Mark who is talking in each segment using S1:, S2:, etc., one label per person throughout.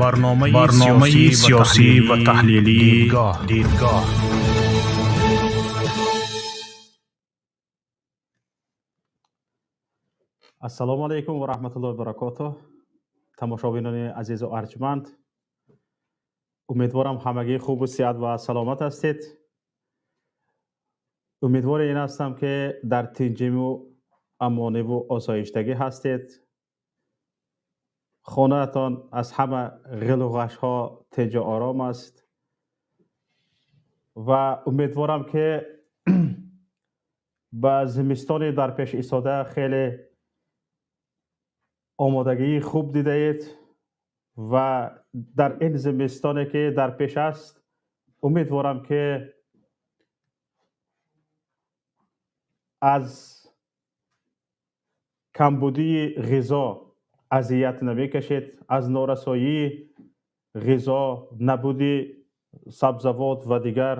S1: Барномаи сиёсӣ ва таҳлилии Дидгоҳ.
S2: Ассалому алайкум ва раҳматуллоҳи ва баракотуҳ. Тамошобинони азизу арҷманд, умедворам, ҳамагӣ хубу сиҳат ва саломат ҳастед. Умедвори ин ҳастам, ки дар тинҷиму амониву осоиштагӣ ҳастед, хонаатон аз ҳама ғилу ғашҳо тинҷу ором аст ва умедворам, ки ба зимистони дар пеш истода хеле омодагии хуб дидаед ва дар ин зимистоне, ки дар пеш аст, умедворам, ки аз камбудии ғизо азият намекашед, аз норасоии ғизо, набуди сабзавот ва дигар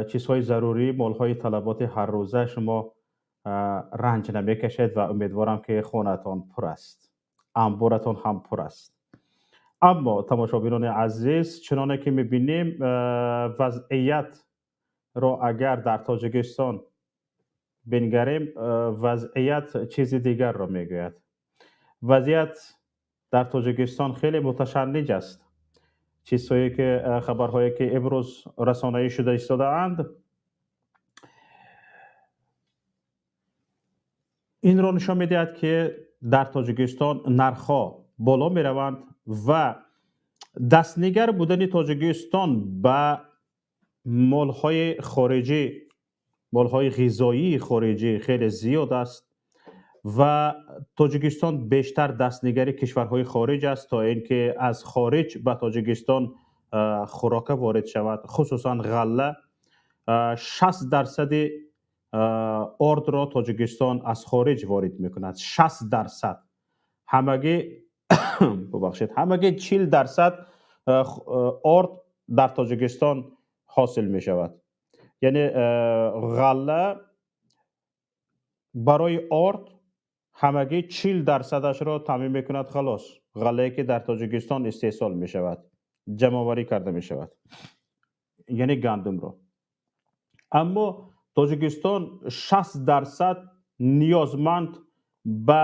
S2: чизҳои зарурӣ, молҳои талаботи ҳаррӯза шумо ранҷ намекашед ва умедворам, ки хонаатон пур аст, анборатон ҳам пур аст. Аммо, тамошобинони азиз, чуноне ки мебинем, вазъиятро агар дар Тоҷикистон бингарем, вазъият чизи дигарро мегӯяд. Вазъият дар Тоҷикистон хеле муташанниҷ аст. Чизҳое ки, хабарҳое ки имрӯз расонаӣ шуда истодаанд, инро нишон медиҳад, ки дар Тоҷикистон нархҳо боло мераванд ва дастнигар будани Тоҷикистон ба молҳои хориҷӣ, молҳои ғизоии хориҷӣ хеле зиёд аст ва Тоҷикистон бештар дастнигари кишварҳои хориҷ аст, то ин ки аз хориҷ ба Тоҷикистон хӯрока ворид шавад, хусусан ғалла. 60 дарсади ордро Тоҷикистон аз хориҷ ворид мекунад, 60%. Ҳамагӣ, бубахшед, ҳамагӣ 40% орд дар Тоҷикистон ҳосил мешавад, яъне ғалла барои орд ҳамагӣ 40 дарсадашро таъмин мекунад. Халос, ғаллае ки дар Тоҷикистон истеҳсол мешавад, ҷамъоварӣ карда мешавад, яъне гандумро. Аммо Тоҷикистон 60% ниёзманд ба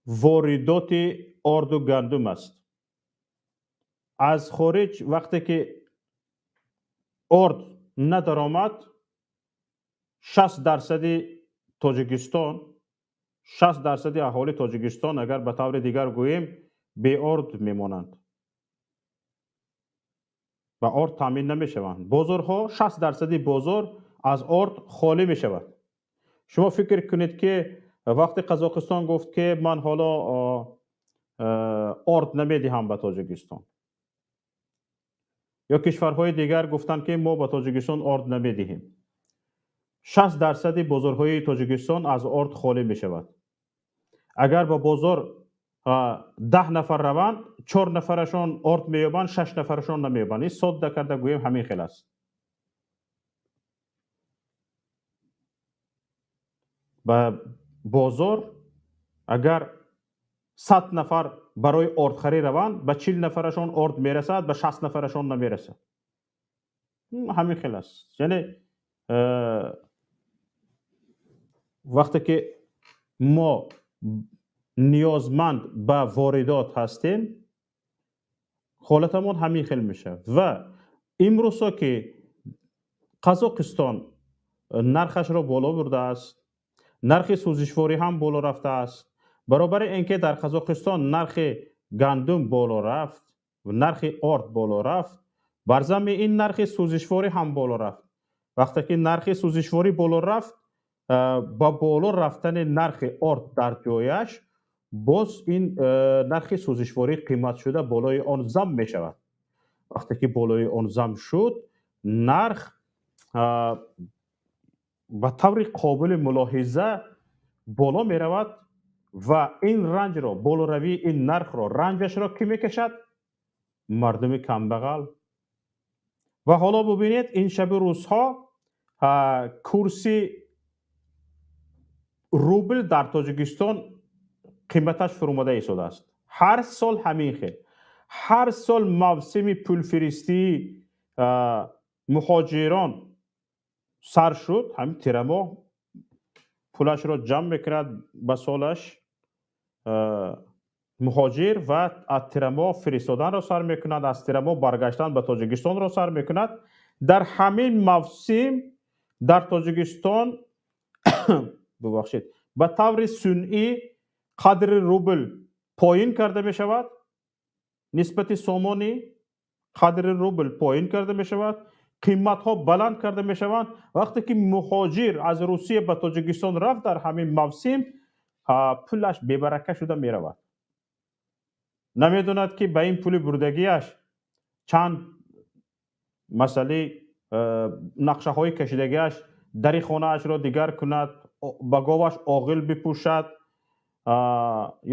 S2: воридоти орду гандум аст аз хориҷ. Вақте ки орд надаромад, 60 дарсади Тоҷикистон, 60 дарсади аҳолии Тоҷикистон, агар ба таври дигар гӯем, беорд мемонанд, ба орд таъмин намешаванд. Бозорҳо, 60 дарсади бозор аз орд холӣ мешавад. Шумо фикр кунед, ки вақте Қазоқистон гуфт, ки ман ҳоло орд намедиҳам ба Тоҷикистон, ё кишварҳои дигар гуфтанд, ки мо ба Тоҷикистон орд намедиҳем, 60 дарсади бозорҳои Тоҷикистон аз орд холӣ мешавад. Агар ба бозор 10 нафар раванд, чор нафарашон орд меёбанд, шаш нафарашон намеёбанд. Ин содда карда гӯем, ҳамин хел аст. Ба бозор агар 100 нафар барои ордхарӣ раванд, ба 40 нафарашон орд мерасад, ба 60 нафарашон намерасад. Ҳамин хел аст. Яъне вақте ки мо ниёзманд ба воридот ҳастем, ҳолатамон ҳамин хел мешавад. Ва имрӯзҳо ки Қазоқистон нархашро боло бурдааст, нархи сӯзишворӣ ҳам боло рафтааст. Баробари ин ки дар Қазоқистон нархи гандум боло рафт, нархи орд боло рафт, бар замми ин нархи сӯзишворӣ ҳам боло рафт. Вақте ки нархи сӯзишворӣ боло рафт, ба боло рафтани нархи орд дар ҷояш боз ин нархи сӯзишворӣ қиматшуда болои он зам мешавад. Вақте ки болои он зам шуд, нарх ба таври қобили мулоҳиза боло меравад ва ин ранҷро, болоравии ин нархро, ранҷашро кӣ мекашад? Мардуми камбағал. Ва ҳоло бубинед, ин шаби рӯзҳо курси рубл дар Тоҷикистон қиматаш фуромада истодааст. Ҳар сол ҳамин хел. Ҳар сол мавсими пулфиристии муҳоҷирон сар шуд, ҳамин тирамоҳ пулашро ҷамъ мекунад ба солаш муҳоҷир ва аз тирамоҳ фиристоданро сар мекунад, аз тирамоҳ баргаштан ба Тоҷикистонро сар мекунад. Дар ҳамин мавсим дар Тоҷикистон, бубахшед, ба таври сунъӣ қадри рубл поин карда мешавад, нисбати сомонӣ қадри рубл поин карда мешавад, қиматҳо баланд карда мешаванд. Вақте ки муҳоҷир аз Русия ба Тоҷикистон рафт, дар ҳамин мавсим пулаш бебарака шуда меравад. Намедонад, ки ба ин пули бурдагиаш чанд масъалаи нақшаҳои кашидагиаш, дари хонаашро дигар кунад, ба говаш оғил бипӯшад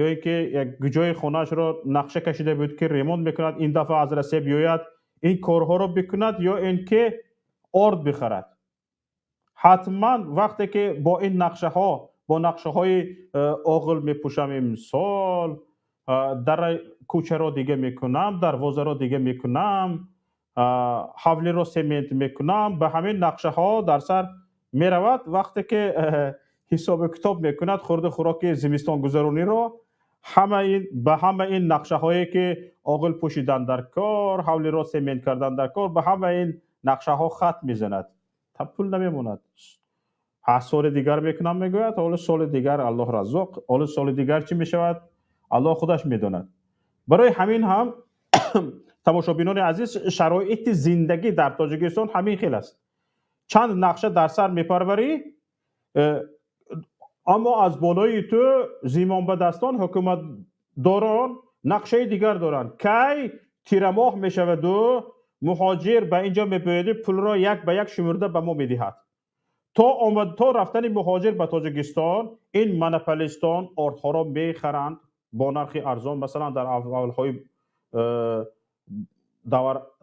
S2: ё ин ки як ҷои хонаашро нақша кашида буд, ки ремонт мекунад, ин дафъа аз Россия биёяд, ин корҳоро бикунад ё ин ки орд бихарад. Ҳатман вақте ки бо ин нақшаҳо, бо нақшаҳои оғил мепӯшам имсол, дар кӯчаро дига мекунам, дарвозаро дига мекунам, ҳавлиро семент мекунам, ба ҳамин нақшаҳо дар сар меравад. Вақте ки ҳисобу китоб мекунад хурду хӯроки зимистонгузарониро, ҳама ин ба ҳама ин нақшаҳое ки оғил пӯшидан дар кор, ҳавлиро семент кардан дар кор, ба ҳама ин нақшаҳо хат мезанад, та пул намемонад. Ҳа, соли дигар мекунам, мегӯяд. Ҳоло соли дигар Аллоҳ раззоқ, ҳоло соли дигар чӣ мешавад, Аллоҳ худаш медонад. Барои ҳамин ҳам, тамошобинони азиз, шароити зиндагӣ дар Тоҷикистон ҳамин хел аст. Чанд нақша дар сар мепарварӣ, аммо аз болои ту зимонбадастон, ҳукуматдорон нақшаи дигар доранд. Кай тирамоҳ мешаваду муҳоҷир ба ин ҷо мебиёяду пулро як ба як шумурда ба мо медиҳад, то омад, то рафтани муҳоҷир ба Тоҷикистон ин монополистон ордҳоро мехаранд бо нархи арзон. Масалан, дар аввалҳои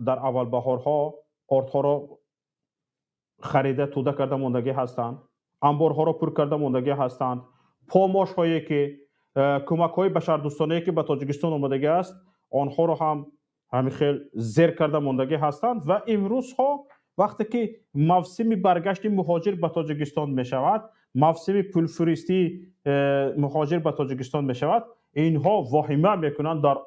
S2: дар аввалбаҳорҳо ордҳоро харида, тӯда карда мондагӣ ҳастанд, анборҳоро пур карда мондагӣ ҳастанд. Помощь ҳое ки кӯмакҳои башардӯстонае ки ба Тоҷикистон омадагӣ аст, онҳоро ҳам ҳамин хел зер карда мондагӣ ҳастанд. Ва имрӯзҳо вақте ки мавсими баргашти муҳоҷир ба Тоҷикистон мешавад, мавсими пулфиристии муҳоҷир ба Тоҷикистон мешавад, инҳо воҳима мекунанд: дар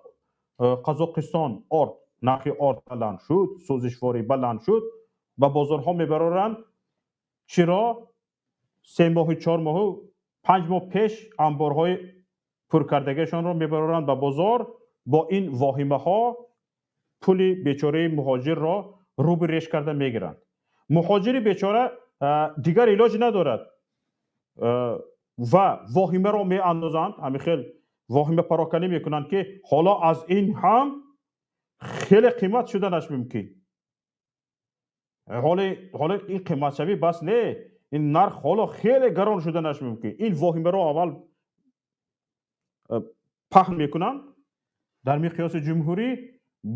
S2: Қазоқистон орд, нархи орд баланд шуд, сӯзишворӣ баланд шуд. Ба бозорҳо мебароранд. Чиро 3 моҳу 4 моҳу 5 моҳ пеш анборҳои пуркардагиашонро мебароранд ба бозор. Бо ин воҳимаҳо пули бечораи муҳоҷирро рӯби реш карда мегиранд. Муҳоҷири бечора дигар илоҷ надорад ва воҳимаро меандозанд, ҳамин хел воҳима пароканӣ мекунанд, ки ҳоло аз ин ҳам хеле қимат шуданаш мумкин. Ҳоло ин қиматшавӣ бас не, ин нарх ҳоло хеле гарон шуданаш мумкин. Ин воҳимаро аввал паҳн мекунанд дар миқёси ҷумҳурӣ,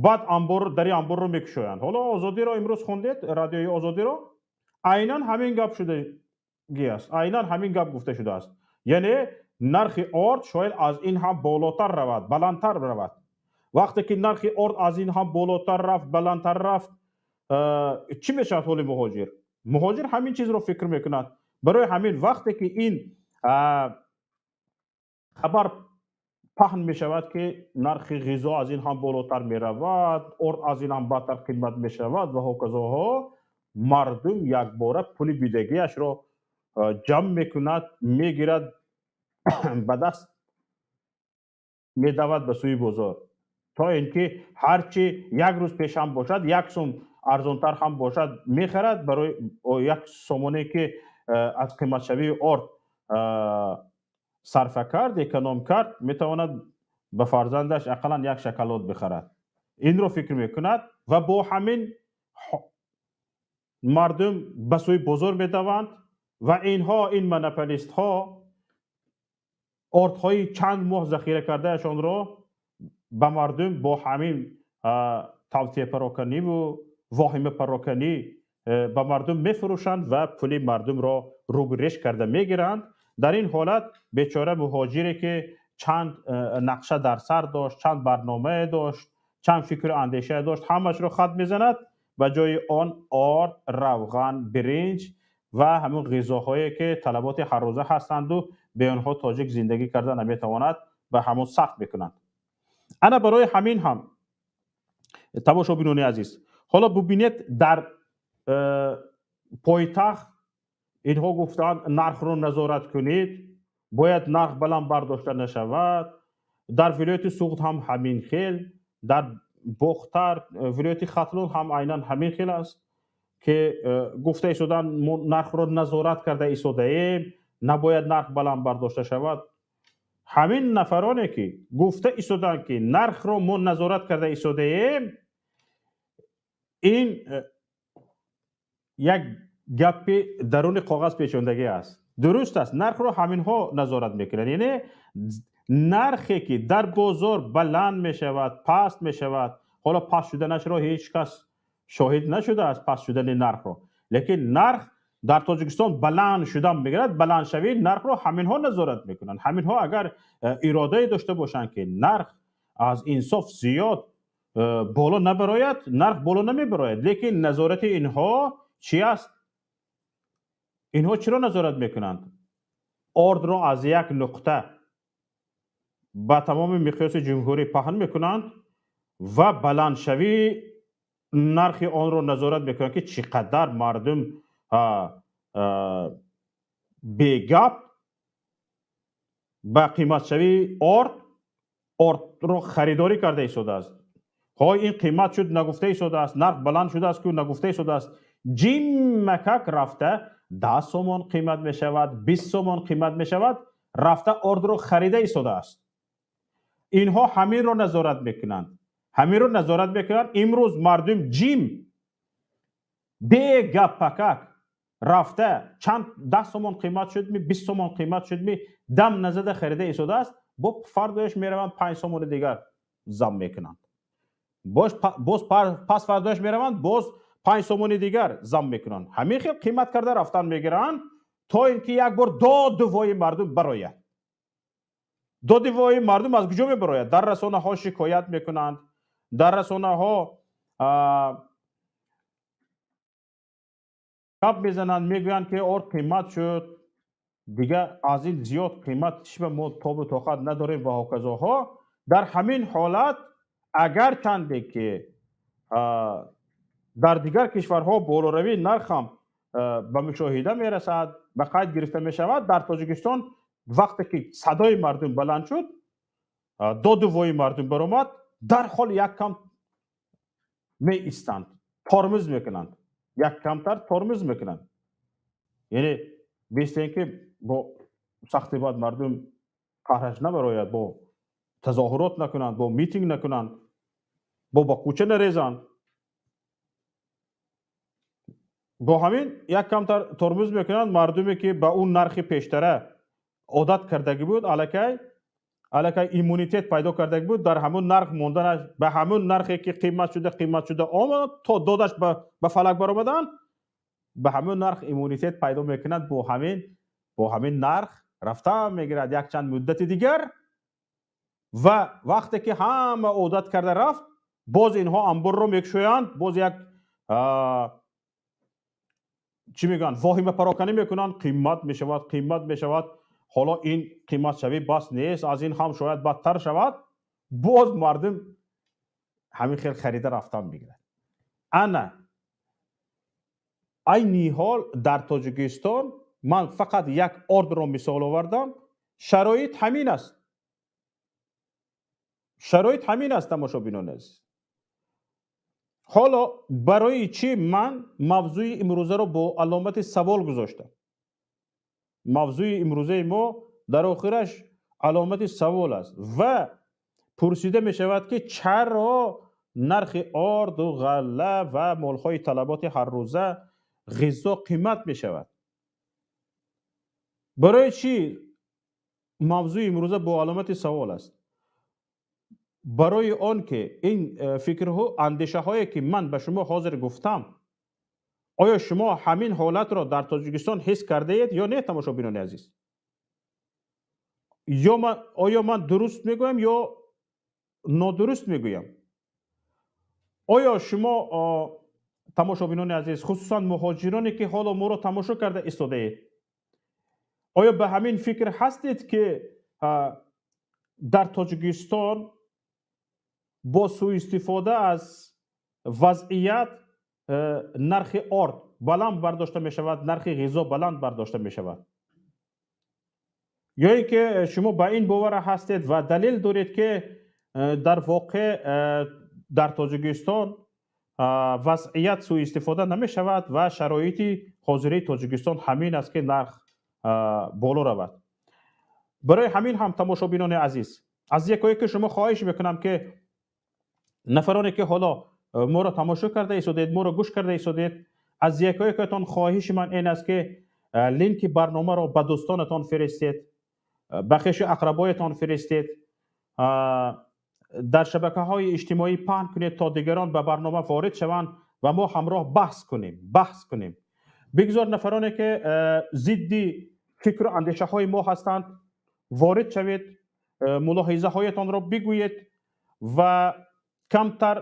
S2: баъд анбор, дари анборро мекушоянд. Ҳоло Озодиро имрӯз хондед, Радиои Озодиро, айнан ҳамин гап шудагӣ аст, айнан ҳамин гап гуфта шудааст. Яъне нархи орд шояд аз ин ҳам болотар равад, баландтар равад. Вақте ки нархи орд аз ин ҳам болотар рафт, баландтар рафт, чӣ мешавад ҳоли муҳоҷир? Муҳоҷир ҳамин чизро фикр мекунад. Барои ҳамин вақте ки ин хабар паҳн мешавад, ки нархи ғизо аз ин ҳам болотар меравад, орд аз ин ҳам бадтар қимат мешавад ва ҳоказоҳо, мардум якбора пули бидагиашро ҷамъ мекунад, мегирад ба даст, медавад ба сӯи бозор, то ин ки ҳарчи як рӯз пеш ҳам бошад, як сум арзонтар ҳам бошад, мехарад. Барои як сомоне ки аз қиматшавии орд сарфа кард, эконом кард, метавонад ба фарзандаш ақаллан як шоколад бихарад. Инро фикр мекунад ва бо ҳамин мардум ба сӯи бозор медаванд ва инҳо, ин монополистҳо, ордҳои чанд моҳ захира кардаашонро ба мардум бо ҳамин тавтиапароканиву воҳимапароканӣ ба мардум мефурӯшанд ва пули мардумро рӯбиреш карда мегиранд. Дар ин ҳолат бечора муҳоҷире, ки чанд нақша дар сар дошт, чанд барномае дошт. Чанд фикру андеша дошт, ҳамашро хат мезанад, ба ҷои он орд, равған, биринҷ ва ҳамон ғизоҳое, ки талаботи ҳаррӯза ҳастанду бе онҳо тоҷик зиндагӣ карда наметавонад, ба ҳамон сарф мекунанд. Ана барои ҳамин ҳам, тамошобинони азиз, ҳоло бубинед, дар пойтахт инҳо гуфтанд, нархро назорат кунед, бояд нарх баланд бардошта нашавад. Дар вилояти Суғд ҳам ҳамин хел, дар Бохтар, вилояти Хатлон ҳам айнан ҳамин хел аст, ки гуфта истодан, мо нархро назорат карда истодаем, набояд нарх баланд бардошта шавад. Ҳамин нафароне, ки гуфта истоданд, ки нархро мо назорат карда истодаем, ин як гапи даруни коғаз печондагӣ аст. Дуруст аст, нархро ҳаминҳо назорат мекунанд, яъне нархе, ки дар бозор баланд мешавад, паст мешавад. Ҳоло паст шуданашро ҳеҷ кас шоҳид нашудааст, паст шудани нархро, лекин нарх дар Тоҷикистон баланд шудан мегирад. Баландшавии нархро ҳаминҳо назорат мекунанд. Ҳаминҳо агар иродае дошта бошанд, ки нарх аз инсоф зиёд боло набарояд, нарх боло намебарояд. Лекин назорати инҳо чӣ аст? Инҳо чиро назорат мекунанд? Ордро аз як нуқта ба тамоми миқёси ҷумҳурӣ паҳн мекунанд ва баландшавии нархи онро назорат мекунанд, ки чӣ қадар мардум бегап ба қиматшавии орд ордро харидорӣ карда истодааст. Ҳой, ин қимат шуд нагуфта истодааст, нарх баланд шудааст ку нагуфта истодааст. Ҷиммакак рафта 10 сомон қимат мешавад, 20 сомон қимат мешавад, рафта ордро харида истодааст. Инҳо ҳаминро назорат мекунанд, ҳаминро назорат мекунанд. Имрӯз мардум ҷим бегаппакак рафта чанд 10 сомон қимат шудми, 20 сомон қимат шудми, дам назада харида истодааст. Бо фардояш мераванд, 5 сомони дигар зам мекунанд, боз пас фардояш мераванд, боз 5 сомони дигар зам мекунанд. Ҳамин хел қимат карда рафтан мегиранд, то ин ки як бор доду вои мардум барояд. Доди вои мардум аз куҷо мебарояд? Дар расонаҳо шикоят мекунанд, дар расонаҳо гап мезананд, мегӯянд, ки орд қимат шуд, дигар аз ин зиёд қимат чиба мо тобу тоқат надорем ва ҳоказоҳо. Дар ҳамин ҳолат, агарчанде ки дар дигар кишварҳо болоравии нарх ҳам ба мушоҳида мерасад, ба қайд гирифта мешавад, дар Тоҷикистон вақте ки садои мардум баланд шуд, доду вои мардум баромад, дарҳол як кам меистанд, тормоз мекунанд, як камтар тормоз мекунанд, яъне бистен, ки бо сахти бад мардум қаҳраш набарояд, бо тазоҳурот накунанд, бо митинг накунанд, бо ба кӯча нарезанд. Бо ҳамин як камтар тормоз мекунанд. Мардуме, ки ба он нархи пештара одат кардагӣ буд, аллакай иммунитет пайдо кардагӣ буд, дар ҳамун нарх монданаш, ба ҳамун нархе, ки қимат шуда омад, то додаш ба фалак баромадан, ба ҳамун нарх иммунитет пайдо мекунад, бо ҳамин нарх рафта мегирад якчанд муддати дигар. Ва вақте ки ҳама одат карда рафт, боз инҳо амборро мекушоянд, боз як чӣ мегӯянд, воҳимапароканӣ мекунанд: қимат мешавад, қимат мешавад, ҳоло ин қиматшавӣ бас нест, аз ин ҳам шояд бадтар шавад. Боз мардум ҳамин хел харида рафтан мегирад. Ана айни ҳол дар Тоҷикистон, ман фақат як ордро мисол овардам, шароит ҳамин аст, шароит ҳамин аст, тамошобинони азиз. Ҳоло барои чӣ ман мавзӯи имрӯзаро бо аломати савол гузоштам? Мавзӯи имрӯзаи мо дар охираш аломати савол аст ва пурсида мешавад, ки чаро нархи орду ғалла ва молҳои талаботи ҳаррӯза, ғизо қимат мешавад? Барои чӣ мавзӯи имрӯза бо аломати савол аст? Барои он ки ин фикрҳо, андешаҳое, ки ман ба шумо ҳозир гуфтам, оё шумо ҳамин ҳолатро дар Тоҷикистон ҳис кардаед ё не, тамошобинони азиз? Ё оё ман дуруст мегӯям ё нодуруст мегӯям? Оё шумо, тамошобинони азиз, хусусан муҳоҷироне, ки ҳоло моро тамошо карда истодаед, оё ба ҳамин фикр ҳастед, ки дар Тоҷикистон бо сӯистифода аз вазъият нархи орд баланд бардошта мешавад, нархи ғизо баланд бардошта мешавад, ё ин ки шумо ба ин бовар ҳастед ва далел доред, ки дар воқеъ дар Тоҷикистон вазъият сӯистифода намешавад ва шароити ҳозираи Тоҷикистон ҳамин аст, ки нарх боло равад? Барои ҳамин ҳам, тамошобинони азиз, аз якояки шумо хоҳиш мекунам, ки нафароне, ки ҳоло моро тамошо карда истодед, моро гӯш карда истодед, аз якоякатон хоҳиши ман ин аст, ки линки барномаро ба дӯстонатон фиристед, ба хешу ақрабоятон фиристед, дар шабакаҳои иҷтимоӣ паҳн кунед, то дигарон ба барнома ворид шаванд ва мо ҳамроҳ баҳс кунем. Бигзор нафароне, ки зидди фикру андешаҳои мо ҳастанд, ворид шавед, мулоҳизаҳоятонро бигӯед ва камтар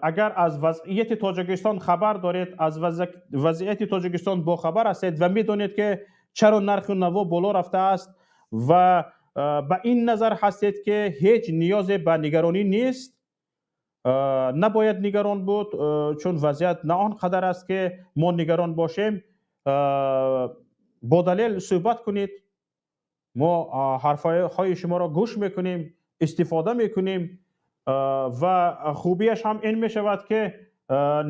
S2: агар аз вазъияти Тоҷикистон хабар доред, аз вазъияти Тоҷикистон бохабар ҳастед ва медонед, ки чаро нархи наво боло рафтааст ва ба ин назар ҳастед, ки ҳеҷ ниёзе ба нигаронӣ нест, набояд нигарон буд, чун вазъият на он қадар аст, ки мо нигарон бошем, бо далел суҳбат кунед. Мо ҳарфҳои шуморо гӯш мекунем, истифода мекунем ва хубияш ҳам ин мешавад, ки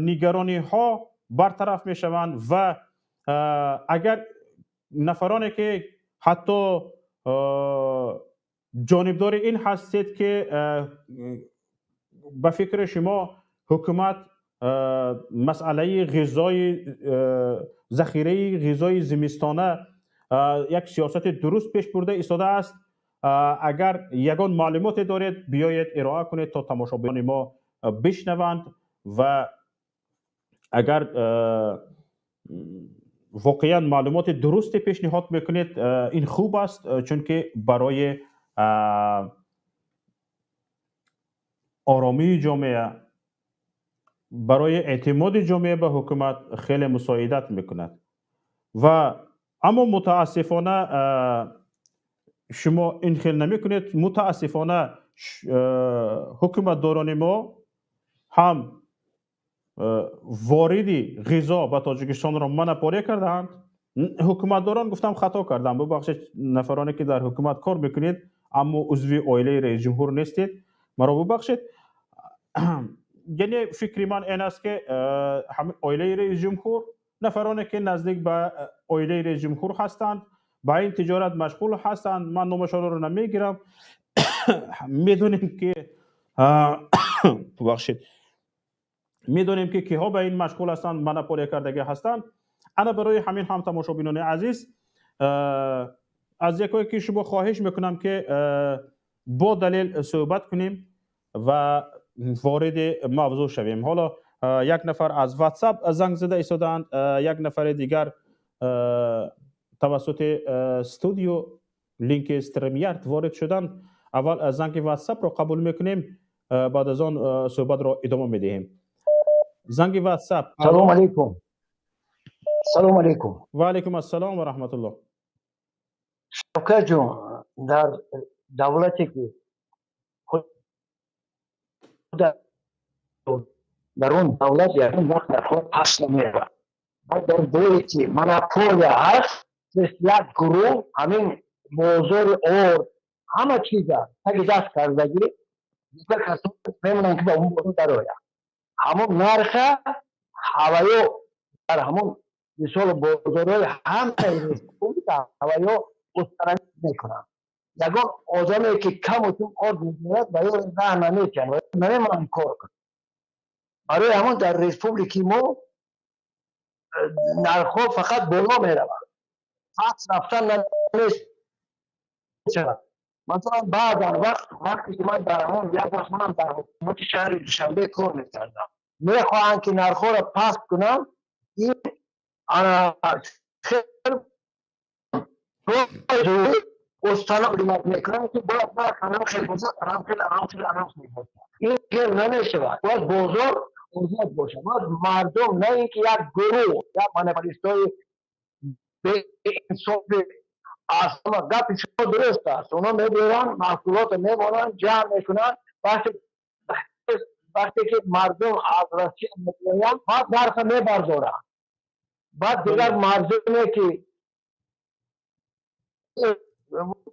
S2: нигарониҳо бартараф мешаванд. Ва агар нафароне, ки ҳатто ҷонибдори ин ҳастед, ки ба фикри шумо ҳукумат масъалаи ғизои, захираи ғизои зимистона як сиёсати дуруст пеш бурда истодааст, агар ягон маълумоте доред, биёед, ироа кунед, то тамошобинони мо бишнаванд. Ва агар воқеан маълумоти дурусте пешниҳод мекунед, ин хуб аст, чунки барои оромии ҷомеа, барои эътимоди ҷомеа ба ҳукумат хеле мусоидат мекунад. Ва аммо мутаассифона шумо ин хел намекунед. Мутаассифона ҳукуматдорони мо ҳам вориди ғизо ба Тоҷикистонро монополия кардаанд. Ҳукуматдорон гуфтам, хато кардам, бубахшед, нафароне, ки дар ҳукумат кор мекунед, аммо узви оилаи раисҷумҳур нестед, маро бубахшед. Яъне фикри ман ин аст, ки оилаи раисҷумҳур, нафароне, ки наздик ба оилаи раисҷумҳур ҳастанд, ба ин тиҷорат машғул ҳастанд, ман номашонро намегирам, медонем ки, бубахшед, медонем, ки киҳо ба ин машғул ҳастанд, монополия кардагӣ ҳастанд. Ана барои ҳамин ҳам, тамошобинони азиз, аз якое ки шумо хоҳиш мекунам, ки бо далел суҳбат кунем ва вориди мавзӯъ шавем. Ҳоло як нафар аз WhatsApp занг зада истодаанд, як нафари дигар тавассути студио линки StreamYard ворид шуданд. Аввал занги WhatsApp-ро қабул мекунем, баъд аз он суҳбатро идома медиҳем. Занги WhatsApp.
S3: Салом алейкум, салом алейкум.
S2: Ва алейкум ассалом ва раҳматуллоҳ.
S3: Шавкатҷон, дар давлате, ки дар он давлат ягон вақт нархҳо паст намеравад. Дар ҷое, ки монополия ҳаст, як гурӯҳ ҳамин бозори орд, ҳама чиза таги даст кардагӣ, дигар касон мемонанд, ки ба он бозор дарояд, ҳамон нарха ҳаваё дар ҳамон мисол бозорҳои ҳамаи республика ҳаваё установить мекунанд. Ягон одаме, ки каму тум орд мегирад, ба ё раҳ наметиҳанд, намемонанд кор кунад. Барои ҳамон дар республики мо нархҳо фақат боло мераванд, паст рафтан намешавад. Масалан, баъзан вақт, вақте ки ман дар ҳамон як вақт манам дар ҳукумати шаҳри Душанбе кор мекардам, мехоҳанд, ки нархҳоро паст кунанд, ин ана установить мекунанд, ки бояд нарх анам хел бошад, анам хел, анам хел, анам хел бошад. Ин хел намешавад. Бояд бозор озод бошад. Бояд мардум, на ин ки як гурӯҳ, як монополистои беинсофи. Аз ҳама гапи шумо дуруст аст. Онҳо мебиёранд, маҳсулотро мемонанд, ҷамъ мекунанд. Вақте ки мардум аз Россия меоянд, баъд нарха мебардоранд. Баъд дигар мардуме ки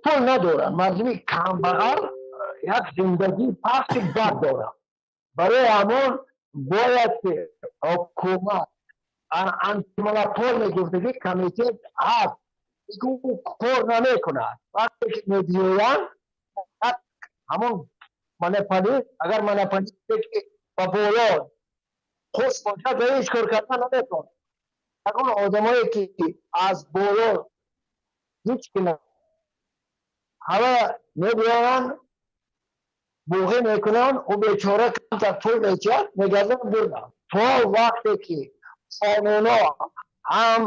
S3: пул надоранд, мардуми камбағал як зиндагии пасти бад доранд. Барои ҳамон бояд ки ҳукумат антимонополия мегуфтагӣ комитет ҳаст, кор намекунад. Вақте ки мебиёянд, ҳамон монополист, агар монополисте ки ба боло хуш бошад, ба ҳеҷ кор кардан наметавонад. Ягон одамое ки аз боло ҳеҷ ки ҳама мебиёранд, буғӣ мекунанд, ӯ бечора камтар пул метиҳад, мегарданд, бурданд. То вақте ки қонунҳо ҳам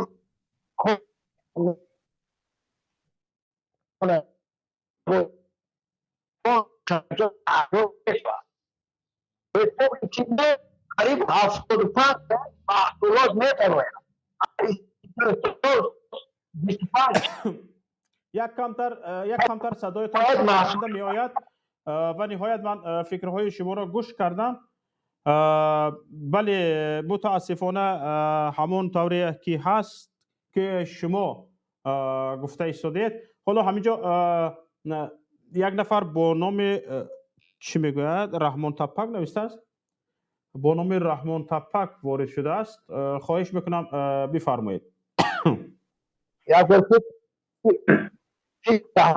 S3: қариб 75 маҳсулот метавояд.
S2: Як камтар садоятон меояд. Ва ниҳоят ман фикрҳои шуморо гӯш кардам. Бале, мутаассифона, ҳамон тавре ки ҳаст, ки шумо гуфта истодед. Ҳоло ҳамин ҷо як нафар бо номи, чӣ мегӯяд, Раҳмон Таппак навистааст, бо номи Раҳмон Таппак ворид шудааст. Хоҳиш мекунам, бифармоед.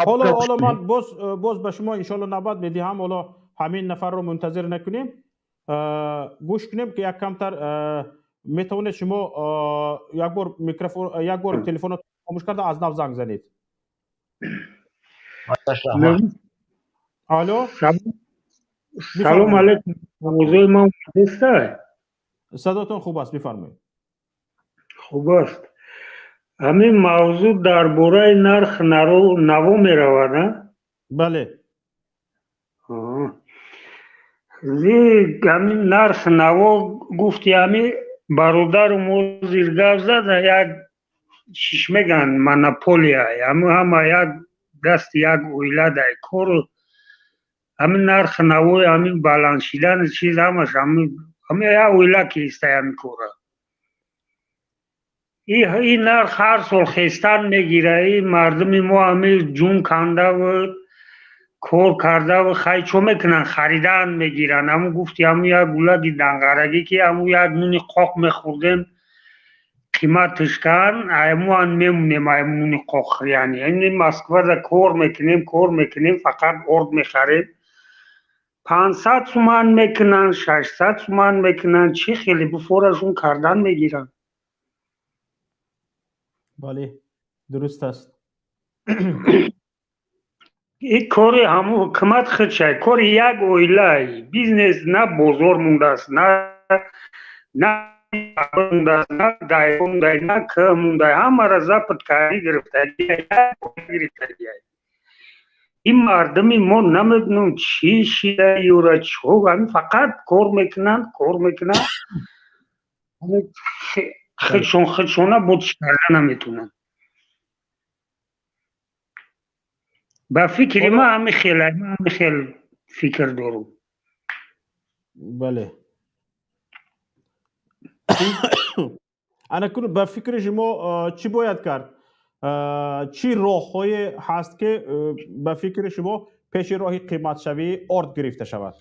S2: Ҳоло ман боз ба шумо, иншоалло, навбат медиҳам. Ҳоло ҳамин нафарро мунтазир накунем, гӯш кунем, ки як камтар метавонед шумо як бор микрофон, як бор телефонро хомӯш карда, аз нав занг занед. Алло.
S4: Салом алейкум, овозои ман омадеста?
S2: Садотон хуб аст, бифармоед.
S4: Хуб аст. Ҳамин мавзӯъ дар бораи нарх наво меравад, а?
S2: Бале.
S4: Ҳамин нарх наво гуфти, ҳами бародару мо зиргап зада, як чиш мегӯянд, монополия, ҳама як дасти як оила дай кору. Ҳамин нарх навои, ҳамин баланд шидани чиз, ҳамаш ҳами як оила ки истай ҳамин кора. Ин нарх ҳар сол хестан мегира. И мардуми мо ҳами ҷун кандаву кор кардаву хай чо мекунанд, харидан мегиранд. Ҳамун гуфти, ҳамун як гулаги данғарагӣ, ки ҳамун як нуни қоқ мехӯрдем, қиматаш кан, аймуан мемонем, айму нуни қоқ. Яъне ин Москвада кор мекунем, кор мекунем, фақат орд мехарем, 500 суман мекунанд, 600 суман мекунанд. Чӣ хеле буфорашон кардан мегиранд.
S2: Бале, дуруст аст.
S4: Ин кори ҳамун ҳукумат худшай, кори як оилай, бизнес на бозор мондааст, на мондааст, на дай мондай, на к мондай. Ҳамаро запад карди гирифтагӣ. Ин мардуми мо намедонам чӣ шида юра, чо ҳамин фақат кор мекунанд, кор мекунанд, худшон худшона бо чӣ карда наметавонанд. Ба фикри ман ҳамин хел, ҳамин хел фикр дорам.
S2: Бале, анакун ба фикри шумо чӣ бояд кард? Чӣ роҳҳое ҳаст, ки ба фикри шумо пеши роҳи қиматшавии орд гирифта шавад?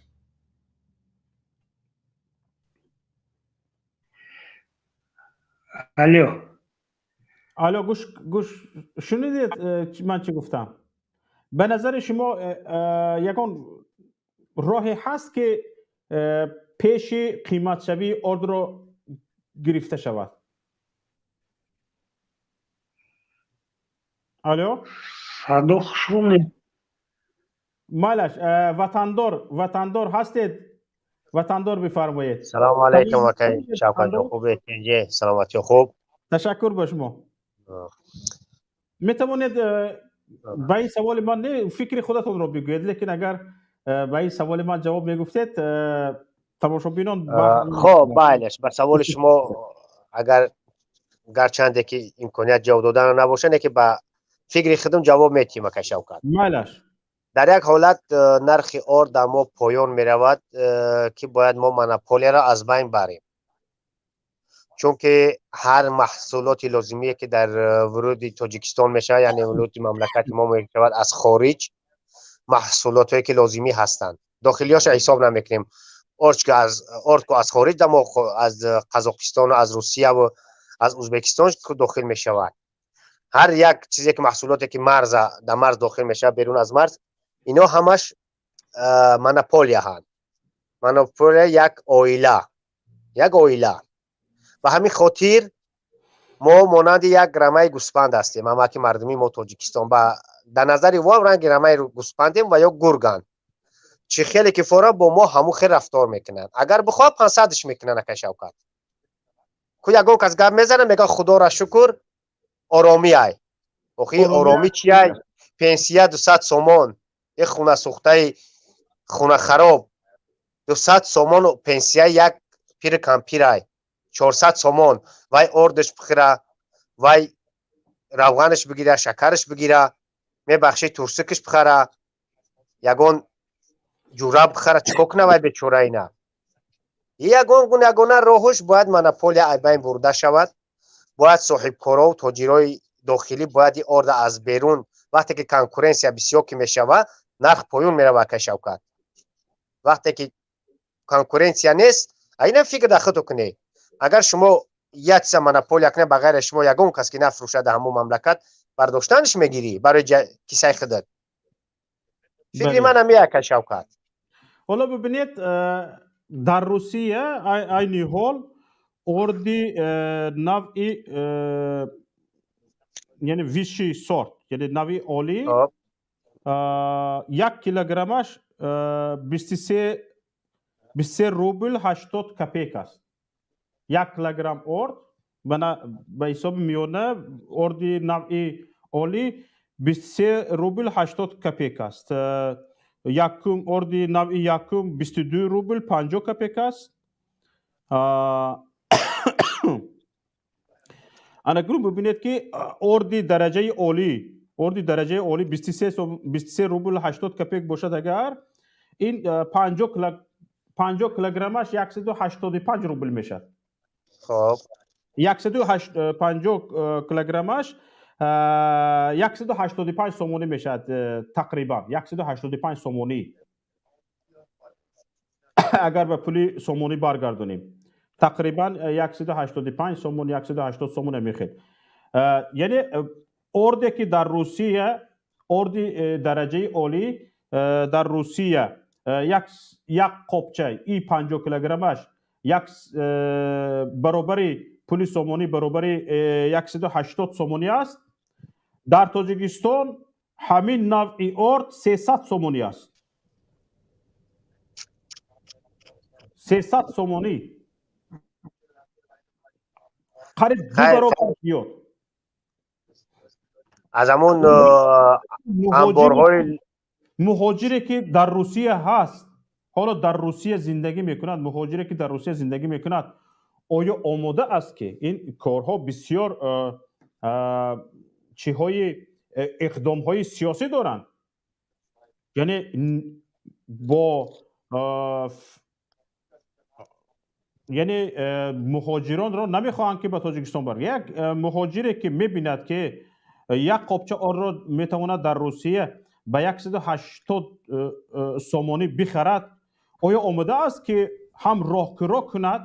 S4: Алло.
S2: Алло, гӯш шунидед, ман чӣ гуфтам? Ба назари шумо ягон роҳе ҳаст, ки пеши қиматшавии ордро гирифта шавад? Алло.
S4: Садо хушрӯ не.
S2: Майлаш, ватандор ҳастед, ватандор, бифармоед.
S5: Салому алайкум, акай Шавкатҷон, хубед, тинҷе, саломатиё хуб?
S2: Ташаккур ба шумо. Метавонед ба ин саволи ман не, фикри худатонро бигӯед, лекин агар ба ин саволи ман ҷавоб мегуфтед. Тамошобинон.
S5: Хоб, майлаш, ба саволи шумо агар гарчанде ки имконият ҷавоб додана набошад, не ки ба фикри худам ҷавоб метиҳем, ака Шавкат.
S2: Майлаш.
S5: Дар як ҳолат нархи орд дар мо поён меравад, ки бояд мо монополияро аз байн барем, чунки ҳар маҳсулоти лозимие, ки дар вуруди Тоҷикистон мешавад, яъне вуруди мамлакати мо мешавад аз хориҷ, маҳсулотое ки лозимӣ ҳастанд, дохилиёша ҳисоб намекунем, ордку аз хориҷ дамо, аз Қазоқистону аз Русияву аз Ӯзбекистон дохил мешавад. Ҳар як чизе ки, маҳсулоте ки марза дар марз дохил мешавад, берун аз марз, ино ҳамаш монополия ҳанд, монополия як оила, як оила. Ба ҳамин хотир мо монанди як рамаи гӯспанд ҳастем. Ҳамаки мардуми мо Тоҷикистон ба дар назари во ранги рамаи гӯспандем ва ё гурганд. Чӣ хеле ки фора бо мо, ҳамун хел рафтор мекунанд. Агар бихоҳад, 500-ш мекунанд, ака Шавкат. Ку ягон кас гап мезана, мега: «Худора шукр, оромӣ ай». Охи, оромӣ чи ай? Пенсия 200 сомон, е хуна сӯхтаи хунахароб, 200 сомон пенсия як пири кампирай, 400 сомон. Вай ордаш бихӯра, вай равғанаш бигира, шакараш бигира, мебахши, турсикаш бихара, ягон ҷураб бихара, чӣ кор куна вай бечора ина? Ягон ягона роҳуш бояд монополия аз байн бурда шавад. Бояд соҳибкорову тоҷирои дохилӣ бояд и орда аз берун, вақте ки конкуренсия бисёр ки мешавад, нарх поён меравад, ака Шавкат. Вақте ки конкуренсия нест, айна фикр дар худто кунед: агар шумо якса монополия кунед, ба ғайри шумо ягон кас ки нафурӯшад дар ҳамон мамлакат, бардоштанаш мегирӣ барои кисаи худат. Фикри ман ҳами, ака Шавкат.
S2: Ҳоло бибинед, дар Русия айни ҳол орди навъи, яъне высший сорт, яъне нави олӣ, 1 килограммаш 23 рубл 80 копейк аст. 1 килограмм орд ба ҳисоби миёна орди навъи олӣ 23 рубл 80 копейк аст. Якум, орди навъи якум 22 рубл 50 копейк аст. Ана гурӯ бибинед, ки орди дараҷаи олӣ, орди дараҷаи олӣ 23 рубл 80 копейк бошад, агар ин 50 килограммаш 185 рубл мешавад. 150 килограммаш 185 сомонӣ мешавад, тақрибан 185 сомонӣ, агар ба пули сомонӣ баргардонем, тақрибан 185 сомон, 180 сомон мехед. Яъне орде ки дар Русия, орди дараҷаи олӣ дар Русия як қопча и 50 килограммаш як баробари пули сомонӣ баробари 180 сомонӣ аст. Дар Тоҷикистон ҳамин навъи орд 300 сомонӣ аст, 300 сомонӣ, қариб ду баробар зиёд.
S5: Аз ҳамон анборҳои
S2: Муҳоҷире ки дар Русия ҳаст, ҳоло дар Русия зиндагӣ мекунад, муҳоҷире ки дар Русия зиндагӣ мекунад, оё омода аст, ки ин корҳо бисёр чиҳои иқдомҳои сиёсӣ доранд, яъне бо яъне муҳоҷиронро намехоҳанд, ки ба Тоҷикистон бар як муҳоҷире ки мебинад, ки як қопча орро метавонад дар Русия ба 180 сомонӣ бихарад, оё омода аст, ки ҳам роҳкиро кунад,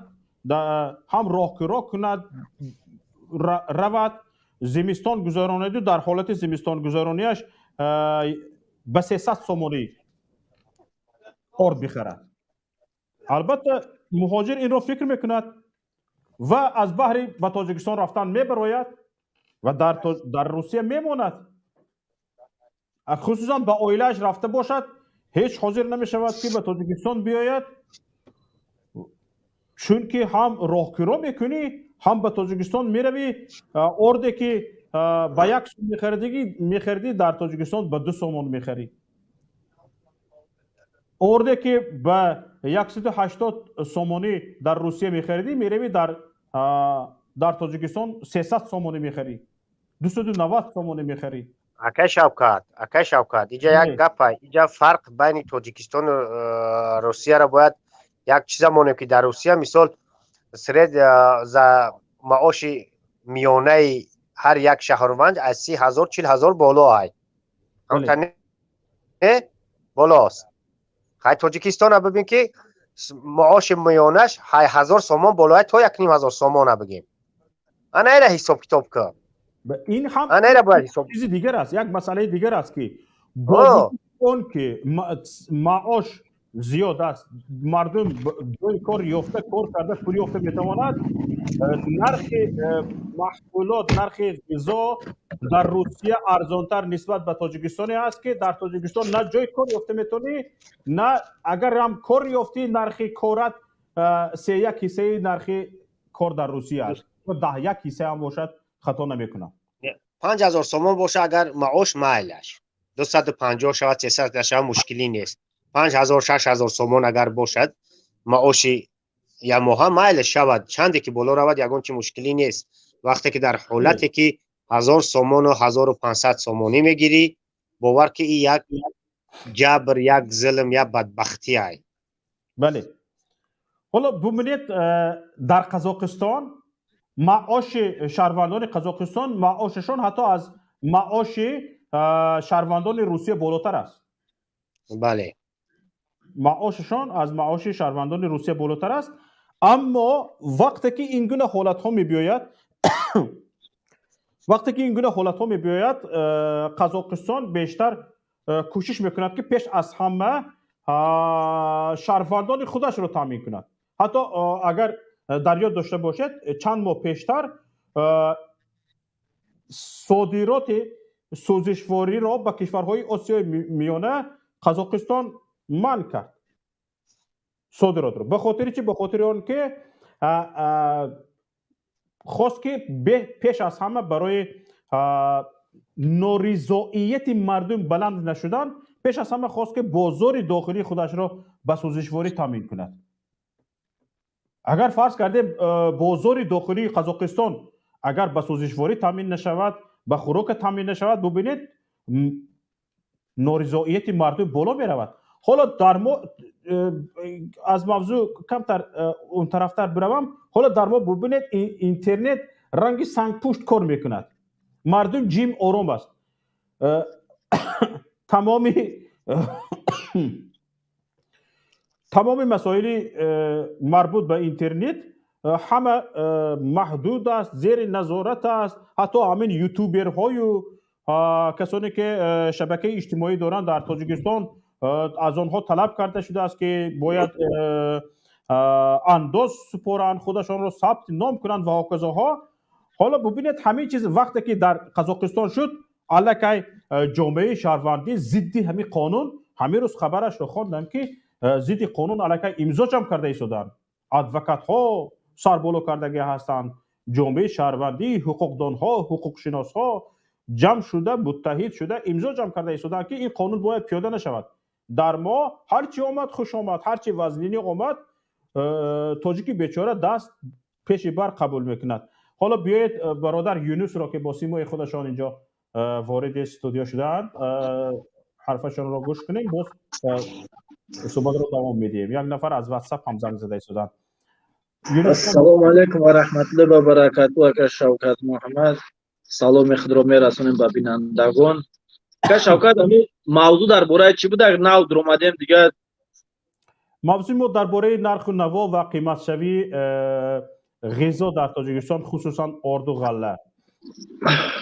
S2: ҳам роҳкиро кунад, равад, зимистон гузаронаду дар ҳолати зимистонгузаронияш ба 300 сомонӣ орд бихарад? Албатта, муҳоҷир инро фикр мекунад ва аз баҳри ба Тоҷикистон рафтан мебарояд ва дар Русия мемонад. Хусусан ба оилааш рафта бошад, ҳеҷ ҳозир намешавад, ки ба Тоҷикистон биёяд, чунки ҳам роҳкиро мекунӣ, ҳам ба Тоҷикистон меравӣ, орде ки ба 1 сум мехаридӣ, дар Тоҷикистон ба 2 сомон мехарӣ, орде ки ба 180 сомонӣ дар Русия мехаридӣ, меравӣ дар Тоҷикистон 300 сомонӣ мехарӣ, 290 сомонӣ мехарӣ.
S5: Акай Шавкат, акай Шавкат, иҷа як гапа, иҷа фарқ байни Тоҷикистону Русияро бояд як чиза монем, ки дар Русия, мисол, сред за маоши миёнаи ҳар як шаҳрванд аз 30 000, 40 000 боло ай болост. Хай, Тоҷикистона бибин, ки маоши миёнаш 1000 сомон болоай то 1500 сомона бигем. Ана эра ҳисоб китоб кун.
S2: Ин ҳам
S5: ана эра бояд ҳисоб
S2: чизи дигар аст, як масъалаи дигар аст, ки бо он ки маош зиёд аст, мардум ҷои кор ёфта, кор карда, пул ёфта метавонад, нархи маҳсулот, нархи ғизо дар Русия арзонтар нисбат ба Тоҷикистоне аст, ки дар Тоҷикистон на ҷои кор ёфта метавонӣ, на агар ҳам кор ёфтӣ, нархи корат сеяк ҳиссаи нархи кор дар Русия аст, 10 як ҳисса ҳам бошад, хато намекунам.
S5: 5000 сомон боша агар маош, майлаш, 250 шавад, 300 шавад, мушкилӣ нест. 5000, 6000 сомон агар бошад маоши якмоҳа, майле шавад, чанде ки боло равад, ягон чи мушкилӣ нест. Вақте ки дар ҳолате ки 1000 сомону 1500 сомонӣ мегирӣ, бовар ки ин як ҷабр, як зулм, як бадбахтӣ ай.
S2: Бале, ҳоло бубинед, дар Қазоқистон маоши шаҳрвандони Қазоқистон, маошашон ҳатто аз маоши шаҳрвандони Русия болотар аст. Маошашон аз маоши шаҳрвандони Русия болотар аст. Аммо вақте ки ин гуна ҳолатҳо мебиёяд, вақте ки ин гуна ҳолатҳо мебиёяд, Қазоқистон бештар кӯшиш мекунад, ки пеш аз ҳама шаҳрвандони худашро таъмин кунад. Ҳатто агар дар ёд дошта бошед, чанд моҳ пештар содироти сӯзишвориро ба кишварҳои Осиёи Миёна Қазоқистон манъ кард, содиротро. Ба хотири чӣ? Ба хотири он ки хост, ки пеш аз ҳама барои норизоияти мардум баланд нашудан, пеш аз ҳама хост, ки бозори дохилии худашро ба сӯзишворӣ таъмин кунад. Агар фарз кардем, бозори дохилии Қазоқистон агар ба сӯзишворӣ таъмин нашавад, ба хӯрока таъмин нашавад, бубинед, норизоияти мардум боло меравад. Ҳоло дар мо аз мавзӯъ камтар онтарафтар биравам. Ҳоло дар мо, бубинед, интернет ранги сангпушт кор мекунад, мардум ҷим ором аст. Тамоми масоили марбут ба интернет ҳама маҳдуд аст, зери назорат аст. Ҳатто ҳамин ютуберҳою касоне ки шабакаи иҷтимоӣ доранд дар Тоҷикистон, аз онҳо талаб карда шудааст, ки бояд андоз супоранд, худашонро сабти ном кунанд ва ҳоказоҳо. Ҳоло бубинед, ҳамин чиз вақте ки дар Қазоқистон шуд, аллакай ҷомеаи шаҳрвандӣ зидди ҳамин қонун, ҳамин рӯз хабарашро хондам, ки зидди қонун аллакай имзо ҷамъ карда истоданд, адвокатҳо сарболо кардагӣ ҳастанд, ҷомеаи шаҳрвандӣ, ҳуқуқдонҳо, ҳуқуқшиносҳо ҷамъ шуда, муттаҳид шуда, имзо ҷамъ карда истоданд, ки ин қонун бояд пиёда нашавад. Дар мо ҳар чи омад, хуш омад, ҳар чи вазнинӣ омад, тоҷики бечора даст пеши бар қабул мекунад. Ҳоло биёед, бародар Юнусро, ки бо симои худашон инҷо вориди студио шудаанд, ҳарфашонро гӯш кунем, боз суҳбатро давом медиҳем. Як нафар аз Ватсап ҳам занг зада истоданд.
S6: Ассалому алайкум ва раҳматуллоҳи ва баракату, ака Шавкат Муҳаммад. Саломи худро мерасонем ба бинандагон. Ака Шавкат, ами мавзӯъ дар бораи чӣ буда? Нав дуромадем дигар.
S2: Мавзӯи мо дар бораи нарху наво ва қиматшавии ғизо дар Тоҷикистон, хусусан орду, ғалла.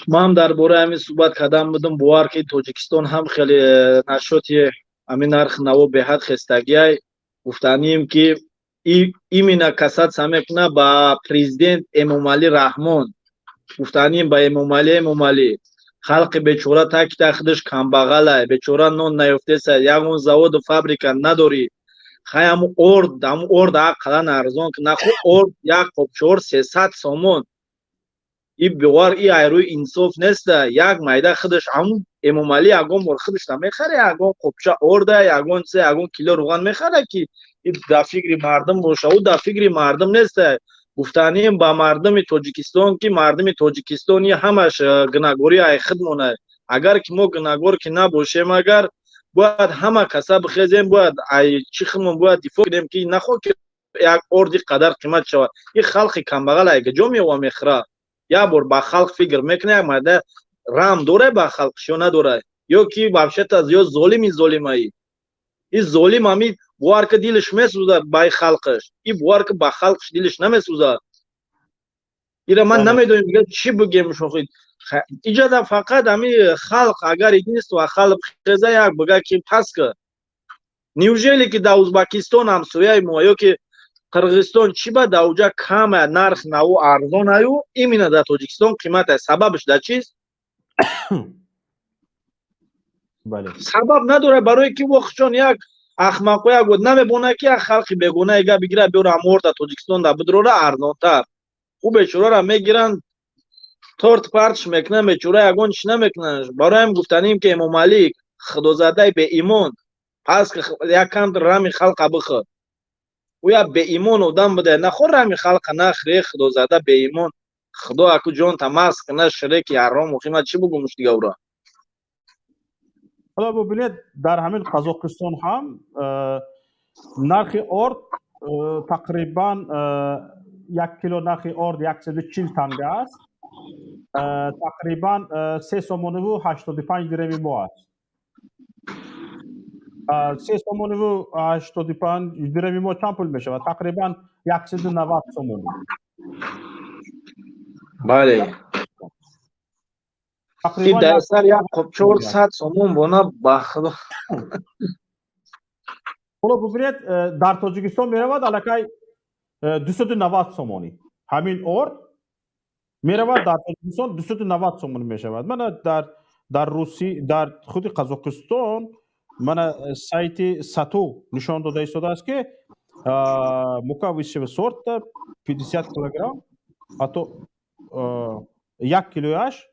S6: Ман дар бораи ҳамин суҳбат кардам будам. Бовар ки Тоҷикистон ҳам хеле нашоти ҳамин нархи наво беҳад хестагиай. Гуфтанием, ки именно касаться мекуна ба президент Эмомалӣ Раҳмон. Гуфтанием ба Эмомалӣ: Эмомалӣ, халқи бечора таки та худаш камбағалай, бечора нон наёфтеса, ягон заводу фабрика надорӣ. Хай, ҳаму орд, ҳаму орд ақаллан арзон ки наху. Орд як қопчор 300 сомон, и бовар, и айрӯи инсоф неста. Як майда худаш ҳаму Эмомалӣ ягон бор худаш намехаре ягон қопча орда, ягон се, ягон кило руған мехаре, ки Дар фикри мардум боша, ӯ дар фикри мардум нест. Гуфтанием ба мардуми Тоҷикистон, ки мардуми Тоҷикистон ҳамаш гунаҳгорӣ ай худмона. Агар ки мо гунаҳгор ки набошем, агар бояд ҳама каса бихезем, бояд ай чӣ худмон бояд дифоъ кунем, ки нахоҳ ки як орди қадар қимат шавад. Ин халқи камбағал ай куҷо меова мехӯра? Як бор ба халқ фикр мекунад, як марда раҳм дорад ба халқш ё надорад, ё ки вообще-то ё золими золимаи и золим. Ами бовар ки дилаш месӯзад ба халқаш, и бовар ки ба халқаш дилаш намесӯзад. Ира ман намедонем, дига чӣ бигем. Шохид, иҷода фақат ами халқ, агар единство халқ хеза, як бига ки пас ки неужели ки дар Узбакистон ҳамсояи мо ё ки Қирғизистон чӣ ба дар уҷа кама нарх наву арзон аю, именно дар Тоҷикистон қимат аст? Сабабаш дар чист? Сабаб надорад, барое ки вохчон як ахмақо як намебонад, ки як халқи бегона га бигира, биёра, амор дар Тоҷикистон да бидрора арзонтар. Ӯ бечорара мегиранд, торт партш мекунанд, бечора ягон чӣ намекунанд. Барои ҳам гуфтанем, ки Эмомалӣ, худозадаи беимон, пас якам рами халқа бихӯр. Ӯ як беимон одам буда, нахор рами халқа нахӯре, худозада беимон. Худо аку ҷонта мас куна, шреки ҳаром. Охи, ман чӣ бугумш дига ура?
S2: Ҳоло бубинед, дар ҳамин Қазоқистон ҳам нархи орд тақрибан як кило нархи орд 140 танга аст, тақрибан 3 сомониву 85 дирами мо аст. 3 сомониву 85 дирами мо чанд пул мешавад? Тақрибан 190 сомонӣ.
S6: Бале, дар сар як қоб 400 сомон бона, ба худо.
S2: Ҳоло бубинед, дар Тоҷикистон меравад аллакай 290 сомонӣ. Ҳамин орд меравад дар Тоҷикистон 290 сомонӣ мешавад. Мана дар Русӣ, дар худи Қазоқистон, мана сайти Сату нишон дода истодааст, ки мука высшего сорта 50 килограмм, ҳатто як килояш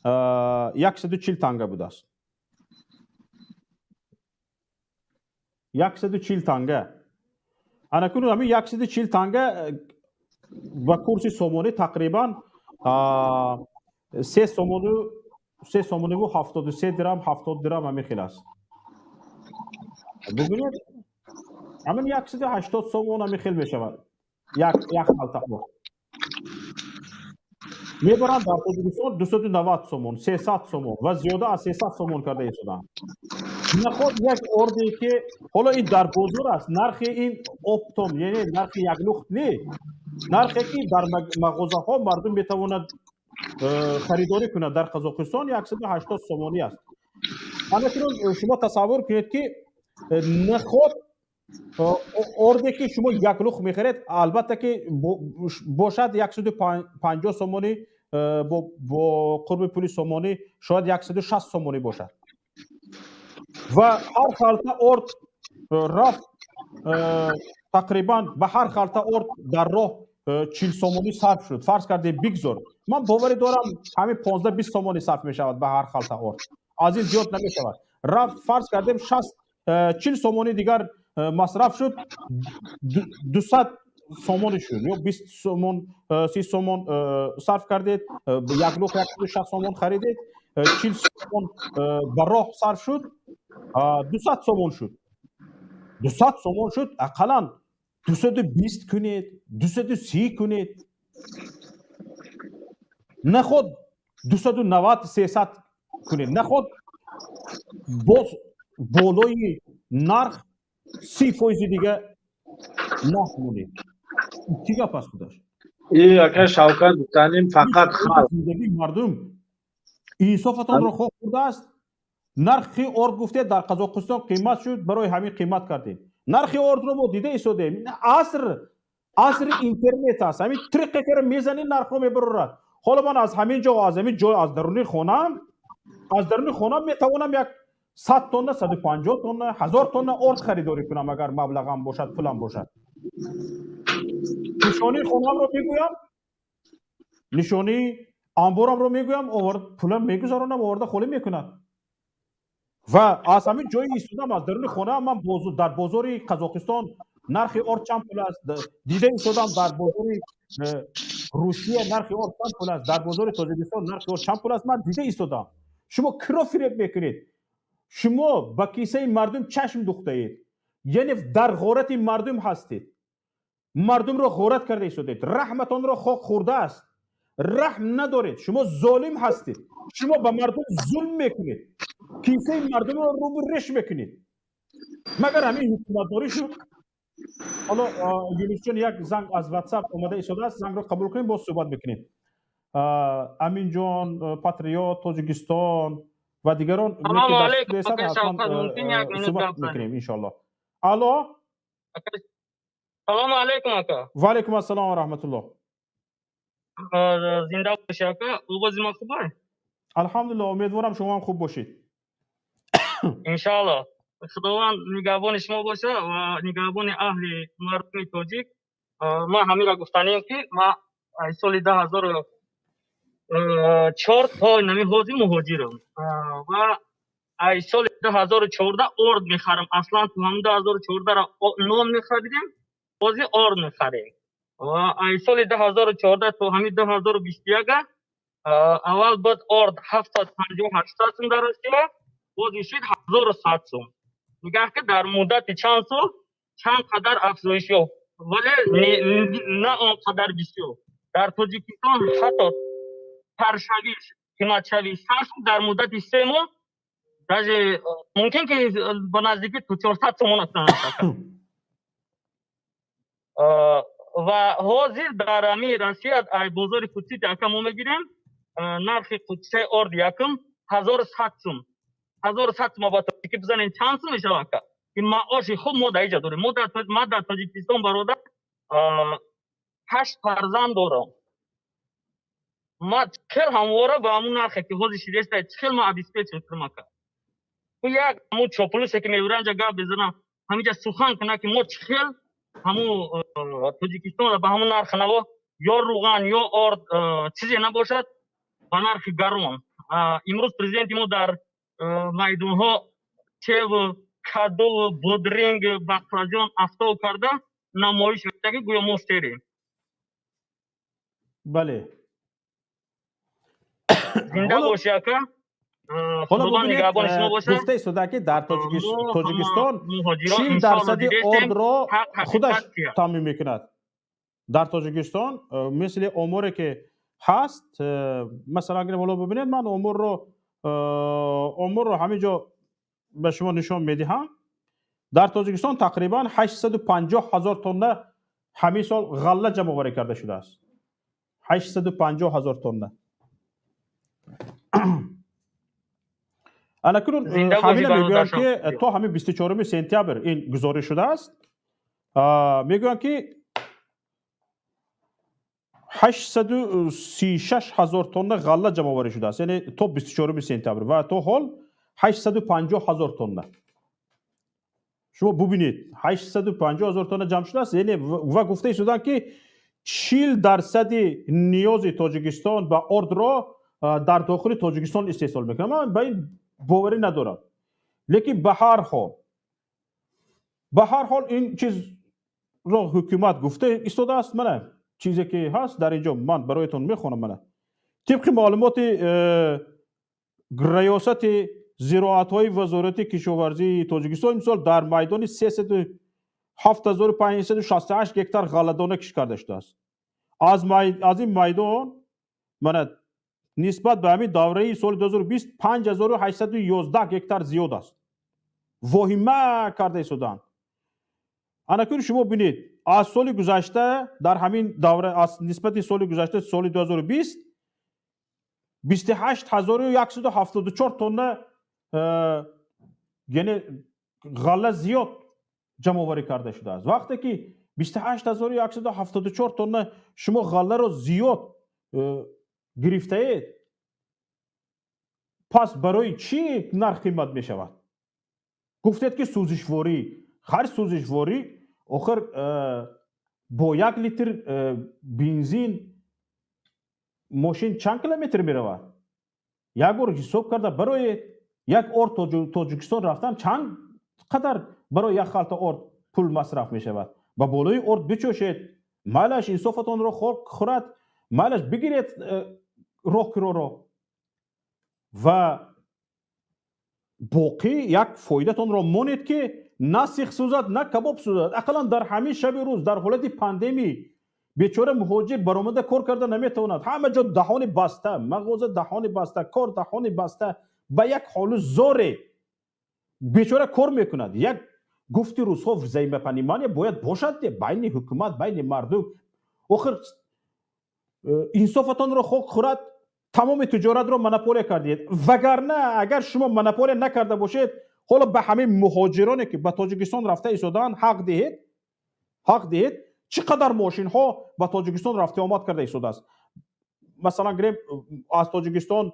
S2: 140 танга будааст, 140 танга. Ана кунун ҳамин 140 танга ба курси сомонӣ тақрибан 3 сомону, 3 сомониву 73 дирам, 70 дирам ҳамин хел аст. Бубинед, ҳамин 180 сомон ҳамин хел мешавад як халта орд. Мебаранд дар Тоҷикистон 290 сомон, 300 сомон ва зиёда аз 300 сомон карда истодаанд. Наход як орде ки ҳоло ин дар бозор аст, нархи ин оптом, яъне нархи яклухт не, нархе ки дар мағозаҳо мардум метавонад харидорӣ кунад, дар Қазоқистон 180 сомонӣ аст. Анакунун шумо тасаввур кунед, ки наход орде ки шумо яклухт мехаред, албатта ки бошад 150 сомонӣ, бо қурби пули сомонӣ шояд 160 сомонӣ бошад. Ва ҳар халта орд рафт тақрибан, ба ҳар халта орд дар роҳ 40 сомонӣ сарф шуд, фарз кардем. Бигзор, ман боварӣ дорам, ҳамин 15-20 сомонӣ сарф мешавад ба ҳар халта орд, аз ин зиёд намешавад. Рафт, фарз кардем, шаст, 40 сомонӣ дигар масраф шуд, 200 сомонӣ шуд, ё 20 сомон, 30 сомон сарф кардед, як лух 160 сомон харидед, 40 сомон ба роҳ сарф шуд, 200 сомон шуд. 200 сомон шуд, ақаллан 220 кунед, 230 кунед, наход 290, 300 кунед, наход боз болои нарх 30 фоизи дига нарх монед. Чӣ гап аст худаш?
S6: И ака Шавкат, гуфтаним фақат халқ
S2: Зиндагии мардум инсофатонро хок хӯрдааст. Нархи орд гуфтед, дар Қазоқистон қимат шуд, барои ҳамин қимат кардем. Нархи ордро мо дида истодем. Аср асри интернет аст, ҳамин триқекеро мезанӣ, нархро мебарорад. Ҳоло ман аз ҳамин ҷо, аз ҳамин ҷой, аз даруни хонаам, аз даруни хонаам метавонам як 100 тонна, 150 тонна, 1000 тонна орд харидорӣ кунам, агар маблағам бошад, пулам бошад. Нишонии хонаамро мегӯям, нишонии амборамро мегӯям, пулам мегузаронам, оварда холӣ мекунад. Ва аз ҳамин ҷои истодам, аз даруни хонаам, ман дар бозори Қазоқистон Нархи орд чанд пул аст, дида истодам. Дар бозори Русия нархи орд чанд пул аст, дар бозори Тоҷикистон нархи орд чанд пул аст, ман дида истодам. Шумо киро фиреб мекунед? Шумо ба кисаи мардум чашм духтаед, яъне дар ғорати мардум ҳастед, мардумро ғорат карда истодед. Раҳматонро хок хӯрдааст, раҳм надоред. Шумо золим ҳастед, шумо ба мардум зулм мекунед, кисаи мардумро рӯбу реш мекунед. Магар ҳамин ҳукуматдорӣ шуд? Ҳоло, Юнусҷон, як занг аз Ватсап омада истодааст, зангро қабул кунем, боз суҳбат мекунем. Аминҷон Патриот Тоҷикистон ва дигарон суҳбат мекунем, иншоалло. Алло.
S7: Салому алайкум, ака.
S2: Ва алайкум ассалом ва раҳматуллоҳ.
S7: Зинда бошӣ, ака. Овози ма хуб?
S2: Алҳамдулилло, умедворам, шумо ҳам хуб бошед.
S7: Иншоалло. Худованд нигаҳбони шумо боша ва нигаҳбони аҳли мардуми тоҷик. Ман ҳаминро гуфтанием, ки ман аз соли 2004 то нами ҳозир муҳоҷирам ва аз соли 2014 орд мехарам. Аслан то ҳамн 2014 нон мехаридем, ҳозир орд мехарем. Ва аз соли 2014 то ҳамин 2021 аввал буд орд 750, 800 сум дар Россия, ҳозир шуд 1100 сум. Нигаҳ ки дар муддати чанд сол чанд қадар афзоиш ёфт, вале на он қадар бисёр. Дар Тоҷикистон ҳатто таршавиш, қиматшавӣ сар шуд дар муддати 3 моҳ, даже мумкин ки ба наздики то 400 сомон аст. Ва ҳозир дар ами Россия ай бозори хусусӣ, ака, мо мегирем, нархи қутчаи орд якум 1100 сум. 1100 сум ба тоҷикӣ бизанем, чанд сум мешавад, ака? Ин маоши хуб мо дар иҷа дорем. Ма дар Тоҷикистон, бародар, ҳашт фарзанд дорам. Ма чхел ҳамвора ба ҳамун нархе ки ҳозир шидеста, чхел ма обеспечить кунам, ака? Як ҳамун чоплусе ки мебирам, ҷа гап безанам, ҳамиҷа сухан кунам, ки мо чхел ҳамун Тоҷикистонро ба ҳамун нархи наво, ё руған, ё орд, чизе набошад, ба нархи гарон. Имрӯз президенти мо дар майдонҳо чеву кадову бодринг, баклажон афтов карда намоиш мекунад, ки гӯё мо серем.
S2: Бале.
S7: Зинда бошӣ, ака.
S2: Ҳоло гуфта истода, ки дар Тоҷикистон 40 дарсади ордро худаш таъмин мекунад. Дар Тоҷикистон, мисли оморе ки ҳаст, масалан, агар ҳоло бибинед, ман оморро ҳамин ҷо ба шумо нишон медиҳам. Дар Тоҷикистон тақрибан 850 ҳазор тонна ҳамин сол ғалла ҷамъоварӣ карда шудааст. 850 ҳазор тонна. Анакунун ҳамина мегӯянд, ки то ҳамин 24 сентябр ин гузориш шудааст. Мегӯянд, ки 836 ҳазор тонна ғалла ҷамъоварӣ шудааст, яъне то 24 сентябр, ва то ҳол 850 ҳазор тонна. Шумо бубинед, 850 ҳазор тонна ҷамъ шудааст, яъне ва гуфта истоданд, ки 40 дарсади ниёзи Тоҷикистон ба ордро дар дохили Тоҷикистон истеҳсол мекунад. Ман ба ин боварӣ надорам, лекин ба ҳар ҳол ин чизро ҳукумат гуфта истодааст. Мана чизе ки ҳаст дар ин ҷо, ман бароятон мехонам. Мана, тибқи маълумоти Раёсати зироатҳои Вазорати кишоварзии Тоҷикистон, имсол дар майдони 307 568 гектар ғалладона кишт карда шудааст. Аз ин майдон, мана, нисбат ба ҳамин давраи соли 2020 5811 гектар зиёд аст. Воҳима карда истоданд. Анакун шумо бинед, аз соли гузашта дар ҳамин давра, аз нисбати соли гузашта, соли 2020, 28 174 тонна, яъне ғалла зиёд ҷамъоварӣ карда шудааст. Вақте ки 28 174 тонна шумо ғалларо зиёд гирифтаед, пас барои чӣ нарх қимат мешавад? Гуфтед, ки сӯзишворӣ. Ҳар сӯзишворӣ охир бо 1 литр бензин мошин чанд километр меравад? Як бор ҳисоб карда барои як орд Тоҷикистон рафтан чанд қадар барои як халта орд пул. Пул масраф мешавад. Ба болои орд бичӯшед, майлаш инсофатонро хӯрад, майлаш бигиред роҳкироро ва боқӣ як фоидатонро монед, ки на сих сӯзад, на кабоб сӯзад. Ақаллан дар ҳамин шаби рӯз, дар ҳолати пандемӣ, бечора муҳоҷир баромада кор карда наметавонад. Ҳама ҷо даҳони баста, мағоза даҳони баста, кор даҳони баста, ба як ҳолу зоре бечора кор мекунад. Як гуфти рӯзҳо, взаимопонимание бояд бошад байни ҳукумат, байни мардум. Охир инсофатонро хок хӯрад, тамоми тиҷоратро монополия кардед. Вагарна агар шумо монополия накарда бошед, ҳоло ба ҳамин муҳоҷироне, ки ба Тоҷикистон рафта истодаанд, ҳақ диҳед, ҳақ диҳед. Чӣ қадар мошинҳо ба Тоҷикистон рафта омад карда истодааст. Масалан, гирем, аз Тоҷикистон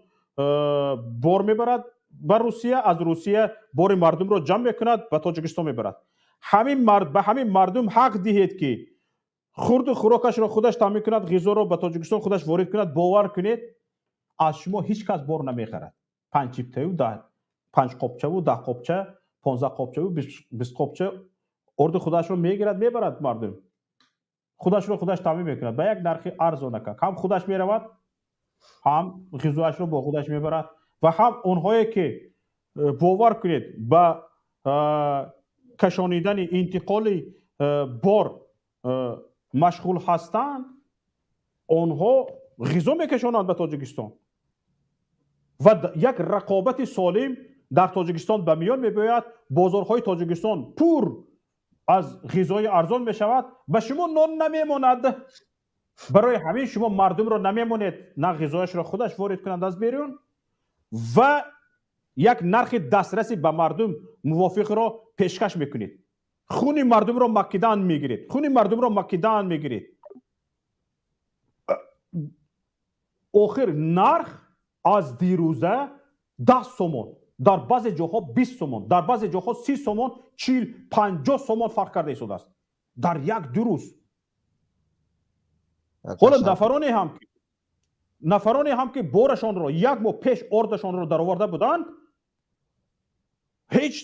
S2: бор мебарад ба Русия, аз Русия бори мардумро ҷамъ мекунад, ба Тоҷикистон мебарад. Ҳамин ба ҳамин мардум ҳақ диҳед, ки хурду хӯрокашро худаш таъмин кунад, ғизоро ба Тоҷикистон худаш ворид кунад. Бовар кунед, аз шумо ҳеҷ кас бор намехарад. Панҷ чиптаю панҷ қопчаву 10 қопча, 15 қопчаву 20 қопча орди худашро мегирад, мебарад. Мардум худашро худаш таъмин мекунад ба як нархи арзонакак. Ҳам худаш меравад, ҳам ғизоашро бо худаш мебарад ва ҳам онҳое ки, бовар кунед, ба кашонидани интиқоли бор машғул ҳастанд, онҳо ғизо мекашонанд ба Тоҷикистон ва як рақобати солим дар Тоҷикистон ба миён мебиёяд. Бозорҳои Тоҷикистон пур аз ғизои арзон мешавад, ба шумо нон намемонад. Барои ҳамин шумо мардумро намемонед, на ғизояшро худаш ворид кунад аз берун ва як нархи дастраси ба мардум мувофиқро пешкаш мекунед. Хуни мардумро макидан мегиред, хуни мардумро макидан мегиред. Охир нарх аз дирӯза 10 сомон, дар баъзе ҷоҳо 20 сомон, дар баъзе ҷоҳо 30 сомон, 40, 50 сомон фарқ карда истодааст дар як ду рӯз. Ҳоло нафароне ҳам ки борашонро як моҳ пеш ордашонро дароварда буданд, ҳеҷ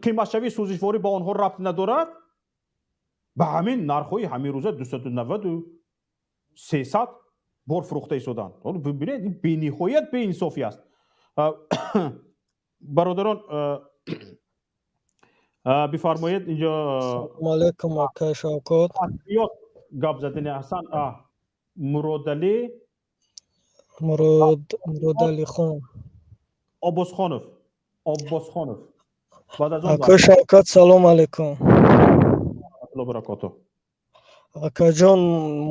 S2: қиматшавии сӯзишворӣ ба онҳо рабт надорад, ба ҳамин нархҳои ҳамин рӯза 290, 300 бор фурӯхта истоданд. Бибинед, ин бениҳоят беинсофӣ аст. Бародарон, бифармоед инҷо.
S8: Салому алайкум, акай Шавкот.
S2: Гап задани ҳасан Муродалӣ.
S8: Муродалихон.
S2: Оббосхонов, Оббосхонов баъд аз он.
S8: Акай Шавкат, салому алайкум.
S2: Баракоту.
S8: Акаҷон,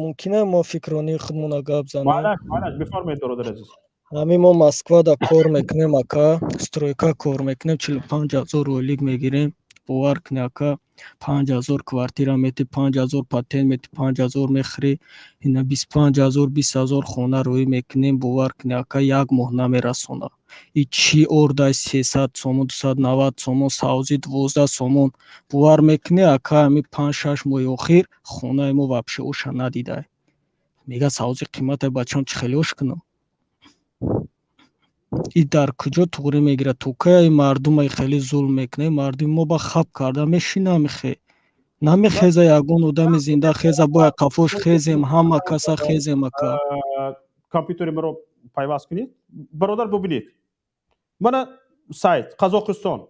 S8: мумкина мо фикронии худмона гап занем?
S2: Майнаш, бифармоед, бародари азиз.
S8: Ҳамин мо Москвада кор мекунем, ака, стройка кор мекунем, 45 000 ойлик мегирем. Бовар кунӣ, ака, 5000 квартира мети, 5000 патент мети, 5000 мехӯрӣ, ина 25 000, 20 000 хона рӯӣ мекунем. Бовар кунӣ, ака, як моҳ намерасона. И чӣ ордай 300 сомон, 290 сомон, савзӣ 12 сомон. Бовар мекунӣ, ака, ҳамин 5-6 моҳи охир хонаи мо вообще оша надидай. Мега, савзӣ қиматай, бачам, чӣ хеле ош кунам? И дар куҷо туғрӣ мегирад? То кай мардума хеле зулм мекунад? Мардуми мо ба хаб карда мешина, мехе намехеза. Ягон одами зинда хеза, бояд қафош хезем, ҳама каса хезем, ака.
S2: Компютери маро пайваст кунед, бародар. Бубинед, мана сайт Қазоқистон,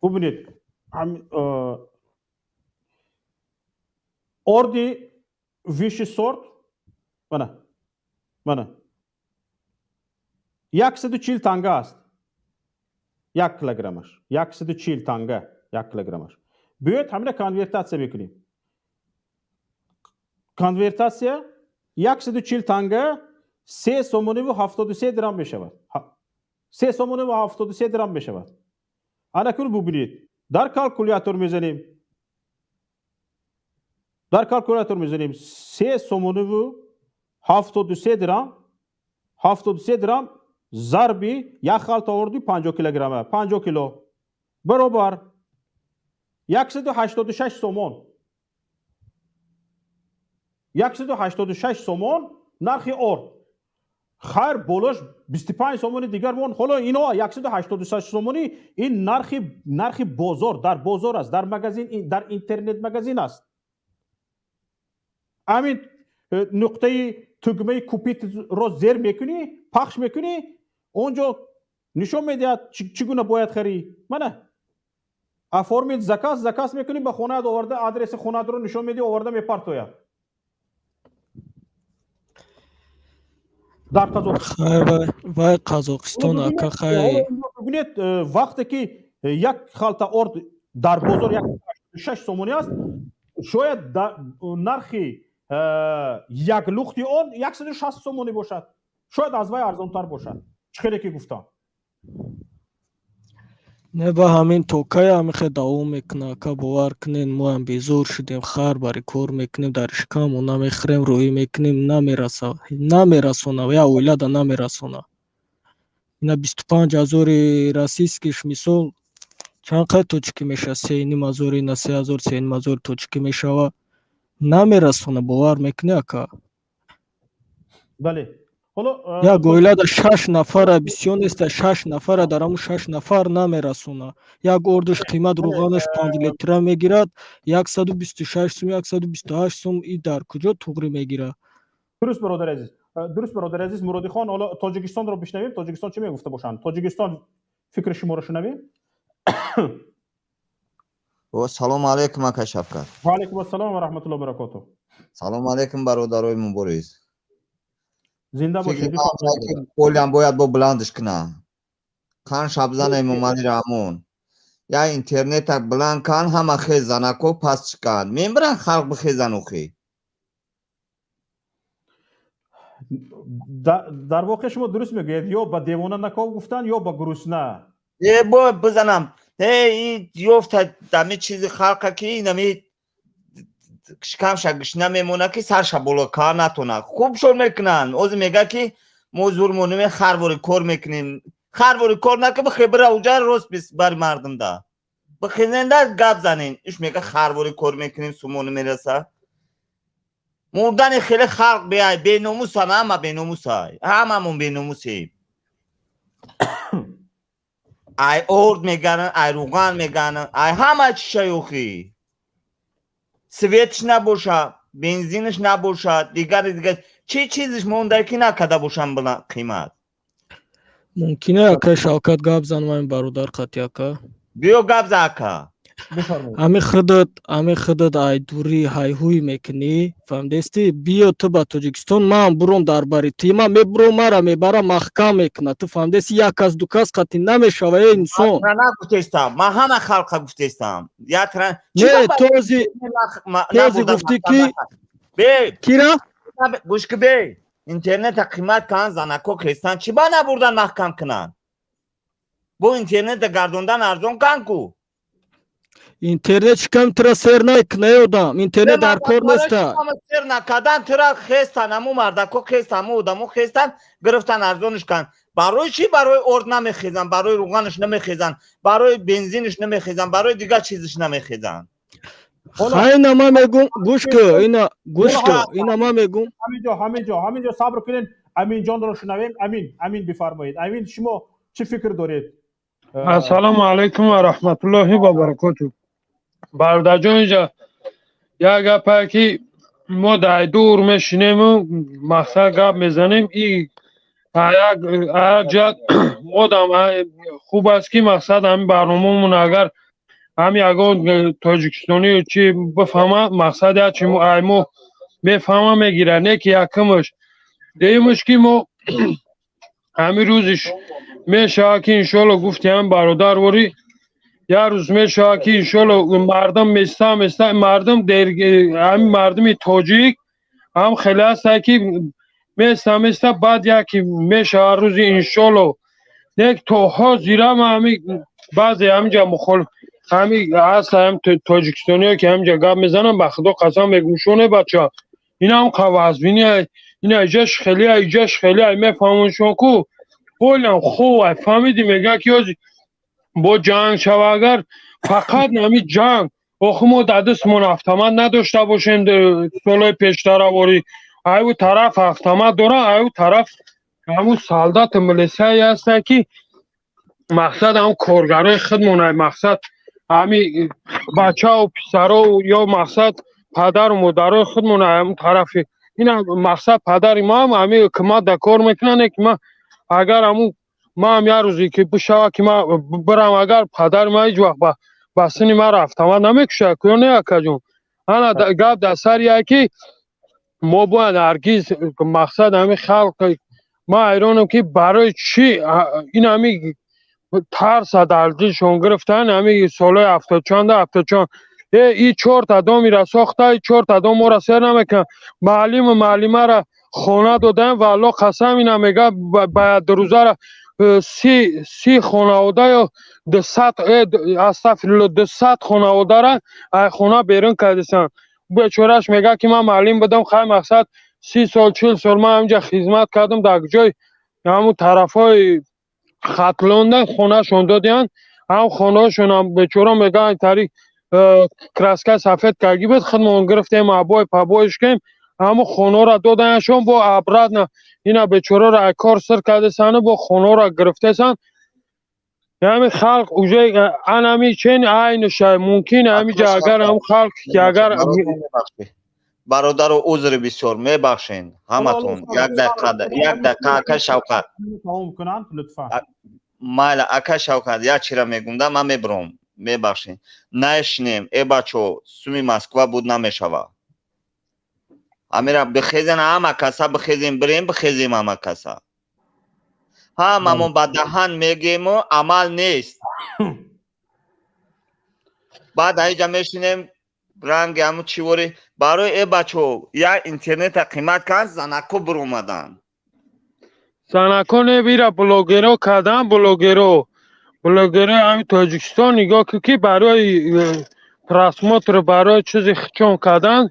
S2: бубинед, орди высший сорт, мана 140 танга аст як килограммаш, 140 танга як килограммаш. Биёед, ҳамина конвертация мекунем. Конвертация: 140 танга 3 сомониву 73 дирам мешавад, 3 сомониву 73 дирам мешавад. Анакун бубинед, дар калкулятор мезанем, дар калкулятор мезанем 3 сомониву 73 дирам, 73 дирам зарби як халта орди 50 килограмма, 50 кило баробар 186 сомон, 186 сомон нархи орд. Хайр, болош 25 сомони дигар мон. Ҳоло ино 186 сомонӣ, ин нархи бозор, дар бозор аст, дар магазин, дар интернет магазин аст. Ҳамин нуқтаи тугмаи купить ро зер мекунӣ, пахш мекунӣ, он ҷо нишон медиҳад, чӣ гуна бояд харӣ. Мана, оформить заказ, заказ мекунӣ, ба хонаат оварда, адреси хонаатро нишон медиҳӣ, оварда мепартояд дар Қазоқистон.
S8: Хай, вай Қазоқистон, ака, хай.
S2: Бибинед, вақте ки як халта орд дар бозор 186 сомонӣ аст, шояд нархи як лухти он 160 сомонӣ бошад, шояд аз вай арзонтар бошад, чӣ хеле ки гуфтам.
S8: Не, ба ҳамин то кай ҳамин хел давом мекунад, ака? Бовар кунед, моам безор шудем. Хар бари кор мекунем, дар шикамон намехӯрем, рӯӣ мекунем, намераса, намерасона, як оилада намерасона. Ина 25 ҳазори российский ш, мисол, чанд қадр тоҷикӣ мешавад? 3,5 ҳазор, ина 3000, 3,5 ҳазори тоҷикӣ мешавад. Намерасона, бовар мекунӣ, ака?
S2: Бале, ҳоло
S8: Як оилада шаш нафара, бисёр неста, шаш нафара, дар ҳамун шаш нафар намерасона. Як ордаш қимат, рӯғанаш 5 литра мегирад 126 сум, 128 сум. И дар куҷо туғрӣ мегирад?
S2: Дуруст, бародари азиз, дуруст, бародари азиз Муродихон. Ҳоло Тоҷикистонро бишнавем. Тоҷикистон чӣ мегуфта бошанд? Тоҷикистон, фикри шуморо шунавем.
S9: Салому алайкум, ака Шавкат.
S2: Ва алайкум ассалом ва раҳматуллоҳи ва баракотуҳ.
S9: Салому алайкум, бародарои мубориз.
S2: Зинда бошед.
S9: Олям бояд бо баландш кунам. Кан шабзан Эмомалӣ Раҳмон. Я интернета баланд кан, ҳама хезанако паст чикан. Мембиран халқ бихезан охи.
S2: Дар воқеъ шумо дуруст мегӯед, ё ба девона наков гуфтан, ё ба гурусна.
S9: Э, бо бизанам. Э, и ёфта дами чизи халқа ки инами шикамша гишна мемона, ки сарша боло кар натона. Хуб шон мекунанд. Ҳозир мега, ки мо зурмонем, харвори кор мекунем. Харвори кор нака, бихе бира уҷа рост бари мардумда. Бихезенда гап занен. Иш мега, харвори кор мекунем, сумони мераса. Мурдани хеле халқ беай, беномусан, ҳама беномусай. Ҳамамон беномусем. Ай орд мегананд, ай рӯған мегананд, ай ҳама чиша ёхӣ. Свет ш набоша, бензинаш набоша, дигари дигар чӣ чизиш монда, ки накарда бошам қимат.
S8: Мумкина, ака Шавкат, гап занам ҳамин бародар қати, ака?
S9: Биё, гап за, ака.
S8: Ҳамин худат ай дурӣ ҳайҳуй мекунӣ, фаҳмидестӣ? Биё ту ба Тоҷикистон, ман буром дар бари ту, ман мебуром, мара мебара, маҳкам мекуна. Ту фаҳмидестӣ, як кас, ду кас қати намешава, э инсон.
S9: Нагуфтестам, ман ҳама халқа гуфтестам.
S8: Не, този гуфтӣ, ки кира.
S9: Гӯш ки, бе интернета қимат кан, занако хестан, чӣ ба набурдан маҳкам кунанд? Бо интернета гардондан арзон кан ку.
S8: Интернет шикам тура сер накуна, э одам, интернет дар кор неста.
S9: Сер накардан, тура хестан, ҳаму мардако хестан, ҳаму одамо хестан, гирифтан, арзониш кан. Барои чӣ барои орд намехезанд, барои рӯғанаш намехезанд, барои бензинаш намехезанд, барои дигар чизиш намехезанд?
S8: Ина ман мегум, гӯш ку, ина гӯш ку, ина ман мегум.
S2: Ҳаминҷо, ҳаминҷо, ҳаминҷо сабр кунед, Аминҷонро шунавем. Амин, Амин, бифармоед, Амин, шумо чӣ фикр доред?
S10: Ассалому алайкум ва раҳматуллоҳи ва баракоту. Бародарҷон, инҷа як гапае, ки мо дар дур мешинему мақсад гап мезанем, и як ҷиҳат модам хуб аст, ки мақсад ҳамин барномаамон, агар ҳам ягон тоҷикистонӣ чи бифаҳма, мақсад як чи ай мо мефаҳма, мегира. Не ки якумаш, дуюмаш, ки мо ҳамин рӯзиш мешавад, ки иншоалло, гуфти ҳам бародар ворӣ, як рӯз мешавад, ки иншоалло мардум места места, мардум, ҳамин мардуми тоҷик ҳам хеле ҳастанд, ки места места баъд яке мешавад рӯзи, иншоалло. Нек то ҳозирам ҳами баъзе ҳаминҷа мухолиф ҳами ҳаста, ҳам тоҷикистониё, ки ҳаминҷа гап мезанам, ба худо қасам мегӯм, шоне бача, инам қавазвини, ина иҷаш хеле, иҷаш хеле мефаҳмоншон ку олям хуб фаҳмидӣ. Мегӯяд, ки ҳозир бо ҷанг шава, агар фақат нами ҷанг, охи мо дар дастмон автомат надошта бошем, солҳои пештараворӣ аю тараф автомат дорад, аю тараф. Ҳамун солдати милисае ҳаста, ки мақсад ҳамун коргарои худмона, мақсад ҳами бачаву писаро ё мақсад падару модарои худмона. Ҳамун тарафи ина мақсад падари маам ҳами ҳукумат да кор мекунанд, ки ма агар ҳамун маам як рӯзе ки бишава, ки ма бирам, агар падари ма ҳеҷ вақт ба синни мара автомат намекушад, ё не, акаҷон? Ана гап дар сари яе, ки мо бояд ҳаргиз мақсад ҳами халқ. Ман ҳайронам, ки барои чӣ ин ҳами тарса дар дилшон гирифтан. Ҳами солҳои ҳафтодчанда, ҳафтодчанд э и чорта домира сохта, и чорта дом моро сер намекунад. Маълиму маълимара хона додаем, валло қасам, ина мега ба дурӯзара 30 хонавода ё 200, астафирулло, 200 хонаводара ай хона берун кардисанд. Бечораш мега, ки ман маълим будам, хай, мақсад 30 сол, 40 сол ман ҳаминҷа хизмат кардам. Дар ҷой ҳамун тарафҳои Хатлонда хонашон додиянд, ҳам хонаҳошонам бечора мега тари краска сафед карги буд, худмон гирифтем, обои пабоиш кем, ҳамун хонаро додаяншон. Бо обратно ина бечораро ай кор сир кардесану бо хонаро гирифтесан. Ҳами халқ уже анами чен айнушай мумкин ҳамиҷа агар ҳам халқ ки агар
S9: Бародару, узри бисёр, мебахшен ҳаматон, як дақиқа, як дақиқа, ака Шавқат.
S2: Тамом кунанд, лутфан.
S9: Майла, ака Шавқат, як чира мегум да, ман мебуром, мебахшен. Наешинем, э бачо, суми Москва буд намешава. Амира бихезен, ҳама каса бихезем, бирем, бихезем ҳама каса. Ҳамамон ба даҳан мегему, амал нест. Баъд аиҷа мешинем, ранги ҳамун чивори барои э бачо, як интернета қимат кард, занако биромаданд.
S10: Занако не, бира блогеро кардан, блогеро ҳами Тоҷикистон. Нигоҳ кун, ки барои просмотр, барои чизи хичон кардан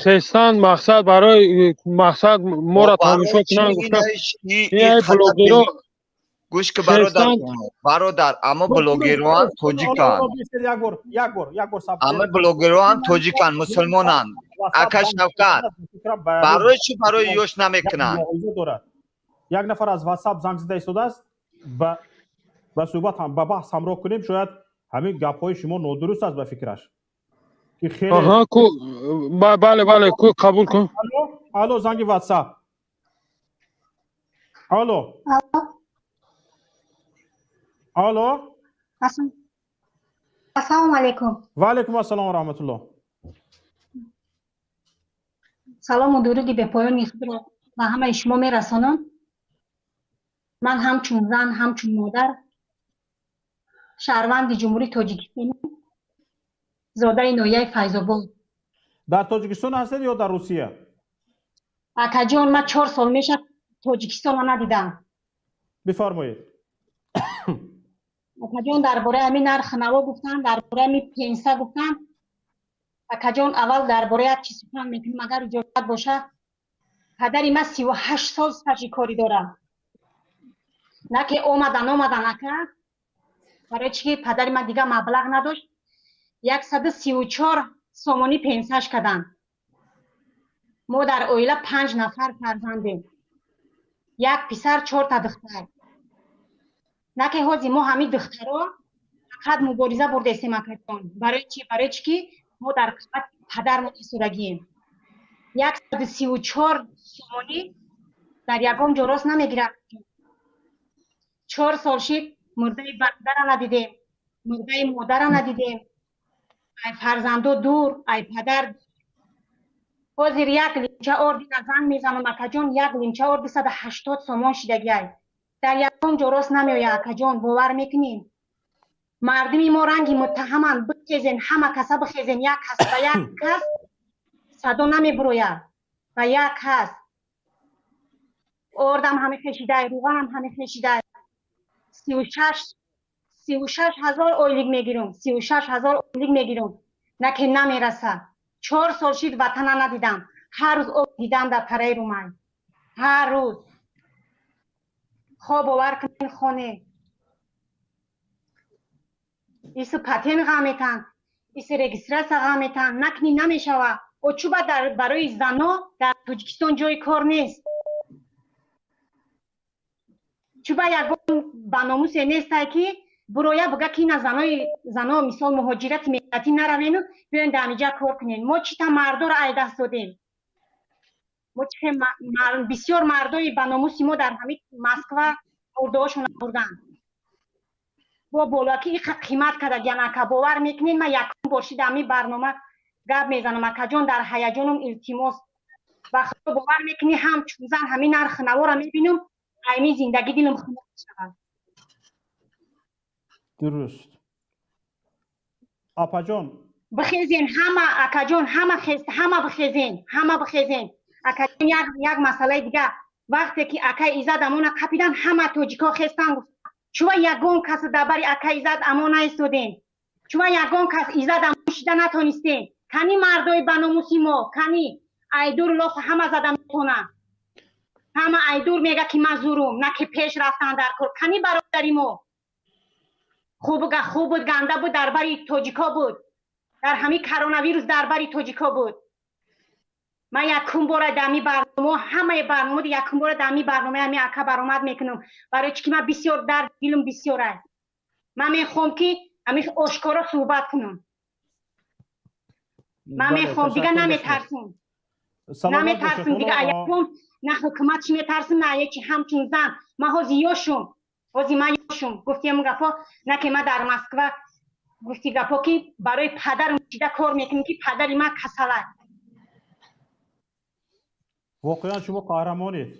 S10: хестан, мақсад барои мақсад моро тамошо кунанд, гуфта блогеро.
S9: Гӯш ки, бародар, бародар, аммо блогероам тоҷиканд, аммо блогероам тоҷиканд, мусулмонанд, ака Шавкат. Барои чӣ барои ёш намекунанд?
S2: Як нафар аз Ватсап занг зада истодааст, ба суҳбат, ба баҳс ҳамроҳ кунем. Шояд ҳамин гапҳои шумо нодуруст аст ба фикраш.
S10: Бале, бале, қабул кун.
S2: Алло, занги Ватсап, алло, алло.
S11: Ассалому алайкум.
S2: Ва алайкум ассалом ва раҳматуллоҳ.
S11: Салому дуруди бепоёни худро ба ҳамаи шумо мерасонам. Ман ҳамчун зан, ҳамчун модар, шаҳрванди Ҷумҳурии Тоҷикистон, зодаи ноҳияи Файзобод.
S2: Дар Тоҷикистон ҳастед ё дар Русия?
S11: Акаҷон, ман 4 сол мешавад, Тоҷикистонро надидам.
S2: Бифармоед.
S11: Акаҷон, дар бораи ҳамин нархи наво гуфтанд, дар бораи ҳамин пенсия гуфтанд. Акаҷон, аввал дар бораи як чиз сухан мекунем, агар иҷозат бошад. Падари ман 38 сол стажи корӣ дорад. На ки омадан, омадан, ака, барои чи ки падари ман дигар маблағ надошт, 134 сомонӣ пенсияш карданд. Мо дар оила панҷ нафар фарзандем: як писар, чорта духтар. На ки ҳозир мо ҳамин духтаро фақат мубориза бурдестем, акаҷон. Барои чи? Барои чи ки мо дар қисмати падармон истодагием. 134 сомонӣ дар ягон ҷо рост намегирад. 4 сол шид, мурдаи бародара надидем, мурдаи модара надидем, ай фарзандо дур, ай падар. Ҳозир як лимча ордина занг мезанам, акаҷон, як лимча орд 280 сомон шидагиай. Дар ягон ҷо рост намеояд, акаҷон, бовар мекунем? Мардуми мо ранги муттаҳаманд. Бихезен, ҳама каса бихезен. Як кас ба як кас садо намебурояд, ба як кас. Ордам ҳаме хешидай, рӯғанам ҳаме хешидай. 36 000 ойлик мегирам, 36 000 ойлик мегирам, на ки намераса. 4 сол шид, ватана надидам. Ҳар рӯз об дидам дар параи румай, ҳар рӯз. Хоб, бовар кунен, хоне ису патент ғам метан, ису регистрация ғам метан, накни намешава. Очуба дар барои зано дар Тоҷикистон ҷои кор нест. Чуба ягон ба номусе нестай, ки буроя буга, ки ина занои зано, мисол, муҳоҷирати меҳнатӣ наравену биёен дар ҳамиҷа кор кунен. Мо чита мардоро ай даст додем? Мо чихе бисёр мардои ба номуси мо дар ҳамин Москва мурдаҳошона бурданд бо болаки иқа қимат кардагиан. Ака, бовар мекунед, ман якум бор шида ҳамин барнома гап мезанам, акаҷон, дар ҳаяҷонум. Илтимос, ба Худо, бовар мекунӣ, ҳамчун зан ҳамин нархи навора мебинам, аймин зиндагӣ дилам хунук мешавад.
S2: Дуруст, апаҷон.
S11: Бихезен ҳама, акаҷон, ҳама хез, ҳама бихезен, ҳама бихезен, акаҷон. Як масъалаи дига: вақте ки акаи Иззат Амона қапидан, ҳама тоҷикҳо хестан. Чува ягон кас дар бари акаи Иззат Амон наистодем? Чува ягон кас Иззат Амон шида натонистем? Кани мардои баномуси мо, кани? Айдур лоф ҳама зада метонад, ҳама айдур мега, ки ман зурум, на ки пеш рафтан дар кор. Кани бародари мо? Хуб хуб буд, ганда буд, дар бари тоҷико буд, дар ҳамин коронавирус дар бари тоҷико буд. Ман якум бора дар ҳамин барнома, ҳамаи барнома, якум бора дар ҳамин барномаи ҳамин ака баромад мекунам, барои чӣ ки ман бисёр дард дилам бисёр аст. Ман мехоҳам, ки ҳамин ошкоро суҳбат кунам. Ман мехоҳам, дига наметарсам, наметарсам дига. Якум на ҳукумат чӣ метарсам, на ечи. Ҳамчун зан ман ҳози ёшум, ҳози ман ёшум. Гуфтиам гапо на ки ман дар Москва, гуфти гапо, ки барои падарам шида кор мекунем, ки падари ман касалат.
S2: Воқеан, шумо қаҳрамонед,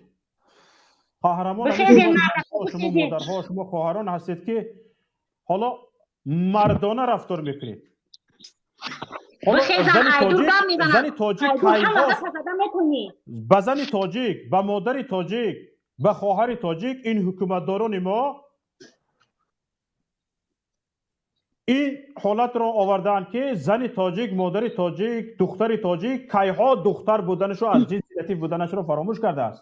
S2: қаҳрамон.
S11: Бихезен, мардак,
S2: шумо
S11: бихезен.
S2: Модарҳо, шумо хоҳарон ҳастед, ки ҳоло мардона рафтор мекунед. Ҳоло
S11: Бихезан,
S2: зани
S11: айдур
S2: тоҷик
S11: гап мезанад.
S2: Зани тоҷик
S11: Айдур ҳама
S2: кайҳост
S11: гапа зада метонӣ.
S2: Ба зани тоҷик, ба модари тоҷик, ба хоҳари тоҷик ин ҳукуматдорони мо ин ҳолатро овардаанд, ки зани тоҷик, модари тоҷик, духтари тоҷик кайҳо духтар буданашро, аз ҷинси латиф буданашро фаромӯш кардааст.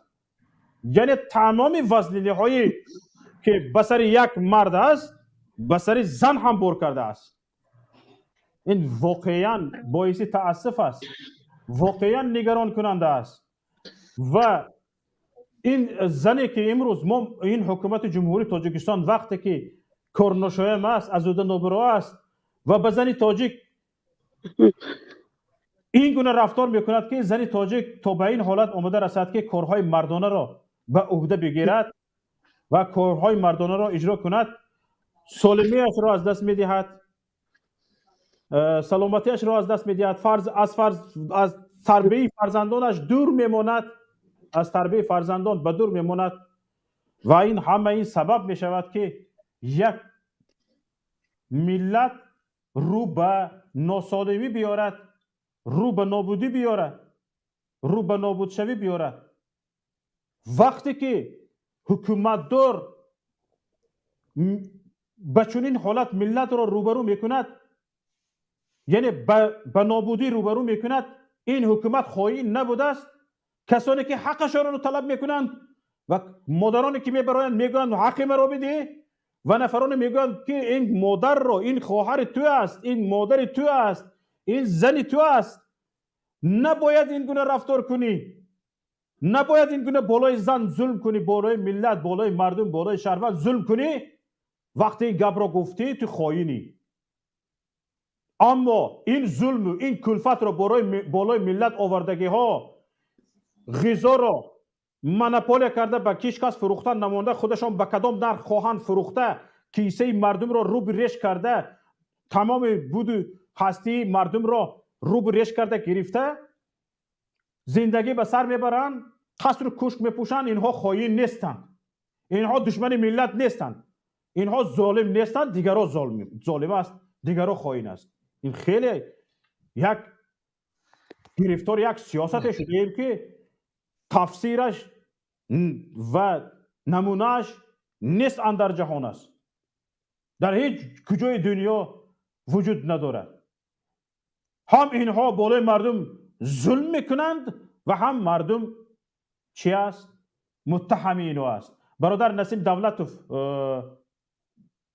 S2: Яъне тамоми вазниниҳое ки ба сари як мард аст, ба сари зан ҳам бор кардааст. Ин воқеан боиси таассуф аст, воқеан нигаронкунанда аст. Ва ин зане ки имрӯз мо ин ҳукумати Ҷумҳурии Тоҷикистон, вақте ки корношоям аст, азуда нобуро аст ва ба зани тоҷик ин гуна рафтор мекунад, ки зани тоҷик то ба ин ҳолат омода расад, ки корҳои мардонаро ба уҳда бигирад ва корҳои мардонаро иҷро кунад, солимиашро аз даст медиҳад, саломатиашро аз даст медиҳад, фарз аз фарз аз тарбияи фарзандонаш дур мемонад, аз тарбияи фарзандон ба дур мемонад. Ва ин ҳама ин сабаб мешавад, ки як миллат рӯ ба носолимӣ биёрад, рӯ ба нобудӣ биёрад, рӯ ба нобудшавӣ биёрад. Вақте ки ҳукуматдор ба чунин ҳолат миллатро рӯбарӯ мекунад, яъне ба нобудӣ рӯбарӯ мекунад, ин ҳукумат хоин набудааст. Касоне ки ҳаққашонро талаб мекунанд ва модароне ки мебароянд, мегӯянд: «Ҳаққи маро бидиҳ», ва нафароне мегӯянд, ки ин модарро, ин хоҳари ту аст, ин модари ту аст, ин зани ту аст, набояд ин гуна рафтор кунӣ, набояд ин гуна болои зан зулм кунӣ, болои миллат, болои мардум, болои шаҳрванд зулм кунӣ, вақте ин гапро гуфтӣ, ту хоинӣ. Аммо ин зулму ин кулфатро болои миллат овардагиҳо, ғизоро монополия карда, ба ҳеҷ кас фурӯхта намонда, худашон ба кадом нарх хоҳанд фурӯхта, кисаи мардумро рӯби реш карда, тамоми буду ҳастии мардумро рӯбу реш карда гирифта, зиндагӣ ба сар мебаранд, қасру кӯшк мепӯшанд, инҳо хоин нестанд, инҳо душмани миллат нестанд, инҳо золим нестанд. Дигаро золим аст, дигаро хоин аст. Ин хеле як гирифтори як сиёсате шудаем, ки тафсираш ва намунааш нест андар ҷаҳон аст, дар ҳеҷ куҷои дунё вуҷуд надорад. Ҳам инҳо болои мардум зулм мекунанд ва ҳам мардум чи аст, муттаҳами ино аст. Бародар Насим Давлатов,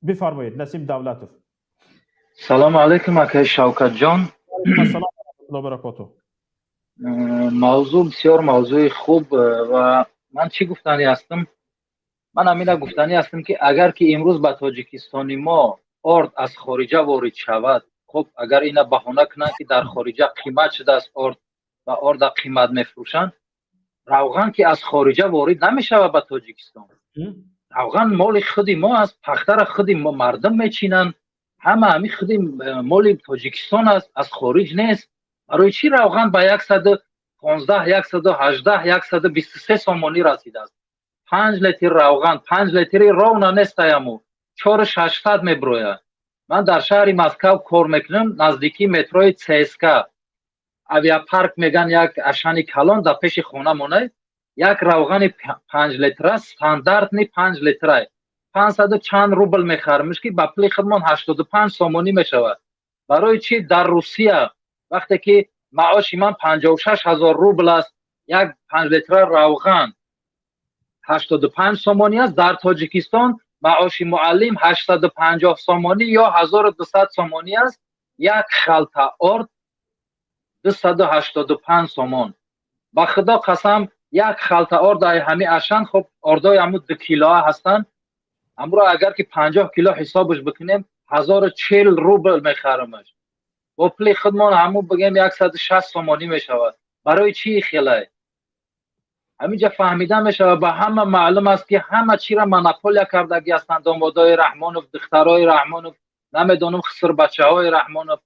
S2: бифармоед, Насим Давлатов.
S12: Салому алайкум, акаи Шавкатҷон.
S2: Ассалому алайкум баракоту.
S12: Мавзӯъ бисёр мавзӯи хуб, ва ман чӣ гуфтанӣ ҳастам. Ман ҳамина гуфтанӣ ҳастам, ки агар ки имрӯз ба Тоҷикистони мо орд аз хориҷа ворид шавад, хуб, агар ина баҳона кунанд, ки дар хориҷа қимат шудааст орд ва орда қимат мефурӯшанд, равған ки аз хориҷа ворид намешавад ба Тоҷикистон. Равған моли худи мо аст, пахтара худи мардум мечинанд, ҳама ҳами худи моли Тоҷикистон аст, аз хориҷ нест. Барои чӣ равған ба 115, 118, 123 сомонӣ расидааст? 5 литр равған, 5 литри ровно нестаяму 4600 меброяд. Ман дар шаҳри Москав кор мекунам, наздикии метрои ЦСКА, Авиапарк меган, як Ашани калон дар пеши хона монай. Як равғани 5 литра, стандартный 5 литрай, 500-у чанд рубл мехарамш, ки ба пули худмон 85 сомонӣ мешавад. Барои чӣ дар Русия, вақте ки маоши ман 56 000 рубл аст, як 5 литра равған 85 сомонӣ аст, дар Тоҷикистон маоши муаллим 850 сомонӣ ё 1200 сомонӣ аст, як халта орд 285 сомон? Ба Худо қасам, як халта орд ай ҳами Ашан, хуб, ордои ҳаму 2 килоа ҳастанд, ҳамро агар ки 50 кило ҳисобаш бикунем, 1040 рубл мехарамаш. Бо пули худмон ҳамун бигем 160 сомонӣ мешавад. Барои чӣ хелай? Ҳаминҷа фаҳмида мешавад, ба ҳама маълум аст, ки ҳама чиро монополия кардагӣ ҳастанд домодои Раҳмонов, духтарои Раҳмонов, намедонам, хисрбачаҳои Раҳмонов.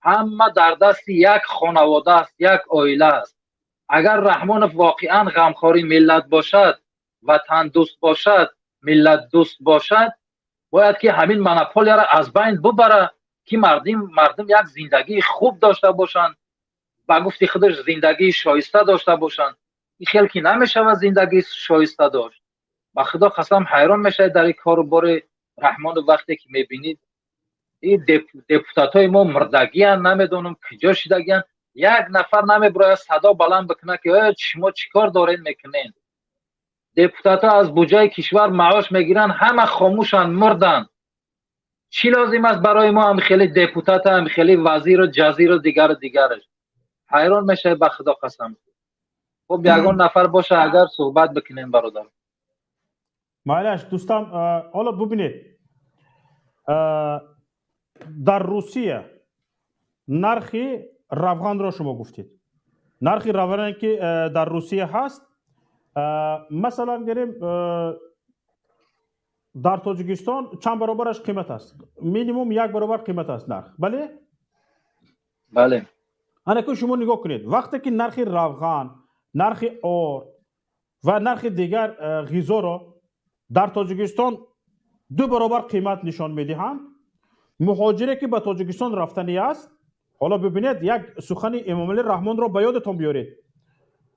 S12: Ҳама дар дасти як хонавода аст, як оила аст. Агар Раҳмонов воқеан ғамхори миллат бошад, ватандӯст бошад, миллатдӯст бошад, бояд ки ҳамин монополияро аз байн бубара, ки мардум як зиндагии хуб дошта бошанд, ба гуфти худаш зиндагии шоиста дошта бошанд. Ин хел ки намешавад зиндагии шоиста дошт. Ба Худо қасам, ҳайрон мешавед дар ин кору бори Раҳмонов, вақте ки мебинед, ин депутатҳои мо мурдагиянд, намедонам куҷо шидагиянд. Як нафар намебирояд садо баланд бикунад, ки шумо чӣ кор доред мекунед? Депутатҳо аз буҷаи кишвар маош мегиранд, ҳама хомӯшанд, мурданд. Чӣ лозим аст барои мо ҳам хеле депутат, ҳам хеле вазиру ҷазиру дигару дигараш? Ҳайрон мешавед, ба Худо қасам. Хуб, ягон нафар боша агар, суҳбат бикунем, бародар.
S2: Майлаш, дӯстам, ҳоло бубинед, дар Русия нархи равғанро шумо гуфтед, нархи равғане ки дар Русия ҳаст, масалан гирем, дар Тоҷикистон чанд баробараш қимат аст? Минимум як баробар қимат аст нарх, бале?
S12: Бале.
S2: Анаку шумо нигоҳ кунед, вақте ки нархи равған, нархи орд ва нархи дигар ғизоро дар Тоҷикистон ду баробар қимат нишон медиҳанд, муҳоҷире ки ба Тоҷикистон рафтанӣ аст, ҳоло бибинед, як сухани Эмомалӣ Раҳмонро ба ёдатон биёред,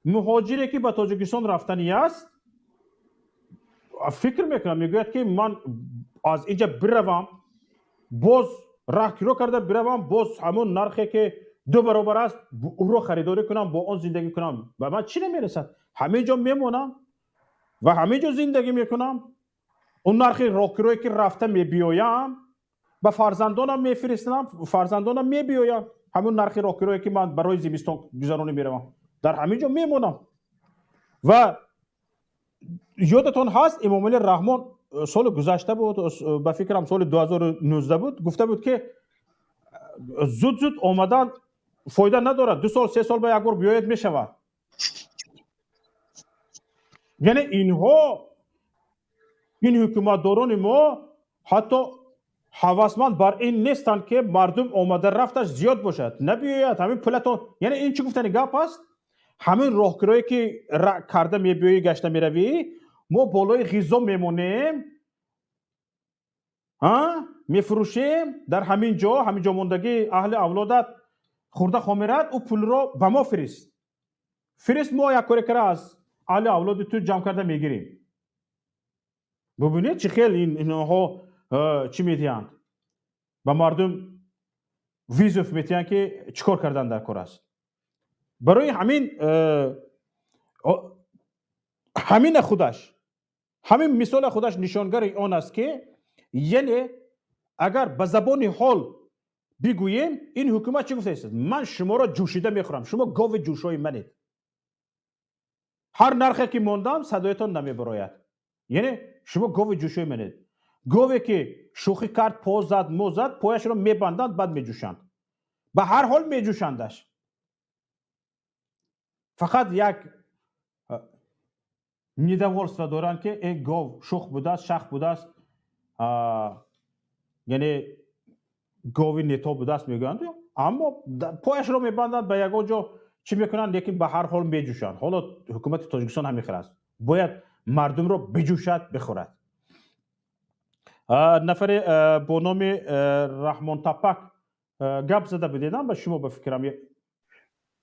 S2: муҳоҷире ки ба Тоҷикистон рафтанӣ аст, фикр мекунам, мегӯяд, ки ман аз инҷа биравам, боз раҳкиро карда биравам, боз ҳамон нархе ки ду баробар аст, ӯро харидорӣ кунам, бо он зиндагӣ кунам, ба ман чӣ намерасад? Ҳамин ҷо мемонам ва ҳамин ҷо зиндагӣ мекунам. Он нархи роҳкирое ки рафта мебиёям, ба фарзандонам мефиристам, фарзандонам мебиёям. Ҳамон нархи роҳкирое ки ман барои зимистон гузаронӣ меравам, дар ҳамин ҷо мемонам. Ва ёдатон ҳаст, Эмомалӣ Раҳмон соли гузашта буд, ба фикрам, соли 2019 буд, гуфта буд, ки зуд зуд омадан фоида надорад, 2 сол, 3 сол ба як бор биёяд мешавад. Яъне инҳо, ин ҳукуматдорони мо ҳатто ҳавасманд бар ин нестанд, ки мардум омада рафташ зиёд бошад. Набиёяд, ҳамин пулатон. Яъне ин чӣ гуфтани гап аст? Ҳамин роҳкирое ки карда мебиёӣ, гашта меравӣ, мо болои ғизо мемонем, мефурӯшем, дар ҳамин ҷо, ҳамин ҷо мондагӣ аҳли авлодат хӯрда хомерад, ӯ пулро ба мо фирист, фирист, мо як коре кара аз аҳли авлоди ту ҷамъ карда мегирем. Бубинед, чӣ хел инҳо чӣ медиҳанд ба мардум, вызов медиҳанд, ки чӣ кор кардан дар кор аст. Барои ҳамин ҳамина худаш, ҳамин мисола худаш нишонгари он аст, ки яъне агар ба забони ҳол бигӯем, ин ҳукумат чӣ гуфтааст? Ман шуморо ҷӯшида мехӯрам, шумо гови ҷӯшои манед, ҳар нархе ки мондам, садоятон намебарояд. Яъне шумо гови ҷӯшоӣ менед. Гове ки шӯхӣ кард, по зад, мо зад, пояшро мебанданд, баъд меҷӯшанд. Ба ҳар ҳол меҷӯшандаш. Фақат як недовольство доранд, ки э гов шух будааст, шах будааст, яъне гови нето будааст мегӯянд, аммо пояшро мебанданд, ба ягон ҷо чӣ мекунанд, лекин ба ҳар ҳол меҷӯшанд. Ҳоло ҳукумати Тоҷикистон ҳамин хел аст, бояд мардумро биҷӯшад, бихӯрад. Нафаре бо номи Раҳмонтапак гап зада будедам ба шумо, ба фикрам.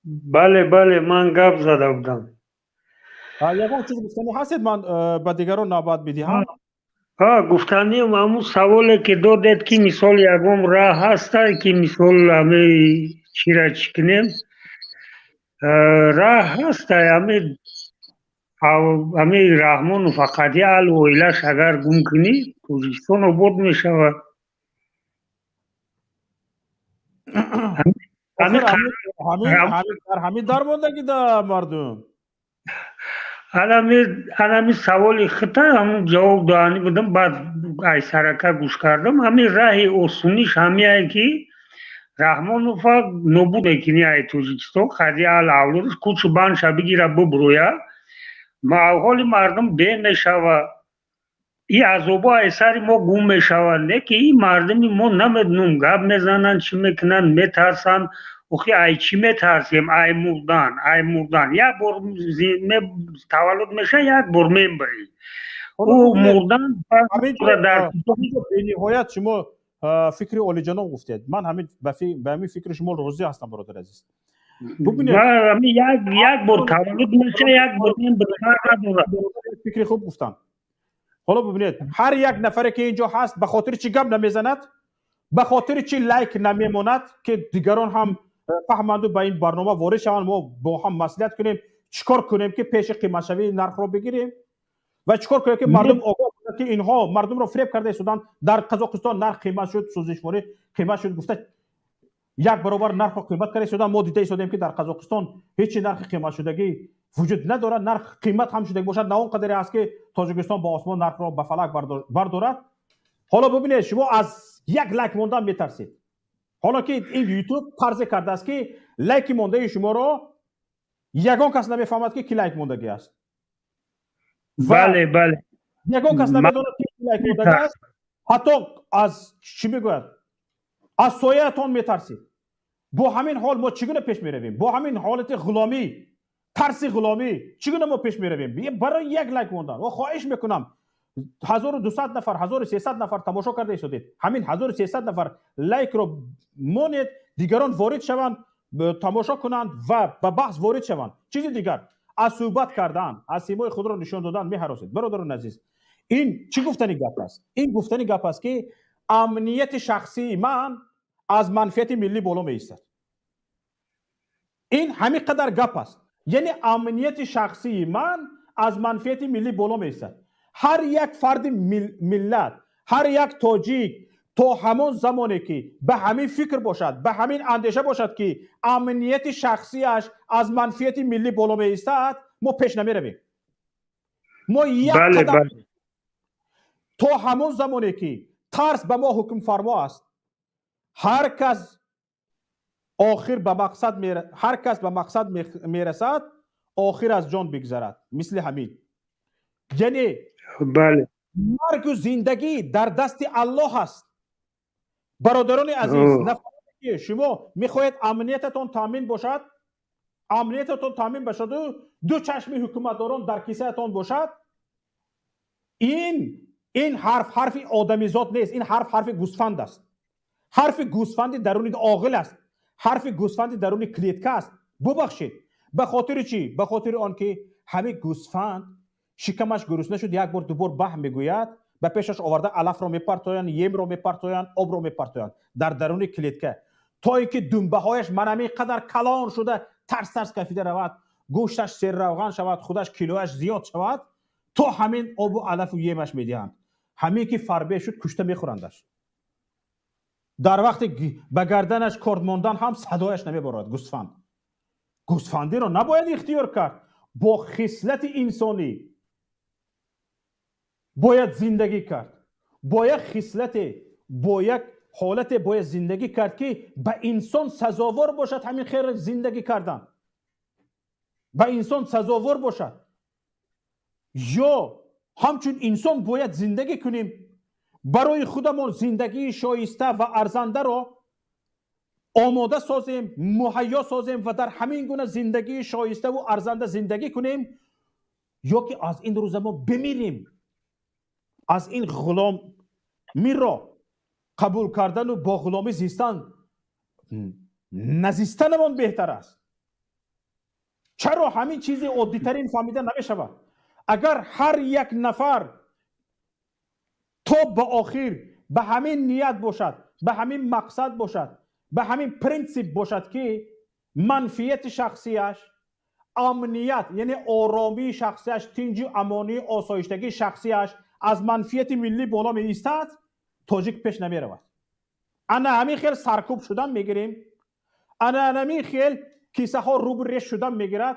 S4: Бале, ман гап зада будам.
S2: Ягон чиз гуфтанӣ ҳастед? Ман ба дигарон навбат бидиҳам.
S4: Ҳа, гуфтаниам ҳамун саволе ки додед, ки мисол ягон раҳ ҳаста, ки мисол ҳами чира чӣ кунем. Раҳ ҳаста, ҳами Раҳмону фақат аҳлу оилаш агар гум кунӣ, Тоҷикистон обод мешавад.
S2: Дар ҳамин дармондагӣ да мардум.
S4: Анами саволи хита ҳамун ҷавоб доданӣ будам, баъд ай сарака гӯш кардам. Ҳамин раҳи осуниш ҳамияе, ки Раҳмонова нобуд мекунӣ ай Тоҷикистон, хади аҳл авлодаш кучу банша бигира бубрӯя, ҳоли мардум бе мешава, и азобо ай сари мо гум мешавад. Не ки и мардуми мо намедонам гап мезананд, чӣ мекунанд, метарсанд. Охи ай чӣ метарсем? Ай мурдан, ай мурдан. Як бор таваллуд меша, як бор мембирӣ. Ӯ мурдан.
S2: Бениҳоят шумо фикри олиҷаноб гуфтед. Ман ҳамин ба ҳамин фикри шумо розӣ ҳастам, бародари азиз.
S4: Бубинед, як бор таваллуд меша, як бор мембирӣ, фарқ надорад.
S2: Фикри хуб гуфтам. Ҳоло бубинед, ҳар як нафаре ки инҷо ҳаст, ба хотири чӣ гап намезанад, ба хотири чӣ лайк намемонад, ки дигарон ҳам фаҳманду ба ин барнома ворид шаванд, мо бо ҳам маслиҳат кунем, чӣ кор кунем, ки пеши қиматшавии нархро бигирем ва чӣ кор кунем, ки мардум огоҳ кунад, ки инҳо мардумро фиреб карда истоданд. Дар Қазоқистон нарх қимат шуд, сӯзишворӣ қимат шуд гуфта, як баробар нархро қимат карда истоданд. Мо дида истодем, ки дар Қазоқистон ҳечи нархи қиматшудагӣ вуҷуд надорад. Нарх қимат ҳам шудагӣ бошад, на он қадаре аст, ки Тоҷикистон ба осмон нархро ба фалак бардорад. Ҳоло бубинед, шумо аз як лайк мондан метарсед, ҳоло ки ин Ютуб фарзе кардааст, ки лайки мондаи шуморо ягон кас намефаҳмад, ки ки лайк мондагӣ аст.
S4: Бале, бале.
S2: Ягон кас намедонад, ки лайк мондагӣ аст. Ҳатто аз чӣ мегӯяд, аз сояатон метарсед. Бо ҳамин ҳол мо чӣ гуна пеш меравем? Бо ҳамин ҳолати ғуломӣ, тарси ғуломӣ чӣ гуна мо пеш меравем? Барои як лайк мондан ва хоҳиш мекунам, 1200 нафар, 1300 нафар тамошо карда истодед, ҳамин 1300 нафар лайкро монед, дигарон ворид шаванд, тамошо кунанд ва ба баҳс ворид шаванд. Чизи дигар, аз суҳбат кардан, аз симои худро нишон додан меҳаросед. Бародарони азиз, ин чӣ гуфтани гап аст? Ин гуфтани гап аст, ки амнияти шахсии ман аз манфиати миллӣ боло меистад. Ин ҳамин қадар гап аст. Яъне амнияти шахсии ман аз манфиати миллӣ боло меистад. Ҳар як фарди миллат, ҳар як тоҷик то ҳамон замоне ки ба ҳамин фикр бошад, ба ҳамин андеша бошад, ки амнияти шахсияш аз манфиати миллӣ боло меистад, мо пеш намеравем. Мо як қадам то ҳамон замоне ки тарс ба мо ҳукмфармо аст, ҳар кас охир ба мақсад, ҳар кас ба мақсад мерасад, охир аз ҷон бигзарад. Мисли ҳамин, яъне маргу зиндагӣ дар дасти Аллоҳ аст. Бародарони азиз, нафаре ки шумо мехоҳед амниятатон таъмин бошад, амниятатон таъмин бошаду ду чашми ҳукуматдорон дар кисаятон бошад, ин ҳарф ҳарфи одамизод нест, ин ҳарф ҳарфи гӯсфанд аст, ҳарфи гӯсфанди даруни оғил аст, ҳарфи гӯсфанди даруни клетка аст. Бубахшед, ба хотири чӣ? Ба хотири он ки ҳамин гӯсфанд шикамаш гурусна шуд, як бор, ду бор баҳ мегӯяд, ба пешаш оварда алафро мепартоянд, емро мепартоянд, обро мепартоянд дар даруни клетка, то ин ки думбаҳояш манами қадар калон шуда тарс тарс кафида равад, гӯшташ серравған шавад, худаш килояш зиёд шавад, то ҳамин обу алафу емаш медиҳанд. Ҳамин ки фарбе шуд, кушта мехӯрандаш. Дар вақти ба гарданаш корд мондан ҳам садояш намебарад. Гӯсфанд, гӯсфандиро набояд ихтиёр кард. Бо хислати инсонӣ. Бояд зиндагӣ кард, бо як хислате, бо як ҳолате бояд зиндагӣ кард, ки ба инсон сазовор бошад. Ҳамин хел зиндагӣ кардан ба инсон сазовор бошад. Ё ҳамчун инсон бояд зиндагӣ кунем, барои худамон зиндагии шоиста ва арзандаро омода созем, муҳайё созем ва дар ҳамин гуна зиндагии шоиставу арзанда зиндагӣ кунем, ё ки аз ин рӯза мо бимирем. Аз ин ғуломиро қабул кардану бо ғуломӣ зистан назистанамон беҳтар аст. Чаро ҳамин чизи оддитарин фаҳмида намешавад? Агар ҳар як нафар то ба охир ба ҳамин ният бошад, ба ҳамин мақсад бошад, ба ҳамин принсип бошад, ки манфиати шахсияш, амният, яъне оромии шахсияш, тинҷу амонии осоиштагии шахсияш аз манфиати миллӣ боло меистад, тоҷик пеш намеравад. Ана ҳамин хел саркӯб шудан мегирем, ана ҳамин хел кисаҳо рӯбу реш шудан мегирад.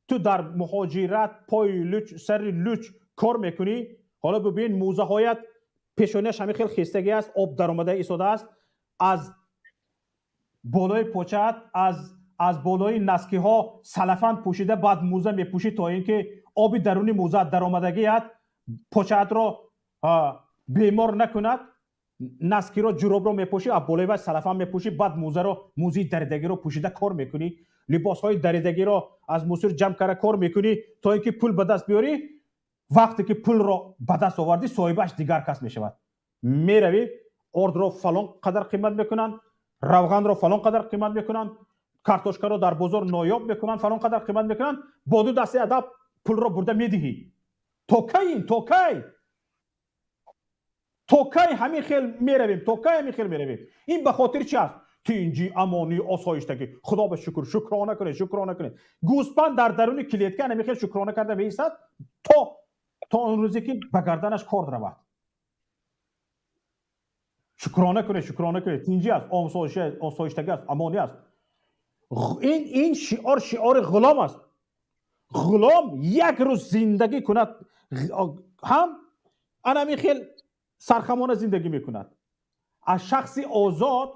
S2: Ту дар муҳоҷират пои луч, сари луч кор мекунӣ. Ҳоло бибин, мӯзаҳоят пешонааш ҳамин хел хестагӣ аст, об даромада истодааст аз болои почаат, аз болои носкиҳо селлофан пӯшида, баъд мӯза мепӯшӣ, то ин ки оби даруни мӯзаат даромадагият почаатро бемор накунад. Носкиро, ҷуробро мепӯшӣ, аз болои вай селлофан мепӯшӣ, баъд мӯзаро, мӯзии даридагиро пӯшида кор мекунӣ, либосҳои даридагиро аз мусор ҷамъ карда кор мекунӣ, то ин ки пул ба даст биёрӣ. Вақте ки пулро ба даст овардӣ, соҳибаш дигар кас мешавад. Меравӣ, ордро фалон қадар қимат мекунанд, равғанро фалон қадар қимат мекунанд, картошкаро дар бозор ноёб мекунанд, фалон қадар қимат мекунанд. Бо ду дасти адаб пулро бурда медиҳӣ. То кай ин? То кай, то кай ҳамин хел меравем? То кай ҳамин хел меравем? Ин ба хотири чи аст? Тинҷӣ, амонӣ, осоиштагӣ. Худо ба шукр, шукрона кунед, шукрона кунед. Гӯспанд дар даруни клетка ҳамин хел шукрона карда меистад то он рӯзе ки ба гарданаш корд равад. Шукрона кунед, шукрона кунед, тинҷӣ аст, осоиштагӣ аст, амонӣ аст. Ин шиор шиори ғулом аст. Ғулом як рӯз зиндагӣ кунад ҳам ана ҳамин хел сархамона зиндагӣ мекунад. Аз шахси озод,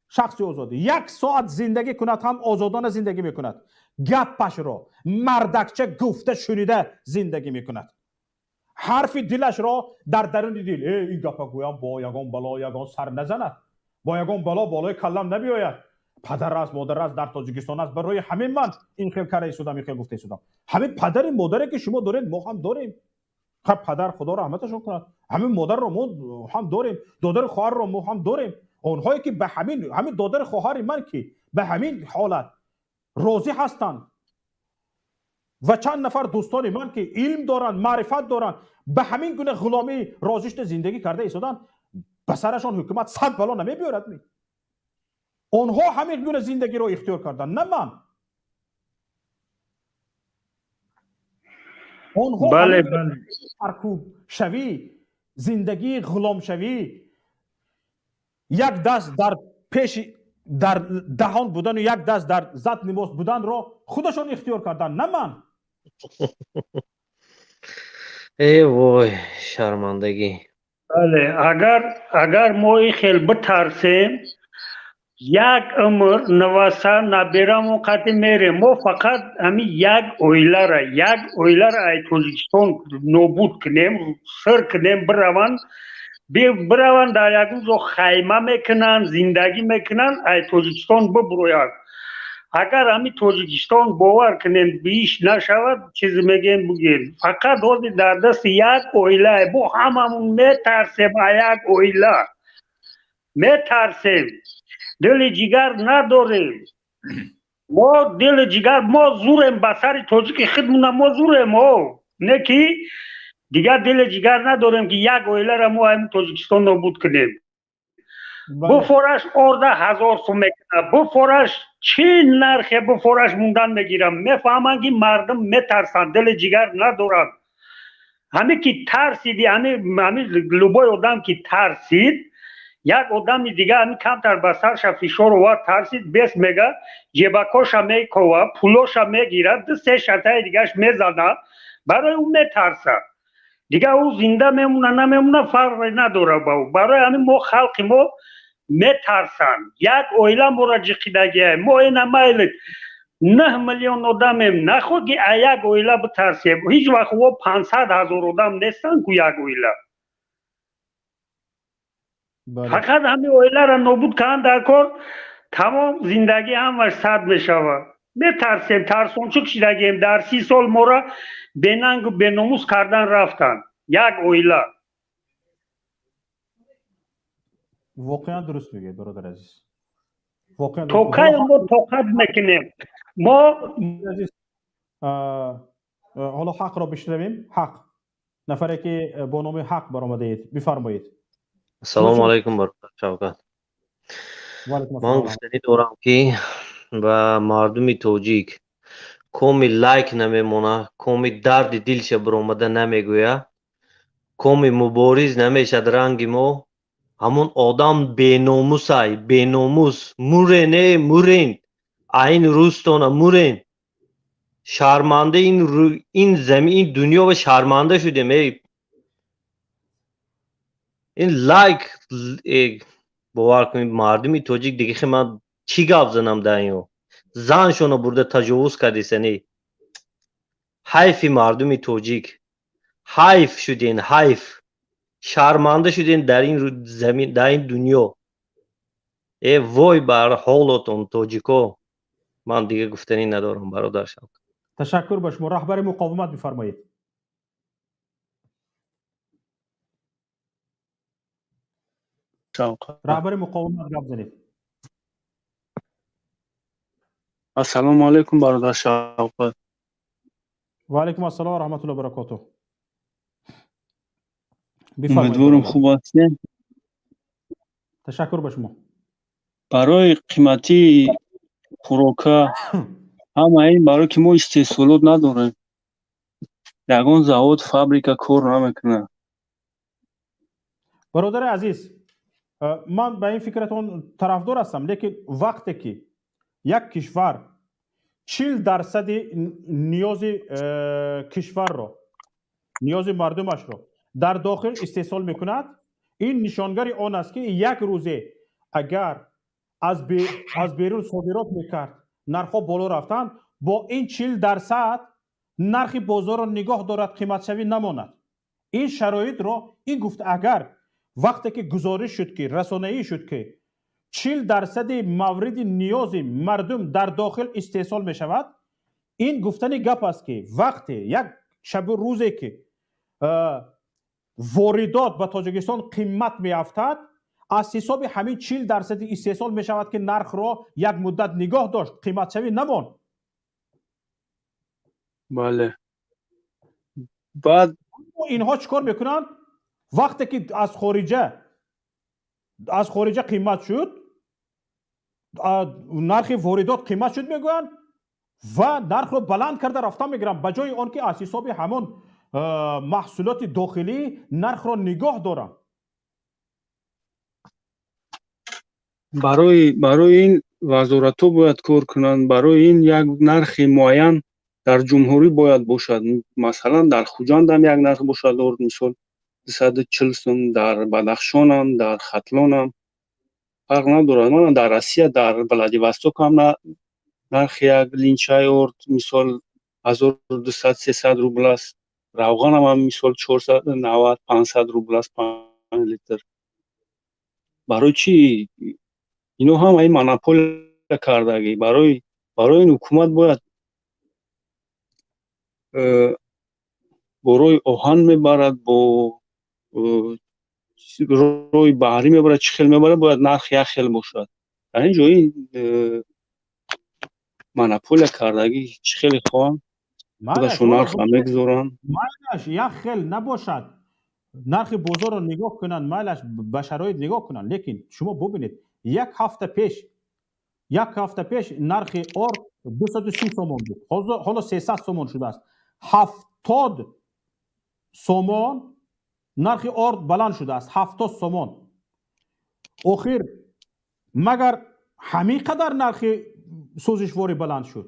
S2: шахси озод як соат зиндагӣ кунад ҳам озодона зиндагӣ мекунад, гаппашро мардакча гуфта шунида зиндагӣ мекунад, ҳарфи дилашро дар даруни дил ин гапа гӯям, бо ягон бало ягон сар назанад, бо ягон бало болои каллам набиёяд, падар аст, модар аст, дар Тоҷикистон аст, барои ҳамин ман ин хел карда истодам, ин хел гуфта истодам. Ҳамин падари модаре ки шумо доред, мо ҳам дорем. Хаб, падар худо раҳматашон кунад, ҳамин модарро мо ҳам дорем, додари хоҳарро мо ҳам дорем. Онҳое ки ба ҳамин додари хоҳари ман ки ба ҳамин ҳолат розӣ ҳастанд ва чанд нафар дӯстони ман ки илм доранд, маърифат доранд, ба ҳамин гуна ғуломӣ розӣ шуда зиндагӣ карда истоданд, ба сарашон ҳукумат сад бало намебиёрад. Онҳо ҳамин гуна зиндагиро ихтиёр карданд, на ман. Онҳо саркӯбшавӣ, зиндагии ғуломшавӣ, як даст дар пеши дар даҳон будану як даст дар зад либос буданро худашон ихтиёр карданд, на ман.
S13: Э вой, шармандагӣ.
S4: Бале, агар мо ин хел битарсем, як умр наваса наберамон қати мерем. Мо фақат ҳамин як оилара ай Тоҷикистон нобуд кунем, сир кунем, бираванд, дар ягон ҷо хайма мекунанд, зиндагӣ мекунанд, ай Тоҷикистон бибуроянд. Агар ҳамин Тоҷикистон, бовар кунем, бииш нашавад, чизе мегӯем, бугем. Фақат ҳозир дар дасти як оила, мо ҳамамон метарсем, а як оила метарсем, дили ҷигар надорем. Мо дили ҷигар, мо зурем ба сари тоҷики хидмуна, мо зурем, о не ки дигар дили ҷигар надорем, ки як оилара мо ҳамин Тоҷикистон нобуд кунем. Буфораш орда 1000 сум мекунад, буфораш чӣ нархе, буфораш мундан мегирам. Мефаҳманд, ки мардум метарсанд, дили ҷигар надоранд. Ҳаме ки тарсиди, ҳами любой одам ки тарсид, як одами дигар ҳами камтар ба сарша фишор овард, тарсид, бес мега, ҷебакоша мекова, пулоша мегирад, ду се шартаи дигаш мезанад, барои ӯ метарсад. Дигар ӯ зинда мемона, намемона, фарқе надорад ба ӯ. Барои ҳамин мо, халқи мо метарсанд. Як оила моро ҷиқидагиай. Мо ина майли 9 миллион одамем, наход ки а як оила битарсем. Ҳеҷ вақт во 500 000 одам нестанд ку як оила. Фақат ҳамин оиларо нобуд кардан дар кор, тамом, зиндагӣ ҳамаш сад мешавад. Метарсем, тарсончук шидагием. Дар 30 сол моро бенангу беномус кардан рафтанд, як оила.
S2: Воқеан дуруст мегӯед, бародар азиз, воқеан.
S4: То кай мо тоқат мекунем мо?
S2: Ҳоло Ҳақро бишнавем. Ҳақ, нафаре ки бо номи Ҳақ баромадаед, бифармоед.
S13: Ассалому алайкум, бародар Шавкат. Ман гуфтанӣ дорам, ки ба мардуми тоҷик коми лайк намемона, коми дарди дилша биромада намегӯя, коми мубориз намешад ранги мо, ҳамун одам беномусай, беномус. Мурен, э мурен, айн рӯзтона мурен. Шарманда ин замин, ин дунё ба шарманда шудем. Эй, ин лайк, бовар кунед, мардуми тоҷик дига ман чӣ гап занам дар ин? Заншона бурда таҷовуз кардисани. Ҳайфи мардуми тоҷик, ҳайф шуден, ҳайф, шарманда шуден дар ин замин, дар ин дунё. Э вой бар ҳолотон, тоҷико! Ман дига гуфтанӣ надорам, бародар Шавкат.
S2: Ташаккур ба шумо. Раҳбари муқовимат, бифармоед. Раҳбари муқовимат, гап занед.
S14: Ассалому алайкум, бародар Шавқат.
S2: Ва алайкум ассалом ва раҳматуллоҳи ва баракотуҳ.
S14: Умедворам, хуб ҳастем.
S2: Ташаккур ба шумо.
S14: Барои қиматии хӯрока ҳама ин барое ки мо истеҳсолот надорем, ягон завод, фабрика кор намекунад.
S2: Бародари азиз, ман ба ин фикратон тарафдор ҳастам, лекин вақте ки як кишвар 40 дарсади ниёзи кишварро, ниёзи мардумашро дар дохил истеҳсол мекунад, ин нишонгари он аст, ки як рӯзе агар аз берун содирот мекард, нархҳо боло рафтанд, бо ин 40 дарсад нархи бозорро нигоҳ дорад, қиматшавӣ намонад. Ин шароитро ин гуфт, агар вақте ки гузориш шуд, ки расонаӣ шуд, ки 40 дарсади мавриди ниёзи мардум дар дохил истеҳсол мешавад, ин гуфтани гап аст, ки вақте як шабу рӯзе ки воридот ба Тоҷикистон қимат меафтад, аз ҳисоби ҳамин 40 дарсади истеҳсол мешавад, ки нархро як муддат нигоҳ дошт, қиматшавӣ намонд.
S14: Бале, баъд
S2: Инҳо чӣ кор мекунанд? Вақте ки аз хориҷа қимат шуд, нархи воридот қимат шуд мегӯянд ва нархро баланд карда рафта мегиранд, ба ҷои он ки аз ҳисоби ҳамон маҳсулоти дохилӣ нархро нигоҳ доранд.
S14: Барои ин вазоратҳо бояд кор кунанд. Барои ин як нархи муайян дар ҷумҳурӣ бояд бошад. Масалан, дар Хуҷандам як нарх бошад, мисол 240 сум, дар Бадахшонам, дар Хатлонам, фарқ надорад. Мана, дар Россия, дар Владивостокам нархи як линчаи орд, мисол, 1200, 300 рубл аст. Равғанам ҳам, мисол, 490, 500 рубл аст 5 литр. Барои чӣ ино ҳама ин монополия кардагӣ? Барои ин ҳукумат бояд бо роҳи оҳан мебарад, бо роҳи баҳрӣ мебарад, чӣ хел мебарад, бояд нарх як хел бошад. Дар ин ҷо ин монополия кардагӣ, чӣ хеле хоҳанд, худашон нархро мегузоранд.
S2: Майлаш як хел набошад, нархи бозорро нигоҳ кунанд, майлаш ба шароит нигоҳ кунанд, лекин шумо бубинед, як ҳафта пеш нархи орд 230 сомон буд, ҳоло 300 сомон шудааст. 70 сомон нархи орд баланд шудааст, 70 сомон. Охир магар ҳамин қадар нархи сӯзишворӣ баланд шуд?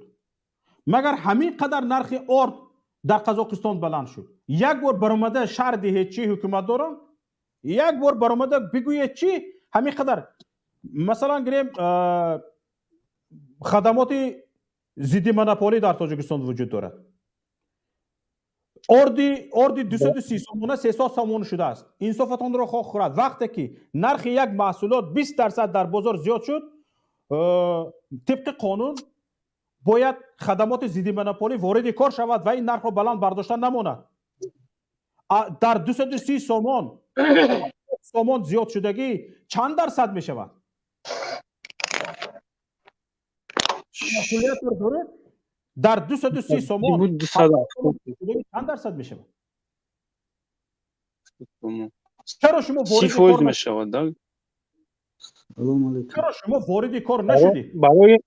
S2: Магар ҳамин қадар нархи орд Дар Қазоқистон баланд шуд? Як бор баромада шарҳ диҳед, чӣ ҳукумат дорам, як бор баромада бигӯед, чӣ ҳамин қадар. Масалан, гирем, хадамоти зидди монополӣ дар Тоҷикистон вуҷуд дорад. Орди 230 сомона 300 сомон шудааст. Инсофатонро хоҳ хӯрад. Вақте ки нархи як маҳсулот 20% дар бозор зиёд шуд, тибқи қонун бояд хадамоти зидди монополӣ вориди кор шавад ва ин нархро баланд бардошта намонад. Дар 230 сомон зиёд шудагӣ чанд дарсад мешавад? Калкулятор доред? Дар 230 сомон чанд дарсад мешавад? Чаро шумо вориди кор
S14: мешавад?
S2: Чаро шумо вориди кор нашудед?
S14: Барои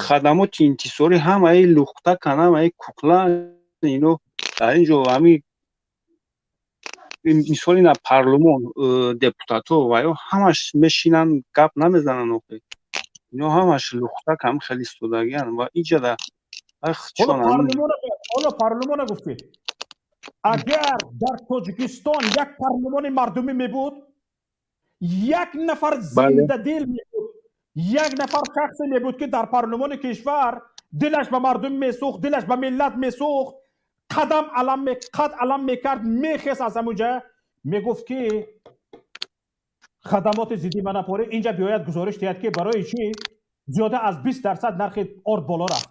S14: хадамоти интисорӣ ҳамаи лухтакан, ҳамаи кукла. Ино дар ин ҷо ҳами мисоли на парлумон, депутатҳо ва ё ҳамаш мешинанд, гап намезананд. Охе, ино ҳамаш лухтак, ҳам хеле истодагианд ва иҷада.
S2: Ҳоло парлумона гуфтед. Агар дар Тоҷикистон як парлумони мардумӣ мебуд, як нафар зиндадил мебуд, як нафар шахсе мебуд, ки дар парлумони кишвар дилаш ба мардум месӯхт, дилаш ба миллат месӯхт, қадам алам, қад алам мекард, мехест аз ҳамунҷа, мегуфт, ки хадамоти зидди монополӣ инҷа биёяд, гузориш диҳад, ки барои чӣ зиёда аз 20% нархи орд боло рафт.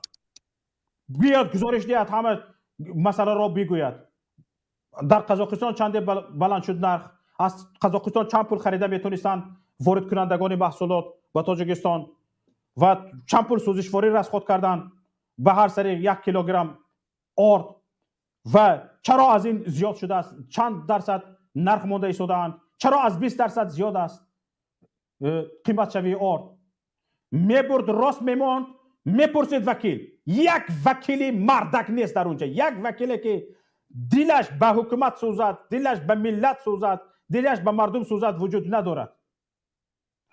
S2: Биёяд, гузориш диҳад, ҳама масъаларо бигӯяд. Дар Қазоқистон чанде баланд шуд нарх, аз Қазоқистон чанд пул харида метонистанд воридкунандагони маҳсулот ба Тоҷикистон ва чанд пул сӯзишворӣ расход карданд ба ҳар сари 1 килограмм орд ва чаро аз ин зиёд шудааст, чанд дарсад нарх монда истодаанд, чаро аз 20% зиёд аст қиматшавии орд. Мебурд, рост мемонд, мепурсид вакил. Як вакили мардак нест дар унҷа, як вакиле, ки дилаш ба ҳукумат сӯзад, дилаш ба миллат сӯзад, дилаш ба мардум сӯзад, вуҷуд надорад.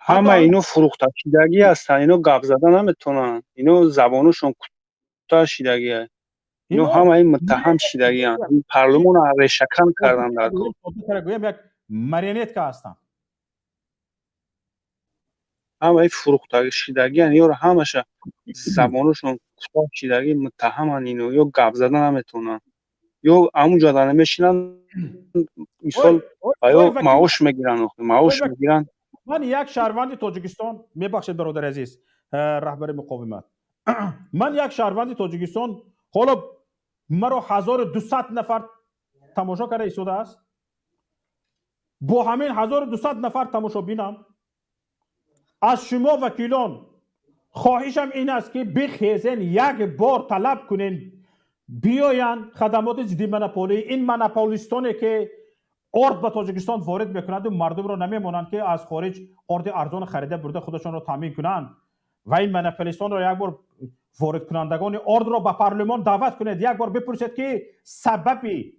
S14: Ҳама ино фурӯхташидагӣ ҳастанд, ино гап зада наметавонанд, ино забонашон кӯтоҳ шидагӣ, ино ҳамаи муттаҳам шидагианд. Парлумона решакан кардан дар кор.
S2: Гӯям, як марионетка ҳастанд.
S14: Ҳамаи фурӯхташидагианд, ёро ҳамаша забонашон кӯтоҳ шидагӣ, муттаҳаманд ино, ё гап зада наметавонанд, ё ҳамунҷо мешинанд, мисол, ва ё маош мегиранд, маош мегиранд.
S2: Ман як шаҳрванди Тоҷикистон, мебахшед, бародари азиз, раҳбари муқовимат, ман як шаҳрванди Тоҷикистон, ҳоло маро 1200 нафар тамошо карда истодааст. Бо ҳамин 1200 нафар тамошобинам аз шумо, вакилон, хоҳишам ин аст, ки бихезен, як бор талаб кунен, биёянд хадамоти зидди монополӣ, ин монополистоне, ки орд ба Тоҷикистон ворид мекунанду мардумро намемонанд, ки аз хориҷ орди арзон харида бурда худашонро таъмин кунанд, ва ин монополистонро як бор, воридкунандагони ордро ба парлумон даъват кунед, як бор бипурсед, ки сабаби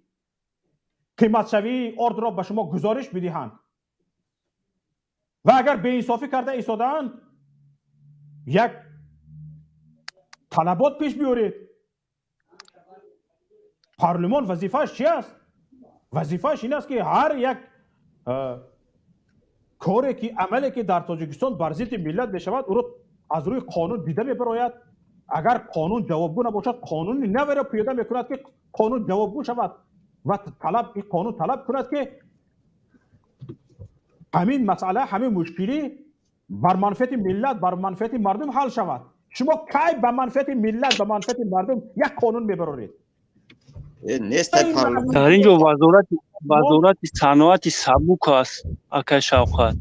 S2: қиматшавии ордро ба шумо гузориш бидиҳанд ва агар беинсофӣ карда истодаанд, як талабот пеш биёред. Парлумон вазифааш чи аст? Вазифааш ин аст, ки ҳар як коре ки, амале ки дар Тоҷикистон бар зидди миллат мешавад, ӯро аз рӯи қонун дида мебарояд. Агар қонун ҷавобгӯ набошад, қонуни наверо пиёда мекунад, ки қонун ҷавобгӯ шавад ва талаб, ин қонун талаб кунад, ки ҳамин масъала, ҳамин мушкилӣ бар манфиати миллат, бар манфиати мардум ҳал шавад. Шумо кай ба манфиати миллат, ба манфиати мардум як қонун мебароред?
S14: Дар ин ҷо вазорати саноати сабук аст, акай Шавқат.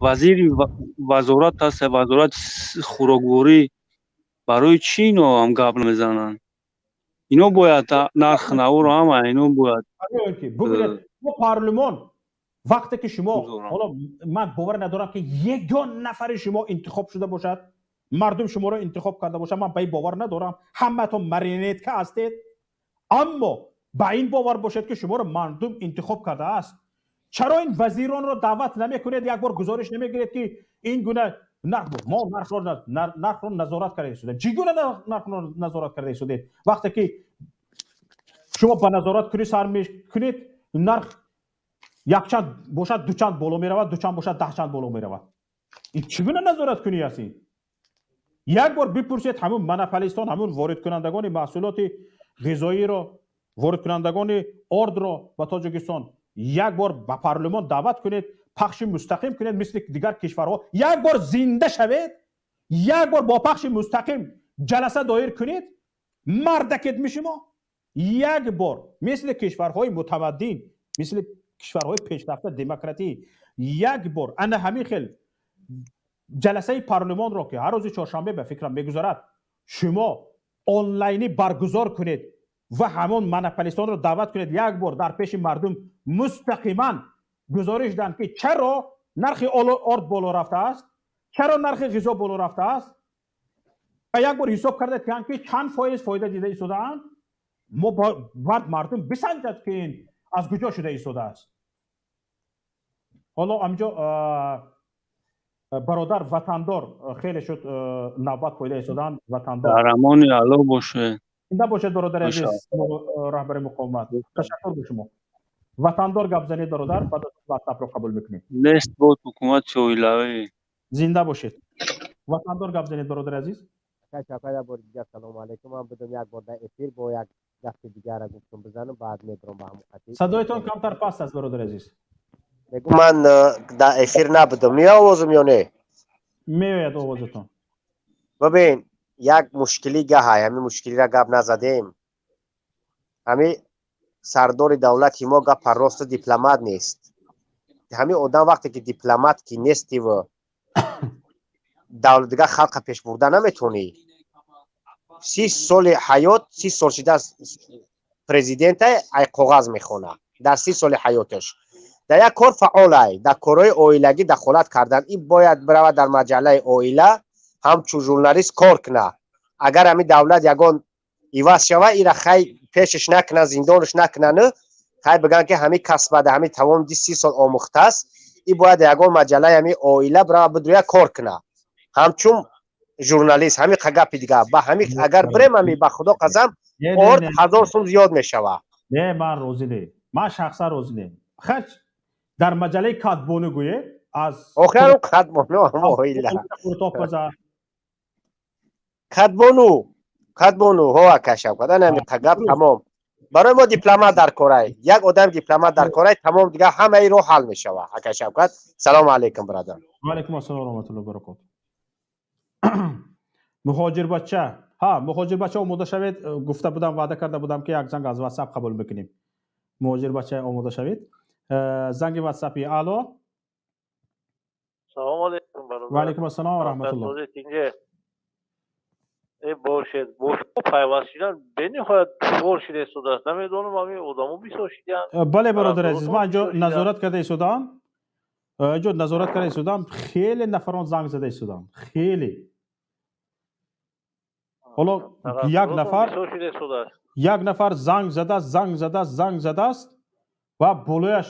S14: Вазири вазорат аст, вазорати хӯрокворӣ. Барои чӣ ино ҳам гап намезананд? Ино бояд нарх наворо ҳама ино бояд.
S2: Бубинед, парлумон вақте ки шумо, ҳоло ман бовар надорам, ки ягон нафари шумо интихоб шуда бошад, мардум шуморо интихоб карда бошад. Ман ба ин бовар надорам, ҳамаатон марионетка ҳастед. Аммо ба ин бовар бошед, ки шуморо мардум интихоб кардааст. Чаро ин вазиронро даъват намекунед, як бор гузориш намегиред, ки ин гуна Нарх мо нархро назорат карда истодем. Чӣ гуна нархро назорат карда истодед, вақте ки шумо ба назораткунӣ сар мекунед, нарх якчанд бошад, дучанд боло меравад, дучанд бошад, 10 чанд боло меравад? Ин чӣ гуна назораткунӣ аст ин? Як бор бипурсед ҳамун монополистон, ҳамун воридкунандагони маҳсулоти ғизоиро, воридкунандагони ордро ба Тоҷикистон. Як бор ба парлумон даъват кунед, пахши мустақим кунед, мисли дигар кишварҳо. Як бор зинда шавед, як бор бо пахши мустақим ҷаласа доир кунед. Мардакед ми шумо? Як бор мисли кишварҳои мутамаддин, мисли кишварҳои пешрафта, демократӣ, як бор ана ҳамин хел ҷаласаи парлумонро, ки ҳар рӯзи чоршанбе, ба фикрам, мегузарад, шумо онлайнӣ баргузор кунед ва ҳамон монополистонро даъват кунед, як бор дар пеши мардум мустақиман гузориш диҳанд, ки чаро нархи орд боло рафтааст, чаро нархи ғизо боло рафтааст, ва як бор ҳисоб карда тиҳанд, ки чанд фоиз фоида дида истодаанд. Мо бояд мардум бисанҷад, ки ин аз куҷо шуда истодааст. Ҳоло амҷо бародар Ватандор хеле шуд навбат поида истодаанд. Ватандор.
S14: Дар амони Аллоҳ бошед.
S2: Зинда бошед, бародари азиз, раҳбари муқовимат. Ташаккур ба шумо. Ватандор, гап занед, бародар, баъд аз ватсапро қабул мекунем.
S14: Нест бод ҳукумати оилавӣ.
S2: Зинда бошед, Ватандор, гап занед, бародари азиз.
S5: Як бори дигар салому алайкум. Ман будум як бор дар эфир, бо як гапи дигара гуфтум бизанам, баъд медурам ба ҳамон қатӣ.
S2: Садоятон камтар паст аст, бародари азиз.
S5: Мегум, ман дар эфир набудам. Меояд овозум ё не?
S2: Меояд овозатон.
S5: Бибин, як мушкилӣ гаҳай, ҳамин мушкилира гап назадем. Ҳамин сардори давлати мо, гапа росту, дипломат нест. Ҳамин одам вақте ки дипломат ки нестиву, дигар халқа пеш бурда наметавонӣ. 30 соли ҳаёт, 30 сол шидааст президента, ай коғаз мехона. Дар 30 соли ҳаёташ дар як кор фаъолай, дар корҳои оилагӣ дахолат кардан. Ин бояд биравад, дар маҷаллаи оила ҳамчун журналист кор кунад. Агар ҳамин давлат ягон иваз шава, ира хай пешаш накунанд, зиндонаш накунану, хай бигӯянд, ки ҳамин касбада ҳамин тамоми 30 сол омӯхтааст. Ин бояд ягон маҷаллаи ҳамин оила бирава, бидуря кор кунад ҳамчун журналист. Ҳамин гапи дигар ба ҳамин агар бирем, ҳами ба Худо қасам, орд 1000 сум зиёд мешавад.
S2: Не, ман розӣ не, ман шахсан розӣ не. Хач дар маҷаллаи кадбону гӯе аз
S5: Охиру кадбону оила, кадбону, кадбону ҳо, акашав кадан ҳами гап тамом. Барои мо дипломат дар корай, як одам дипломат дар корай, тамом, дигар ҳамаи роҳ ҳал мешавад. Ака Шавкат, салому алайкум, бародар.
S2: Ваалайкум ассалом раҳматуллоҳи баракоту. Муҳоҷирбача, ҳа, Муҳоҷирбача, омода шавед. Гуфта будам, ваъда карда будам, ки як занг аз ватсап қабул мекунем. Муҳоҷирбача, омода шавед. Занги ватсапи. Алло.
S15: Салому алайкум, бародар.
S2: Ваалайкум ассалом ва раҳматуллоҳ.
S15: Э, бошед, бо шумо пайваст шудан бениҳоят душвор шуда истодааст. Намедонам, ҳамин одамо бисёр шиданд.
S2: Бале, бародари азиз, ман инҷо назорат карда истодам, инҷо назорат карда истодам, хеле нафарон занг зада истодам, хеле. Ҳоло як нафар занг задааст, занг задааст, занг задааст ва болояш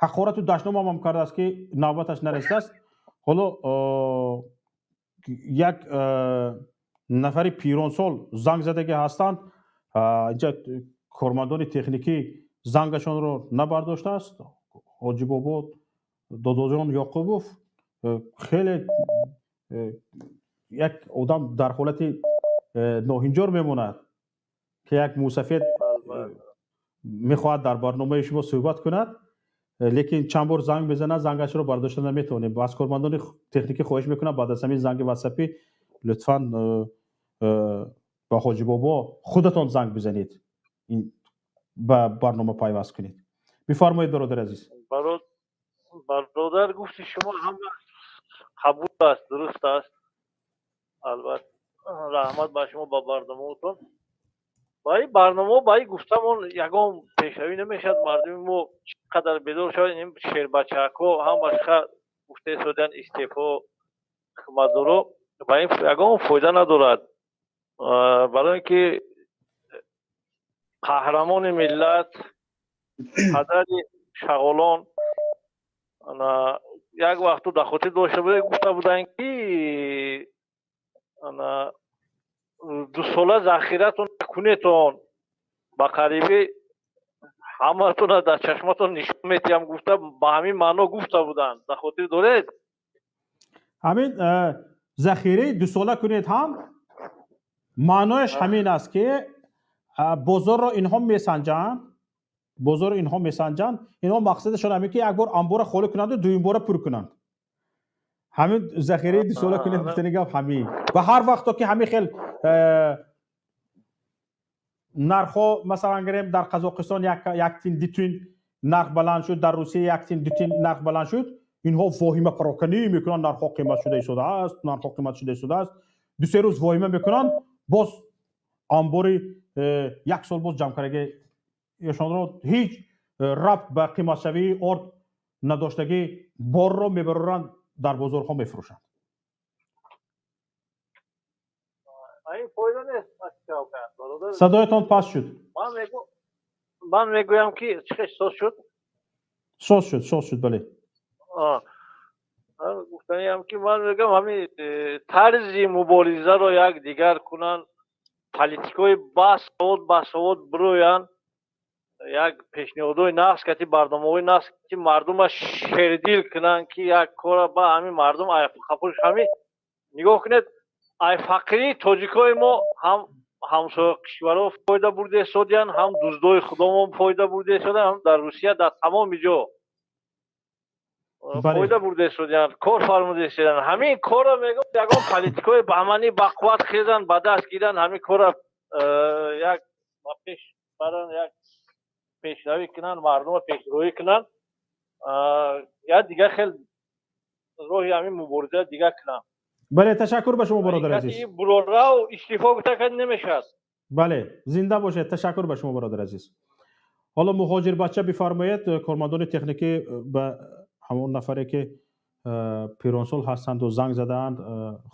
S2: ҳақорату дашномамам кардааст, ки навбаташ нарасидааст. Ҳоло як нафари пиронсол занг задагӣ ҳастанд. Инҷа кормандони техникӣ зангашонро набардоштааст. Ҳоҷибобо Додоҷон Ёқубов. Хеле як одам дар ҳолати ноҳинҷор мемонад, ки як мусафед мехоҳад дар барномаи шумо суҳбат кунад, лекин чанд бор занг мезанад, зангашро бардошта наметавонем. Аз кормандони техникӣ хоҳиш мекунам, баъд аз ҳамин занги ватсапӣ лутфан ба Ҳоҷибобо худатон занг бизанед, ба барнома пайваст кунед. Бифармоед, бародари азиз.
S15: Бародар, гуфти шумо ҳама қабул аст, дуруст аст, албатта. Раҳмат ба шумо, ба барномаотон. Ба ин барномао, ба ин гуфтамон ягон пешравӣ намешавад. Мардуми мо чӣ қадар бедор шавад, ин шербачакҳо ҳамашха гуфта истодиянд, истеъфо ҳукуматдоро, ба ин ягон фоида надорад, барои ин ки қаҳрамони миллат, падари шағолон. Як вақту дар хотир дошта будед, гуфта буданд, ки ана 2 сола захиратон кунетон, ба қарибӣ ҳаматона дар чашматон нишон метиҳам гуфта, ба ҳамин маъно гуфта буданд. Дар хотир доред?
S2: Ҳамин захираи 2 сола кунед ҳам маънояш ҳамин аст, ки бозорро инҳо месанҷанд, бозорро инҳо месанҷанд. Инҳо мақсадашон ҳамин, ки як бор амбора холӣ кунанду дуюм бора пур кунанд. Ҳамин захираи 2 сола кунед гуфтани гап ҳамин. Ва ҳар вақто ки ҳамин хел нархҳо, масалан гирем, дар Қазоқистон як тин, 2 тин нарх баланд шуд, дар Русия як тин, 2 тин нарх баланд шуд, инҳо воҳима пароканӣ мекунанд: нархҳо қимат шуда истодааст, нархҳо қимат шуда истодааст. 2-се рӯз воҳима мекунанд, боз амбори як сол боз ҷамъкардаги ёшонро ҳеҷ рабт ба қиматшавии орд надоштагӣ борро мебароранд, дар бозорҳо мефурӯшанд.
S15: Ин фоида нест, бародар.
S2: Садоятон паст шуд.
S15: Ман мегӯям, ки чӣ соз шуд?
S2: Соз шуд, соз шуд, бале.
S15: Гуфтаниам, ки ман мегӯям, ҳамин тарзи муборизаро як дигар кунанд, политикҳои басавод басавод бироянд, як пешниҳодҳои нағз кати, барномаҳои нағз ки мардума шердил кунанд, ки як кора ба ҳамин мардум қапуш. Ҳамин нигоҳ кунед, ай фақирии тоҷикҳои мо ҳам ҳамсоя кишварҳо фоида бурда истодиянд, ҳам дуздои худомон фоида бурда истодиянд, ҳам дар Русия, дар тамоми ҷо фоида бурда истодиянд, кор фармуда истодиянд. Ҳамин корро мегӯям, ягон политикҳои баҳманӣ бақувват хезанд, ба даст гиранд, ҳамин корро як ба пеш баранд, як пешравӣ кунанд, мардумро пешроӣ кунанд, як дигар хел роҳи ҳамин мубориза дигар кунанд.
S2: Бале, ташаккур ба шумо, бародари азиз.
S15: Бурорав истифо гуфта кард намешавад.
S2: Бале, зинда бошед, ташаккур ба шумо, бародари азиз. Ҳоло муҳоҷирбача бифармоед, кормандони техникӣ ба ҳамон нафаре, ки пиронсол ҳастанду занг задаанд,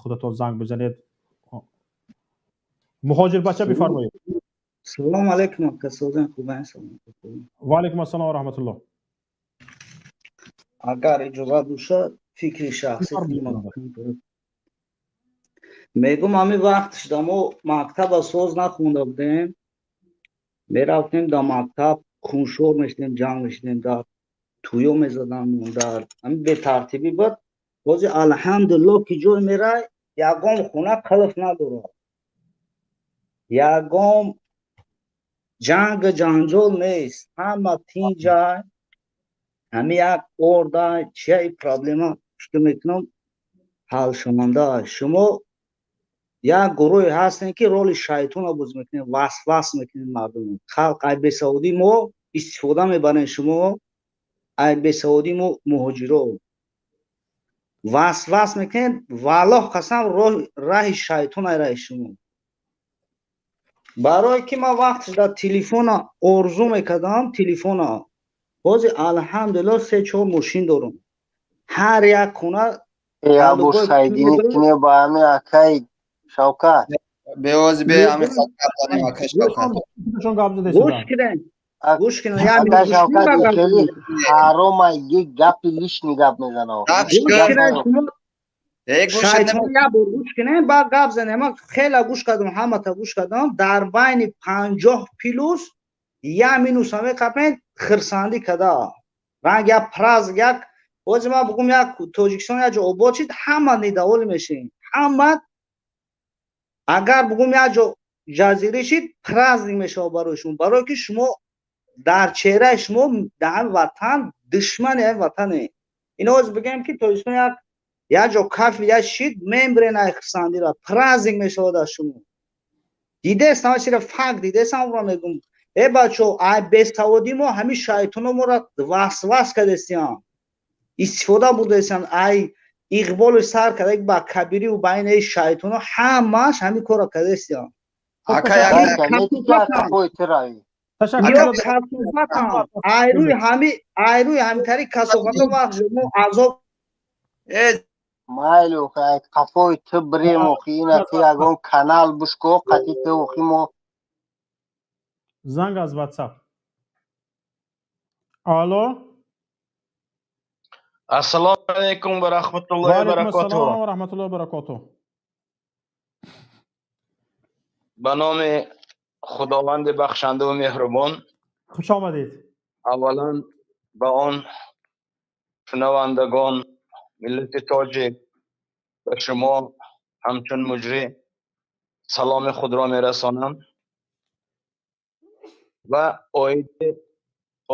S2: худатон занг бизанед. Муҳоҷирбача, бифармоед.
S16: Салому алайкум, ака, созен, хубен? Салом.
S2: Ва алайкум ассалом ва раҳматуллоҳ.
S16: Агар иҷозат бошад, фикри шахсӣ мегум. Ҳамин вақт шуда, мо мактаба соз нахонда будем, мерафтем дар мактаб, хуншор мешудем, ҷанг мешудем, дар туё мезадам, дар ҳамин бетартибӣ буд. Ҳозир, алҳамдулилло, ки ҷой мерай, ягон хона қилф надорад, ягон ҷангу ҷанҷол нест, ҳама тинҷай. Ҳами як орда чия проблема, фикр мекунам, ҳалшаванда. Шумо як гурӯҳе ҳастем, ки роли шайтонро боз мекунем, васвас мекунем мардум, халқ. Ай бесаводӣ мо истифода мебарем, шумо ай бесаводӣ мо муҳоҷиро васвас мекунем. Валлоҳ қасам, раҳи шайтон ай раҳи шумо. Барое ки ман вақт дар телефона орзу мекардам, телефона, ҳозир, алҳамдулилло, се чор мошин дорам, ҳар як хона.
S17: Абу Сайдини кине ба ҳами акай Шавкат.
S18: Беози бе ҳами акай Шавкат.
S16: Гӯш кунед, гӯш кунед.
S17: Акай Шавкат хеле ҳарома, як гапи лишний гап мезанад.
S16: Шайтон, як бор гӯш кунем, баъд гап занем. Ман хеле гӯш кардам, ҳамата гӯш кардам. Дар байни 50 плюс як минус ҳаме қапен хирсандӣ када, ранг як праздник як. Ҳозир ман бугум, як Тоҷикистон як ҷо обод шид, ҳама недовольный мешем, ҳама. Агар бугум, як ҷо ҷазирӣ шид, праздник мешавад барои шумо, барое ки шумо дар чеҳраи шумо дар ҳами ватан душмани ҳами ватане. Ино ҳозир бигем, ки Тоҷикистон як ҷо кафи як шид, мембрен ай хирсандира, праздник мешавад аз шумо. Дидестам чира, факт дидестам, ро мегум. Э бачо, ай бесаводӣ мо ҳамин шайтоно моро васвас кардестиям, истифода бурдестиям, ай иқболи сар карда ба кабириву ба ин шайтоно, ҳамааш ҳамин корро кардестиям. Айрӯи ҳами, айрӯи ҳамитари касофато вақт мо азоб.
S17: Майли, қафои ту бирем, охи ина ти ягон канал бушко қати ту, охи мо.
S2: Занг аз WhatsApp. Алло.
S19: Ассалому алайкум ва раҳматуллоҳи ва
S2: Ва алайкум
S19: баракотуҳ.
S2: ассалом ва раҳматуллоҳи ва баракотуҳ.
S19: Ба номи Худованди бахшанда ва меҳрубон.
S2: Хуш омадед.
S19: Аввалан ба он шунавандагон, миллати тоҷик, ба шумо ҳамчун муҷрӣ саломи худро мерасонам ва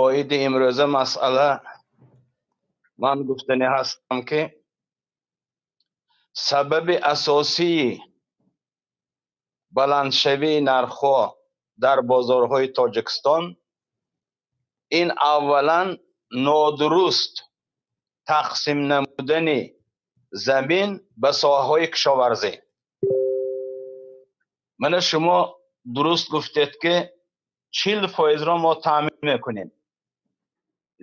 S19: оиди имрӯза масъала ман гуфтанӣ ҳастам, ки сабаби асосии баландшавии нархҳо дар бозорҳои Тоҷикистон ин аввалан нодуруст тақсим намудани замин ба соҳаҳои кишоварзӣ. Мана шумо дуруст гуфтед, ки 40%-ро мо таъмин мекунем,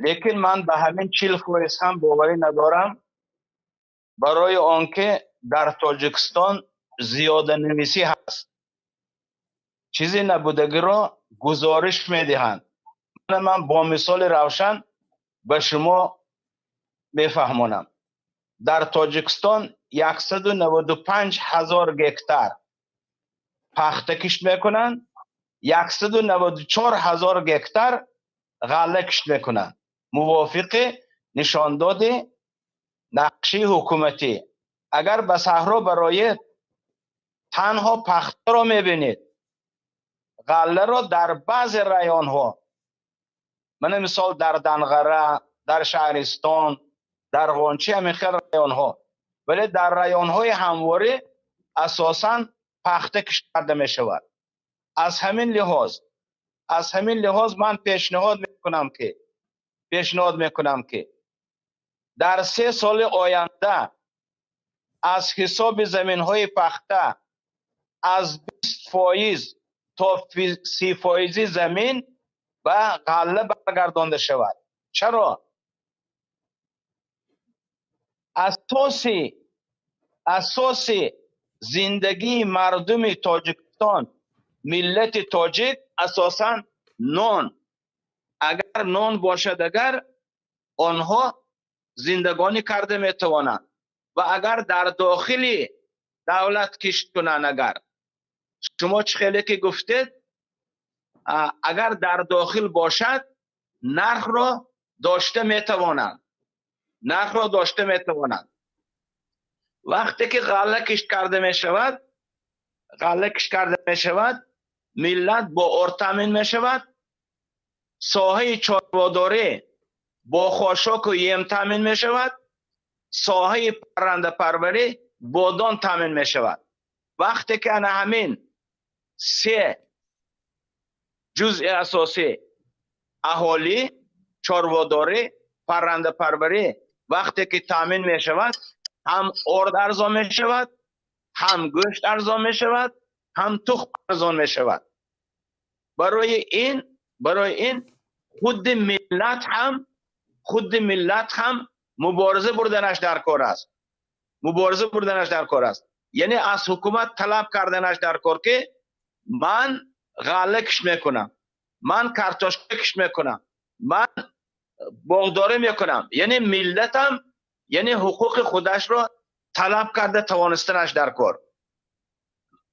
S19: лекин ман ба ҳамин 40% ҳам боварӣ надорам, барои он ки дар Тоҷикистон зиёданависӣ ҳаст, чизе набудагиро гузориш медиҳанд. Мана ман бо мисоли равшан ба шумо мефаҳмонам. Дар Тоҷикистон 195 ҳазор гектар пахта кишт мекунанд, 194 ҳазор гектар ғалла кишт мекунанд, мувофиқи нишондоди нақши ҳукуматӣ. Агар ба саҳро бароед, танҳо пахтаро мебинед, ғалларо дар баъзе районҳо, мана мисол дар Данғара, дар Шаҳристон, дар Ғончи, ҳамин хел районҳо, вале дар районҳои ҳамворӣ асосан пахта кишт карда мешавад. Аз ҳамин лиҳоз ман пешниҳод мекунам, ки дар 3 соли оянда аз ҳисоби заминҳои пахта аз 20% то 30 фоизи замин ба ғалла баргардонда шавад. Чаро? Асоси зиндагии мардуми Тоҷикистон, миллати тоҷик, асосан нон. Агар нон бошад, агар онҳо зиндагонӣ карда метавонанд ва агар дар дохили давлат кишт кунанд, агар шумо чӣ хеле ки гуфтед, агар дар дохил бошад, нархро дошта метавонанд, нархро дошта метавонанд. Вақте ки ғалла кишт карда мешавад, ғалла кишт карда мешавад, миллат бо орд таъмин мешавад, соҳаи чорводорӣ бо хошоку ем таъмин мешавад, соҳаи паррандапарварӣ бо дон таъмин мешавад. Вақте ки ана ҳамин се ҷузъи асосӣ, аҳолӣ, чорводорӣ, паррандапарварӣ, вақте ки таъмин мешавад, ҳам орд арзон мешавад, ҳам гӯшт арзон мешавад, ҳам тухм арзон мешавад. Барои ин худи миллат ҳам мубориза бурданаш дар кор аст, мубориза бурданаш дар кор аст, яъне аз ҳукумат талаб карданаш дар кор, ки ман ғалла кишт мекунам, ман картошка кишт мекунам, ман боғдорӣ мекунам, яъне миллатам, яъне ҳуқуқи худашро талаб карда тавонистанаш дар кор.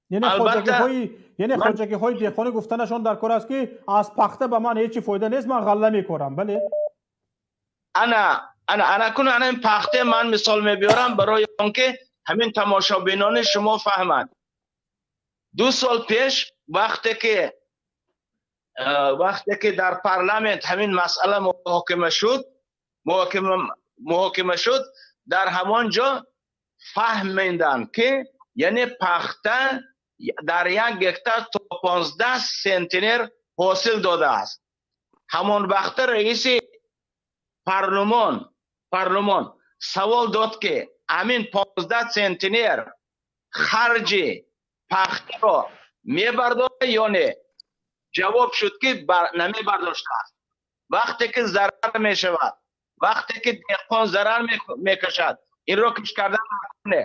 S2: Яъне хоҷагиҳои, яъне хоҷагиҳои деҳқонӣ гуфтанашон дар кор аст, ки аз пахта ба ман ҳеҷ фоида нест, ман ғалла мекорам, бале.
S19: Ана кун, ана ин пахте ман мисол мебиёрам, барои он ки ҳамин тамошобинони шумо фаҳманд. 2 сол пеш вақте ки дар парламент ҳамин масъала муҳокима шуд, дар ҳамон ҷо фаҳмиданд, ки яъне пахта дар 1 гектар то 15 сентнер ҳосил додааст. Ҳамон вақта раиси парлумон савол дод, ки ҳамин 15 сентнер харҷи пахтаро мебардорад ё не? Ҷавоб шуд, ки намебардоштааст. Вақте ки зарар мешавад, вақте ки деҳқон зарар мекашад, инро кишт кардан не.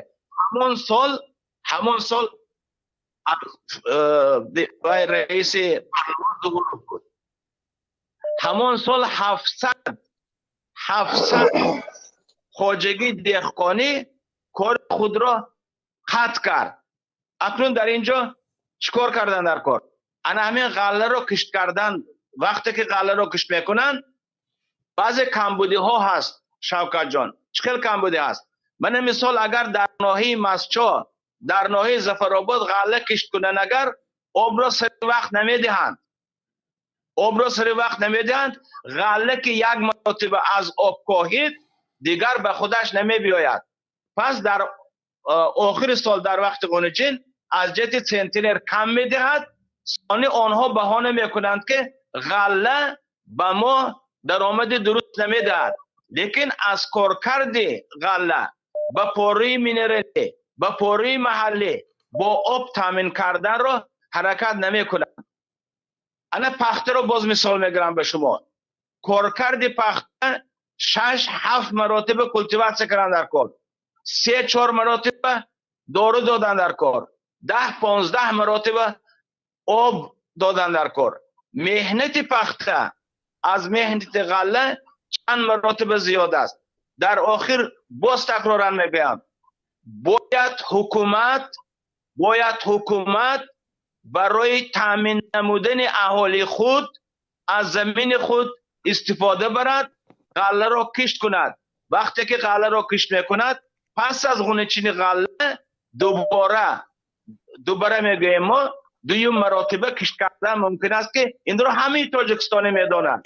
S19: Ҳамон сол вай раиси парлумон Зуҳуров буд. Ҳамон сол 700 Хоҷагии деҳқонӣ кори худро қатъ кард. Акнун дар ин ҷо чӣ кор кардан дар кор? Ана ҳамин ғалларо кишт кардан, вақте ки ғалларо кишт мекунанд, баъзе камбудиҳо ҳаст, Шавкатҷон. Чӣ хел камбудӣ ҳаст? Мана мисол, агар дар ноҳияи Мастчоҳ, дар ноҳияи Зафаробод ғалла кишт кунанд, агар обро сари вақт намедиҳанд, обро сари вақт намедиҳанд, ғалла ки як маротиба аз об коҳид, дигар ба худаш намебиёяд. Пас дар охири сол, дар вақти ғуничин, аз ҷиҳати центнер кам медиҳад. Сони онҳо баҳона мекунанд, ки ғалла ба мо даромади дуруст намедиҳад, лекин аз коркарди ғалла ба пораи минералӣ, ба пораи маҳаллӣ бо об таъмин карданро ҳаракат намекунанд. Ана пахтаро боз мисол мегирам ба шумо. Коркарди пахта 6-7 маротиба култиватсия кардан дар кор, 3-4 маротиба дору додан дар кор, 10-15 маротиба об додан дар кор. Меҳнати пахта аз меҳнати ғалла чанд маротиба зиёд аст. Дар охир боз такроран мегӯям, бояд ҳукумат барои таъмин намудани аҳолии худ аз замини худ истифода барад, ғалларо кишт кунад. Вақте ки ғалларо кишт мекунад, пас аз ғуничини ғалла дубора мегӯем, мо дуюм маротиба кишт кардан мумкин аст, ки инро ҳамаи тоҷикистонӣ медонанд.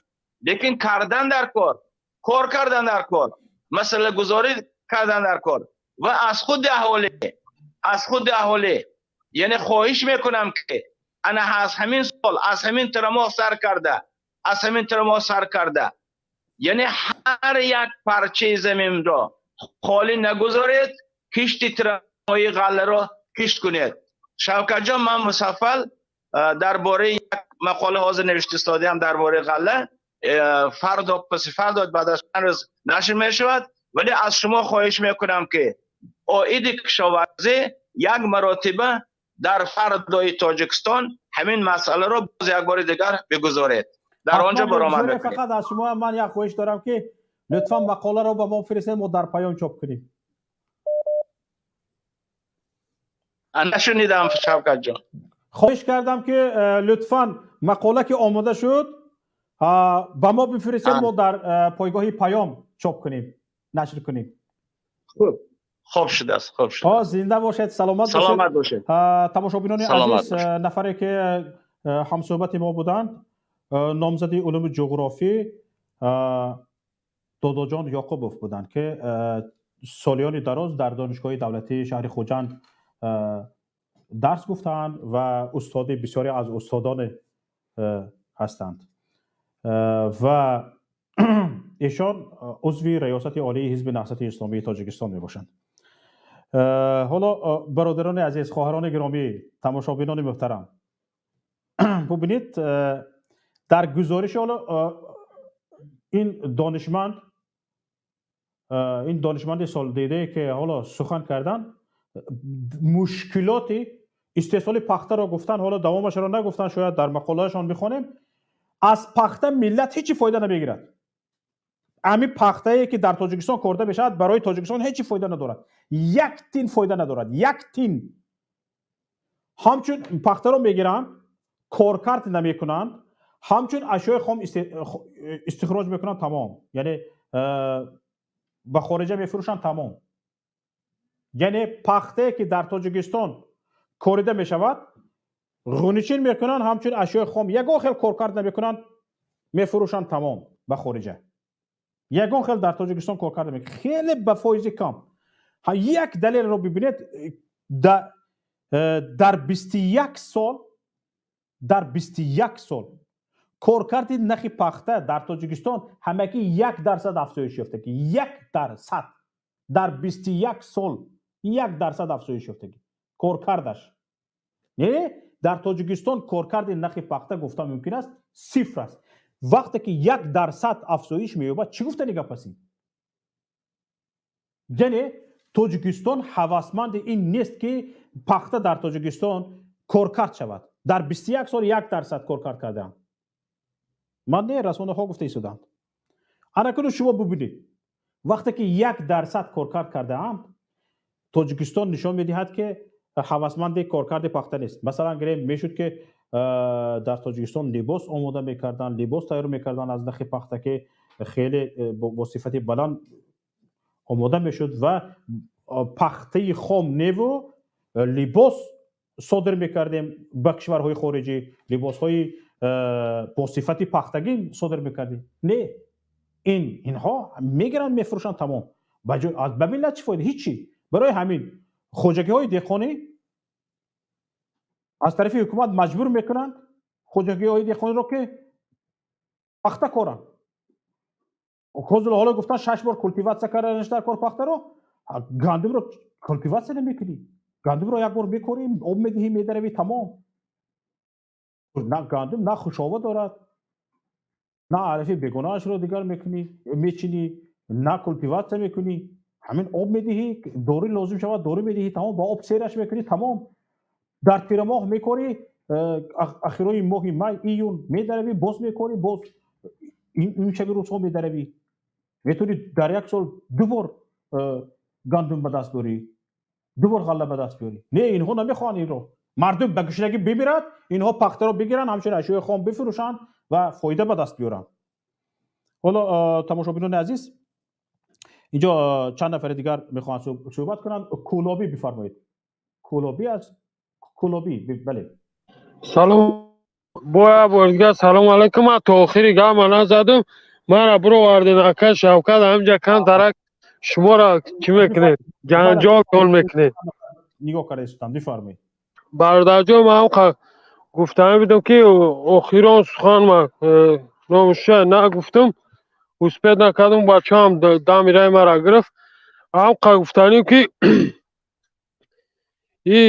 S19: Лекин кардан дар кор, кор кардан дар кор, масъалагузорӣ кардан дар кор ва аз худи аҳолӣ яъне хоҳиш мекунам, ки ана аз ҳамин сол, аз ҳамин тирамоҳ сар карда, аз ҳамин тирамоҳ сар карда, яъне ҳар як парчаи заминро холӣ нагузоред, кишти тирамоҳии ғалларо кишт кунед. Шавкатҷон, ман мусаффал дар бораи як мақола ҳозир навишта истодаам дар бораи ғалла, фардо, паси фардо, баъд аз чанд рӯз нашр мешавад. Вале аз шумо хоҳиш мекунам, ки оиди кишоварзӣ як маротиба дар Фардои Тоҷикистон ҳамин масъаларо боз як бори дигар бигузоред, дар он ҷо баромад мекунед.
S2: Фақат аз шумо ман як хоҳиш дорам, ки лутфан мақоларо ба мо фиристед, мо дар Паём чоп кунем.
S19: Нашунидам, Шавкатҷон.
S2: Хоҳиш кардам, ки лутфан мақола ки омода шуд, ба мо бифиристед, мо дар пойгоҳи Паём чоп кунем, нашр кунем.
S19: Хуб шудааст, хуб шудааст.
S2: Зинда бошед, саломат бошед.
S19: Саломат бошед.
S2: Тамошобинони азиз, нафаре ки ҳамсӯҳбати мо буданд, номзади улуми ҷуғрофӣ Додоҷон Ёқубов буданд, ки солиёни дароз дар Донишгоҳи давлатии шаҳри Хуҷанд дарс гуфтаанд ва устоди бисёре аз устодон ҳастанд ва эшон узви Раёсати Олии Ҳизби Наҳзати Исломии Тоҷикистон мебошанд. Ҳоло, бародарони азиз, хоҳарони гиромӣ, тамошобинони муҳтарам, бубинед, дар гузориши ҳоло ин донишманди солдидае ки ҳоло сухан кардан, мушкилоти истеҳсоли пахтаро гуфтан, ҳоло давомашро нагуфтан, шояд дар мақолаашон бихонем. Аз пахта миллат ҳечи фоида намегирад. Ҳамин пахтае ки дар Тоҷикистон корда мешавад, барои Тоҷикистон ҳечи фоида надорад, як тин фоида надорад, як тин. Ҳамчун пахтаро мегиранд, коркард намекунанд, ҳамчун ашёи хом истихроҷ мекунанд, тамом. Яъне ба хориҷа мефурӯшанд, тамом. Яъне пахтае ки дар Тоҷикистон корида мешавад, ғуничин мекунанд, ҳамчун ашёи хом, ягон хел коркард намекунанд, мефурӯшанд, тамом, ба хориҷа. Ягон хел дар Тоҷикистон коркард намекунанд, хеле ба фоизи кам. Як далелро бибинед: дар 21 сол, дар 21 сол коркарди нахи пахта дар Тоҷикистон ҳамагӣ 1% афзоиш ёфтагӣ. 1% дар 21 сол 1% афзоиш ёфтагӣ коркардаш. Не, дар Тоҷикистон коркарди нахи пахта, гуфта мумкин аст, сифр аст. Вақте ки 1% афзоиш меёбад, чӣ гуфтани гап аст ин? Яъне Тоҷикистон ҳавасманди ин нест, ки пахта дар Тоҷикистон коркард шавад. Дар 21 сол 1% коркард кардаанд. Ман не, расонаҳо гуфта истоданд. Ана куну шумо бубинед. Вақте ки 1% коркард кардаанд, Тоҷикистон нишон медиҳад, ки ҳавасманди коркарди пахта нест. Масалан, гирем, мешуд, ки дар Тоҷикистон либос омода мекарданд, либос тайёр мекарданд аз нахи пахта, ки хеле бо сифати баланд омода мешуд ва пахтаи хом неву либос содир мекардем ба кишварҳои хориҷӣ, либосҳои бо сифати пахтагӣ содир мекардем. Не, инҳо мегиранд, мефурӯшанд, тамом. Ба миллат чӣ фоида? Ҳичи. Барои ҳамин хоҷагиҳои деҳқонӣ аз тарафи ҳукумат маҷбур мекунанд хоҷагиҳои деҳқониро, ки пахта коранд. Ҳоло гуфтан, шаш бор культиватсия карданаш дар кор пахтаро. Гандумро культиватсия намекунӣ, гандумро як бор мекорӣ, об медиҳӣ, медаравӣ, тамом. На гандум на хушова дорад, на алафи бегонаашро дигар мекунӣ, мечинӣ, на культиватсия мекунӣ. Ҳамин об медиҳӣ, дорӣ лозим шавад, дорӣ медиҳӣ, тамом, ба об сераш мекунӣ, тамом. Дар тирамоҳ мекорӣ, ахирои моҳи май, июн медаравӣ, боз мекорӣ, боз ин шаби рӯзҳо медаравӣ. Метавонӣ дар як сол ду бор гандум ба даст дорӣ, ду бор ғалла ба даст биёрӣ. Не, инҳо намехоҳанд инро. Мардум ба гушнагӣ бимирад, инҳо пахтаро бигиранд, ҳамчунин ашёи хом бифурӯшанд ва фоида ба даст биёранд. Ҳоло, тамошобинони азиз, инҷо чанд нафари дигар мехоҳанд суҳбат кунанд. Кӯлобӣ, бифармоед. Кӯлобӣ аз Кӯлобӣ, бале.
S10: Салом, боя бор дигар салом алайкум. Ман то охири гапма назадам, мара бироварден, ака Шавкат, ҳамҷа камтарак шуморо чӣ мекунед, ҷанҷол кон мекунед.
S2: Нигоҳ карда истодам, бифармоед.
S10: Бародарҷон, ман ҳам гуфтанӣ будам, ки охирон сухан ман номуша нагуфтам, успеть накардам, бачаам дами раи мара гирифт. Ҳам гуфтанем, ки и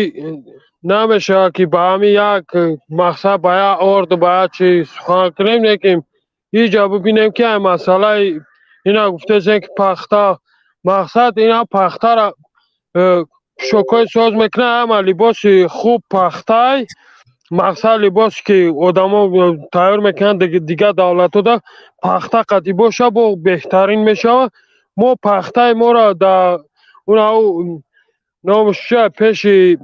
S10: намешавад, ки ба ҳамин як мақсад, ба як орду, ба як чи сухан кунем. Лекин иҷа бибинем, ки ай масъалаи ина гуфтесем, ки пахта, мақсад ина пахтара пӯшокҳои соз мекунад, ҳама либоси хуб пахтай, мақсад либосе ки одамо тайёр мекунанд дигар давлатҳода, пахта қатъӣ боша, бо беҳтарин мешавад. Мо пахтаи моро да унау номуша пеши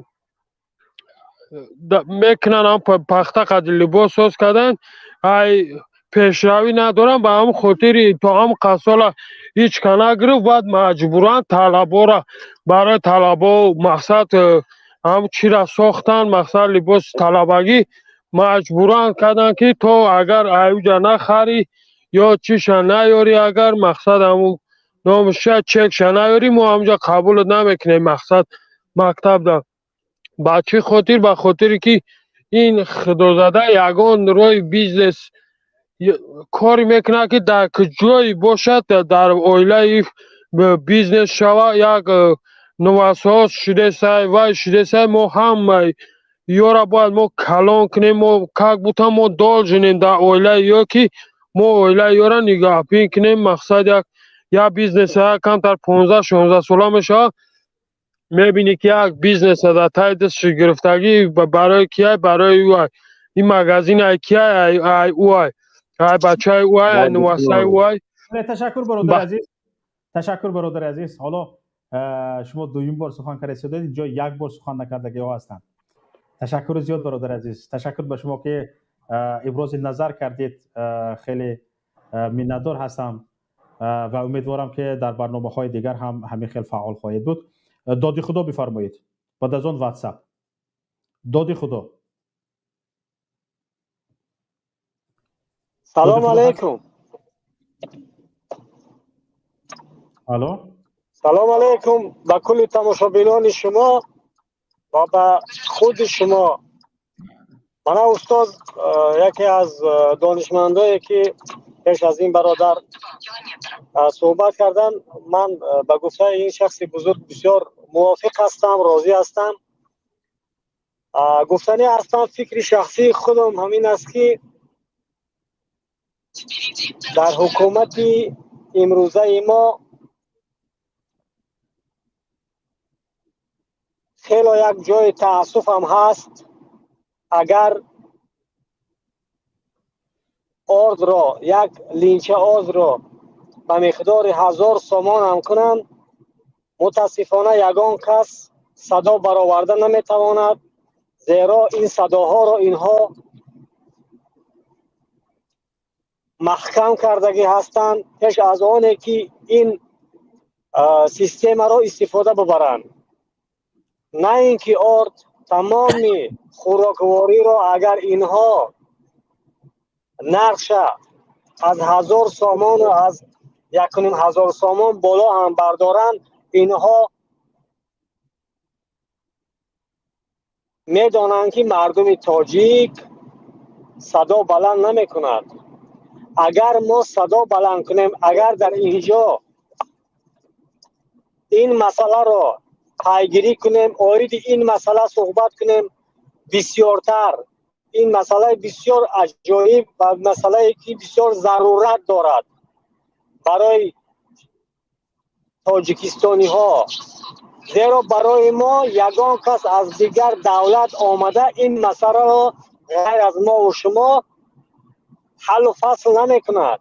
S10: мекунанд, ҳам пахта қади либос соз кардан, ай пешравӣ надорам. Ба ҳамн хотири то ҳам қасола ҳеҷ ка нагирифт, баъд маҷбуран талабора, барои талабо мақсад ҳам чира сохтан, мақсад либоси талабагӣ маҷбуран карданд, ки то агар аюҷа нахарӣ ё чиша наёрӣ, агар мақсад ҳамун номуша чекша наёрӣ, мо ҳамҷа қабулат намекунем, мақсад мактабда. Ба чӣ хотир? Ба хотире ки ин худозада ягон роҳи бизнес коре мекунад, ки дар куҷое бошад, дар оилаи бизнес шава, як нувасҳо шудесай, вай шудесай. Мо ҳамаи ёра бояд мо калон кунем, мо как будто мо должен ем дар оилаи ё, ки мо оилаи ёра нигаҳбин кунем. Мақсад як бизнеса камтар 15-16 сола мешавад, мебинӣ, ки як бизнеса дар таи дастши гирифтагӣ, барои кияй, барои ӯ ин магазин, ай кияй, ай ӯ, ай бачаи ӯ, ай нувасаи ӯ.
S2: Ташаккур, бародари азиз, ташаккур, бародари азиз. Ҳоло шумо дуюм бор сухан карда истодед, инҷо як бор сухан накардагиҳо ҳастанд. Ташаккури зиёд, бародари азиз, ташаккур ба шумо, ки ибрози назар кардед. Хеле миннатдор ҳастам ва умедворам, ки дар барномаҳои дигар ҳам ҳамин хел фаъол хоҳед буд. Доди Худо, бифармоед, баъд аз он Ватсап. Доди Худо.
S20: Салом алейкум.
S2: Алло.
S20: Салом алейкум ба кулли тамошобинони шумо ва ба худи шумо. Мана устоз, яке аз донишмандое, ки пеш аз ин бародар суҳбат кардан, ман ба гуфтаи ин шахси бузург бисёр мувофиқ ҳастам, розӣ ҳастам. Гуфтанӣ ҳастам, фикри шахсии худам ҳамин аст, ки дар ҳукумати имрӯзаи мо хело як ҷои таассуфам ҳаст, агар ордро, як линча ордро Ба миқдори 1000 сомон ҳам кунанд, мутаассифона, ягон кас садо бароварда наметавонад, зеро ин садоҳоро инҳо маҳкам кардагӣ ҳастанд пеш аз оне ки ин системаро истифода бубаранд. На ин ки орд, тамоми хӯроквориро агар инҳо нархша аз 1000 сомону аз 1500 сомон боло ҳам бардоранд, инҳо медонанд, ки мардуми тоҷик садо баланд намекунад. Агар мо садо баланд кунем, агар дар ин ҷо ин масъаларо пайгирӣ кунем, оиди ин масъала суҳбат кунем бисёртар, ин масъалаи бисёр аҷоиб ва масъалае ки бисёр зарурат дорад барои тоҷикистониҳо, зеро барои мо ягон кас аз дигар давлат омада ин масъаларо ғайр аз мову шумо ҳаллу фасл намекунад.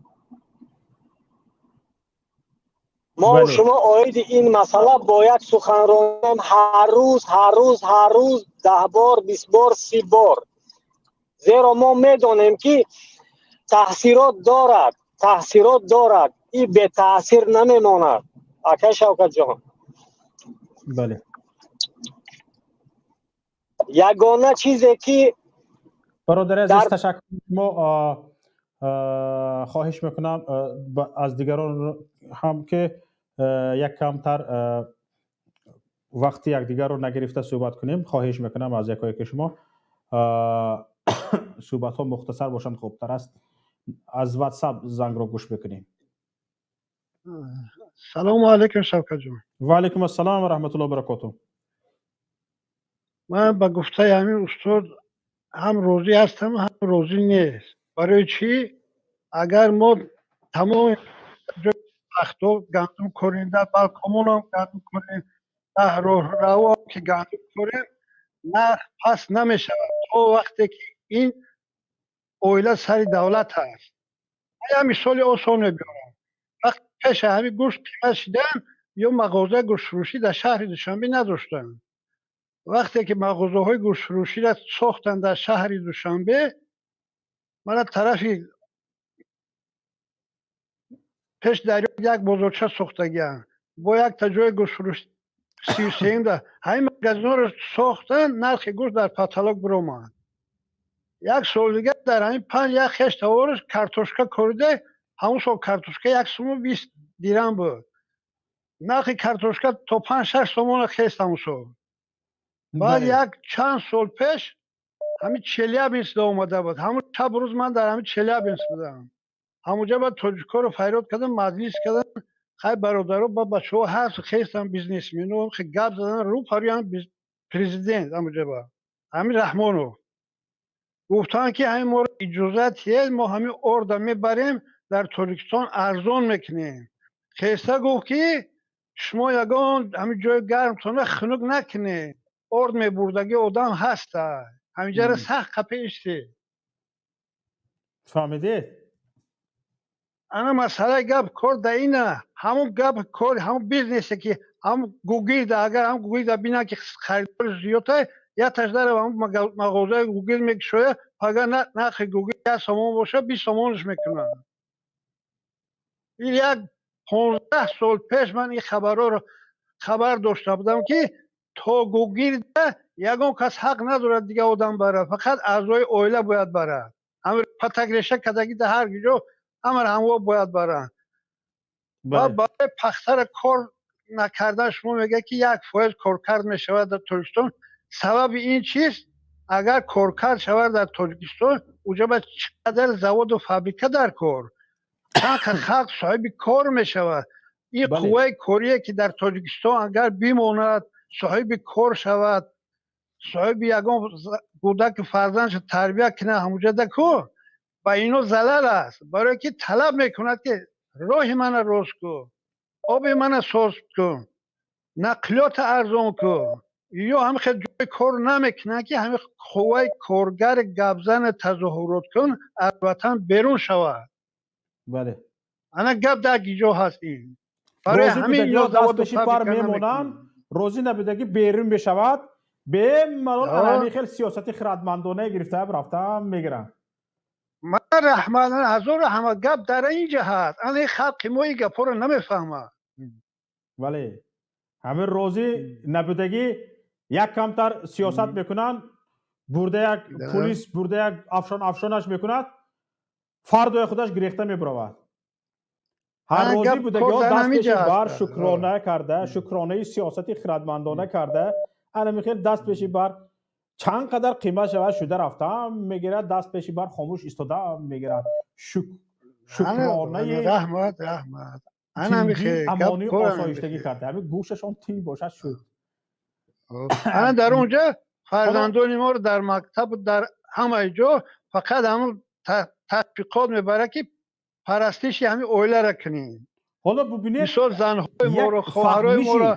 S20: Мо шумо оиди ин масъала бояд суханронем ҳар рӯз, ҳар рӯз, ҳар рӯз, 10 бор, 20 бор, 30 бор, зеро мо медонем, ки таъсирот дорад, таъсирот дорад, и бетаъсир намемонад, акай Шавкатҷон.
S2: Бале.
S20: Ягона чизе ки
S2: Бародари азиз, ташаккур. Мо хоҳиш мекунам аз дигарон ҳам, ки як камтар вақти якдигарро нагирифта суҳбат кунем. Хоҳиш мекунам аз якояки шумо, суҳбатҳо мухтасар бошанд, хубтар аст. Аз Ватсап зангро гӯш мекунем.
S21: Салому алайкум, Шавкатҷон.
S2: Ва алайкум ассалом ва раҳматуллоҳи баракоту.
S21: Ман ба гуфтаи ҳамин устод ҳам розӣ ҳастам, ҳам розӣ нест. Барои чӣ? Агар мо тамоми пахто гандум корем, дар балкомонам гандум корем, дар роҳраво ки гандум корем, нарх паст намешавад то вақте ки ин оила сари давлат аст. Ман як мисоли осон мебиёрам. Вақти пеша ҳамин гӯшт қимат шидан, ё мағозаи гӯштфурӯшӣ дар шаҳри Душанбе надоштанд. Вақте ки мағозаҳои гӯштфурӯширо сохтанд дар шаҳри Душанбе, мана тарафи пеш дарё як бозорча сохтагианд бо якта ҷои гӯштфурӯшӣ 33-юмда. Ҳамин магазинҳоро сохтанд, нархи гӯшт дар потолок биромад. Як сол дигар дар ҳамин панҷ як хеш товариш картошка корида, ҳамон сол картошка 1 суму 20 дирам буд. Нархи картошка то 5-6 сомона хест ҳамон сол. Баъд як чанд сол пеш ҳамин Челябинск омада буд. Ҳамон шаб рӯз ман дар ҳамин Челябинск будам. Ҳамонҷа ба тоҷикҳоро фарёд кардам, маҷлис кардам. Хай, бародаро, ба бачаҳо ҳаст хестам, бизнесмено гап задан рӯ парӯи ҳам президент ҳамонҷа ба ҳамин Раҳмонов гуфтанд, ки ҳамин моро иҷозат ҳед, мо ҳамин орда мебарем, дар Тоҷикистон арзон мекунем. Хеста гуфт, ки шумо ягон ҳамин ҷои гармтона хунук накунед, орд мебурдагӣ одам ҳаста, ҳаминҷаро сахт қапе истед.
S2: Фаҳмидед?
S21: Ана масъалаи гап кор да ина, ҳамон гап кор, ҳамон бизнесе ки ҳамон гугирда, агар ҳамон гугирда бинад, ки харидори зиёдта, якташ дара ҳамон мағозаи гугир мекушояд, пага нархи гугир 1 сомон бошад, 20 сомонаш мекунад. Ин як 15 сол пеш ман ин хабарҳоро хабар дошта будам, ки то гугирда ягон кас ҳақ надорад дигар одам барад, фақат аъзои оила бояд барад. Ҳамин патакреша кардагӣ дар ҳар ҷо ҳамаро ҳамво бояд баранд. Ва барои пахтара кор накардан шумо мегӯяд, ки 1% коркард мешавад дар Тоҷикистон. Сабаби ин чист? Агар коркард шавад дар Тоҷикистон, уҷа ба чӣ қадар заводу фабрика дар кор, чанд халқ соҳиби кор мешавад. Ин қувваи корие, ки дар Тоҷикистон агар бимонад, соҳиби кор шавад, соҳиби ягон кӯдаки фарзандша тарбия кунад, ҳамуҷада ку ба ино залал аст, барое ки талаб мекунад, ки роҳи мана рост кун, оби мана соз кун, нақлиёта арзон кун. Ё ҳам хел ҷои кор намекунанд, ки ҳамин қувваи коргари гапзани тазоҳуроткун аз ватан берун шавад.
S2: Бале.
S21: Ана гап дар гиҷо ҳаст ин. Барои ҳамин ё
S2: даст пеши бар мемонанд, розӣ набудагӣ берун мешавад, бемалол ҳамин хел сиёсати хирадмандона гирифта рафта мегиранд.
S21: Ман раҳмат, ҳазор раҳмат, гап дар ин ҷа ҳаст. Ана халқи мо ин гапҳоро намефаҳмад.
S2: Бале, ҳамин розӣ набудагӣ як камтар сиёсат мекунанд, бурда як пулис, бурда як афшон афшонаш мекунад, фардои худаш гирехта мебаровад. Ҳар розӣ будагиҳо даст пеши бар шукрона карда, шукронаи сиёсати хирадмандона карда, ана михел даст пеши бар чанд қадар қимат шавад шуда рафта мегирад, даст пеши бар хомӯш истода мегирад. Шукронаи
S21: раҳмат, раҳмат. Ана михел
S2: амонӣ осоиштагӣ карда, ҳамин гӯшашон тинг бошад шуд.
S21: Ана дар он ҷо фарзандони моро дар мактаб, дар ҳамаи ҷо фақат ҳамон ташвиқот мебарад, ки парастиши ҳамин оиларо кунем.
S2: Ҳоло бубинед,
S21: мисол занҳои моро, хоҳарои моро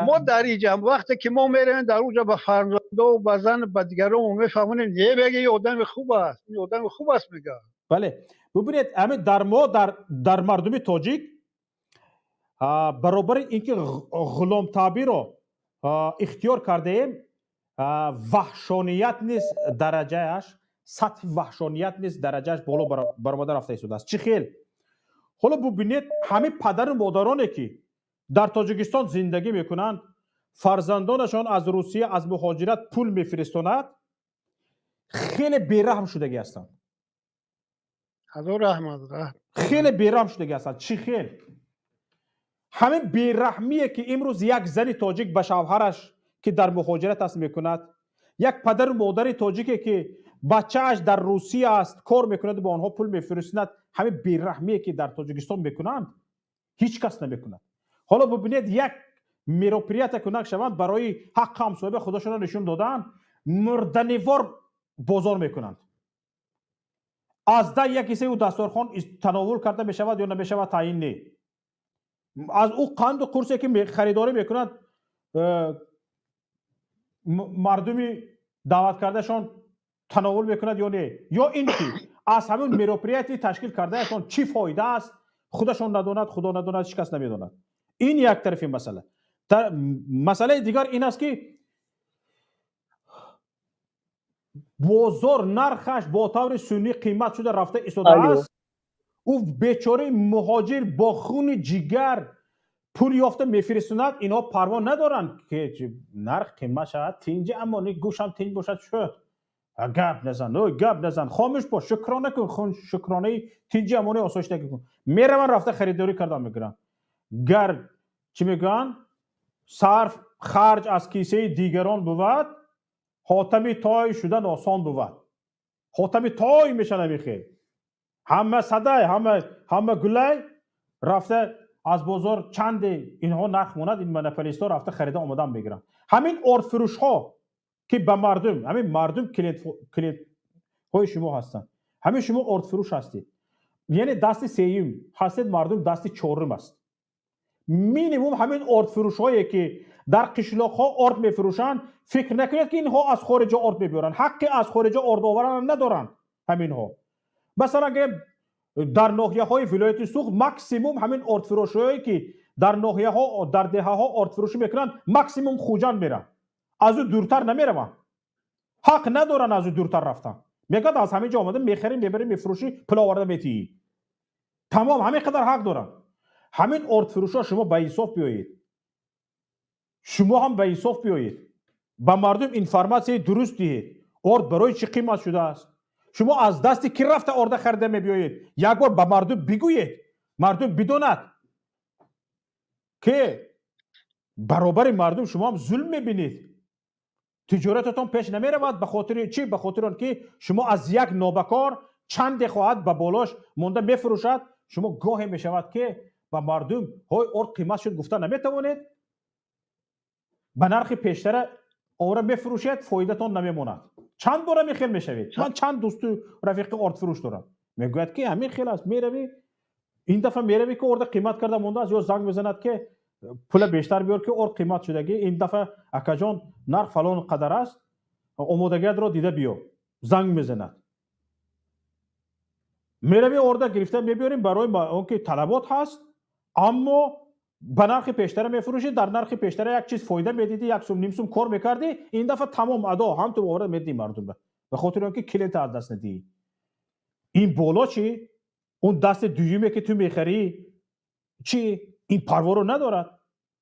S21: мо дар инҷа вақте ки мо меравем дар он ҷо ба фарзандо, ба зан, ба дигарон мефаҳмонем, не бега ин одами хуб аст, ин одами хуб аст мега.
S2: Бале, бубинед, ҳамин дар мо дар мардуми тоҷик баробари инки ғуломтабиро ихтиёр кардаем, ваҳшоният низ дараҷааш, сатҳи ваҳшоният низ дараҷааш боло баромада рафта истодааст. Чӣ хел? Ҳоло бубинед, ҳамин падару модароне ки дар Тоҷикистон зиндагӣ мекунанд, фарзандонашон аз Русия, аз муҳоҷират пул мефиристонад, хеле бераҳм шудагӣ ҳастанд.
S21: Ҳазор раҳмат.
S2: Хеле бераҳм шудагӣ ҳастанд. Чӣ хел? Ҳамин бераҳмие ки имрӯз як зани тоҷик ба шавҳараш ки дар муҳоҷират аст мекунад, як падару модари тоҷике ки бачааш дар Русия аст кор мекунад, ба онҳо пул мефиристонад, ҳамин бераҳмие ки дар Тоҷикистон мекунанд, ҳеҷ кас намекунад. Ҳоло бубинед, як мероприятие кунак шаванд барои ҳаққи ҳамсояба худашонро нишон додан, мурданивор бозор мекунанд. Аз да як ҳиссаи ӯ дастархон тановул карда мешавад ё намешавад таъин не. Аз ӯ қанду қурсе ки харидорӣ мекунанд, мардуми даъват кардашон тановул мекунад ё не, ё ин ки аз ҳамин мероприятие ташкил кардаашон чӣ фоида аст, худашон надонад, худо надонад, ҳеҷ кас намедонад. Ин як тарафи масъала. Масъалаи дигар ин аст ки бозор нархаш бо таври суннӣ қимат шуда рафта истодааст. Ӯ бечораи муҳоҷир бо хуни ҷигар пул ёфта мефиристонад, инҳо парво надоранд ки нарх қимат шавад, тинҷи амони гӯшам тинҷ бошад шуд. Гап назан, ой гап назан, хомӯш бош, шукрона кун, шукронаи тинҷи амони осоиштагӣ кун. Мераванд рафта харидорӣ карда мегиранд. Гар чӣ мегӯянд, сарф харҷ аз кисаи дигарон бувад, хотами той шудан осон бувад. Хотами той мешавад ҳамин. Ҳама садай, ҳама гулай рафта аз бозор чанде инҳо нарх монад, ин монополистҳо рафта харида омадан мегиранд. Ҳамин ордфурӯшҳо ки ба мардум, ҳамин мардум клиентҳои шумо ҳастанд. Ҳамин шумо ордфурӯш ҳастед. Яъне дасти сеюм ҳастед, мардум дасти чорум аст. Минимум ҳамин ордфурӯшҳое ки дар қишлоқҳо орд мефурӯшанд, фикр накунед ки инҳо аз хориҷа орд мебиёранд. Ҳаққи аз хориҷа орд овардан надоранд ҳаминҳо. Масалан гирем, дар ноҳияҳои вилояти Суғд максимум ҳамин ордфурӯшҳое ки дар ноҳияҳо, дар деҳаҳо ордфурӯшӣ мекунанд, максимум Хуҷанд мераванд. Аз ӯ дуртар намераванд. Ҳақ надоранд аз ӯ дуртар рафтан. Мегӯяд аз ҳамин ҷо омада мехарем, мебарем, мефурӯшӣ, пул оварда метиҳӣ. Тамом, ҳамин қадар ҳақ доранд. Ҳамин ордфурӯшҳо шумо ба инсоф биёед. Шумо ҳам ба инсоф биёед. Ба мардум информатсияи дуруст диҳед. Орд барои чӣ қимат шудааст? Шумо аз дасти кӣ рафта орда харида мебиёед? Як бор ба мардум бигӯед. Мардум бидонад ки баробари мардум шумо ҳам зулм мебинед. Тиҷорататон пеш намеравад ба хотири чӣ? Ба хотири он ки шумо аз як нобакор чанде хоҳад ба болош монда мефурӯшад. Шумо гоҳе мешавад ки ба мардум ҳой орд қимат шуд гуфта наметавонед, ба нархи пештара ора мефурӯшед, фоидатон намемонад. Чанд бора ҳамин хел мешавед? Ман чанд дӯсту рафиқи ордфурӯш дорам, мегӯяд ки ҳамин хел аст, меравӣ ин дафъа меравӣ ки орда қимат карда мондааст, ё занг мезанад ки пула бештар биёр ки орд қимат шудагӣ, ин дафъа акаҷон нарх фалон қадар аст, омодагиятро дида биё. Занг мезанад. Меравӣ, орда гирифта мебиёрем барои он ки талабот ҳаст, аммо ба нархи пештара мефурӯшӣ. Дар нархи пештара як чиз фоида медидӣ, як сум, ним сум кор мекардӣ. Ин дафъа тамом адо, ҳам ту оварда медиҳӣ мардумба, ба хотири он ки клиента аз даст надиҳӣ. Ин боло чӣ? Он дасти дуюме ки ту мехарӣ чӣ? Ин парворо надорад.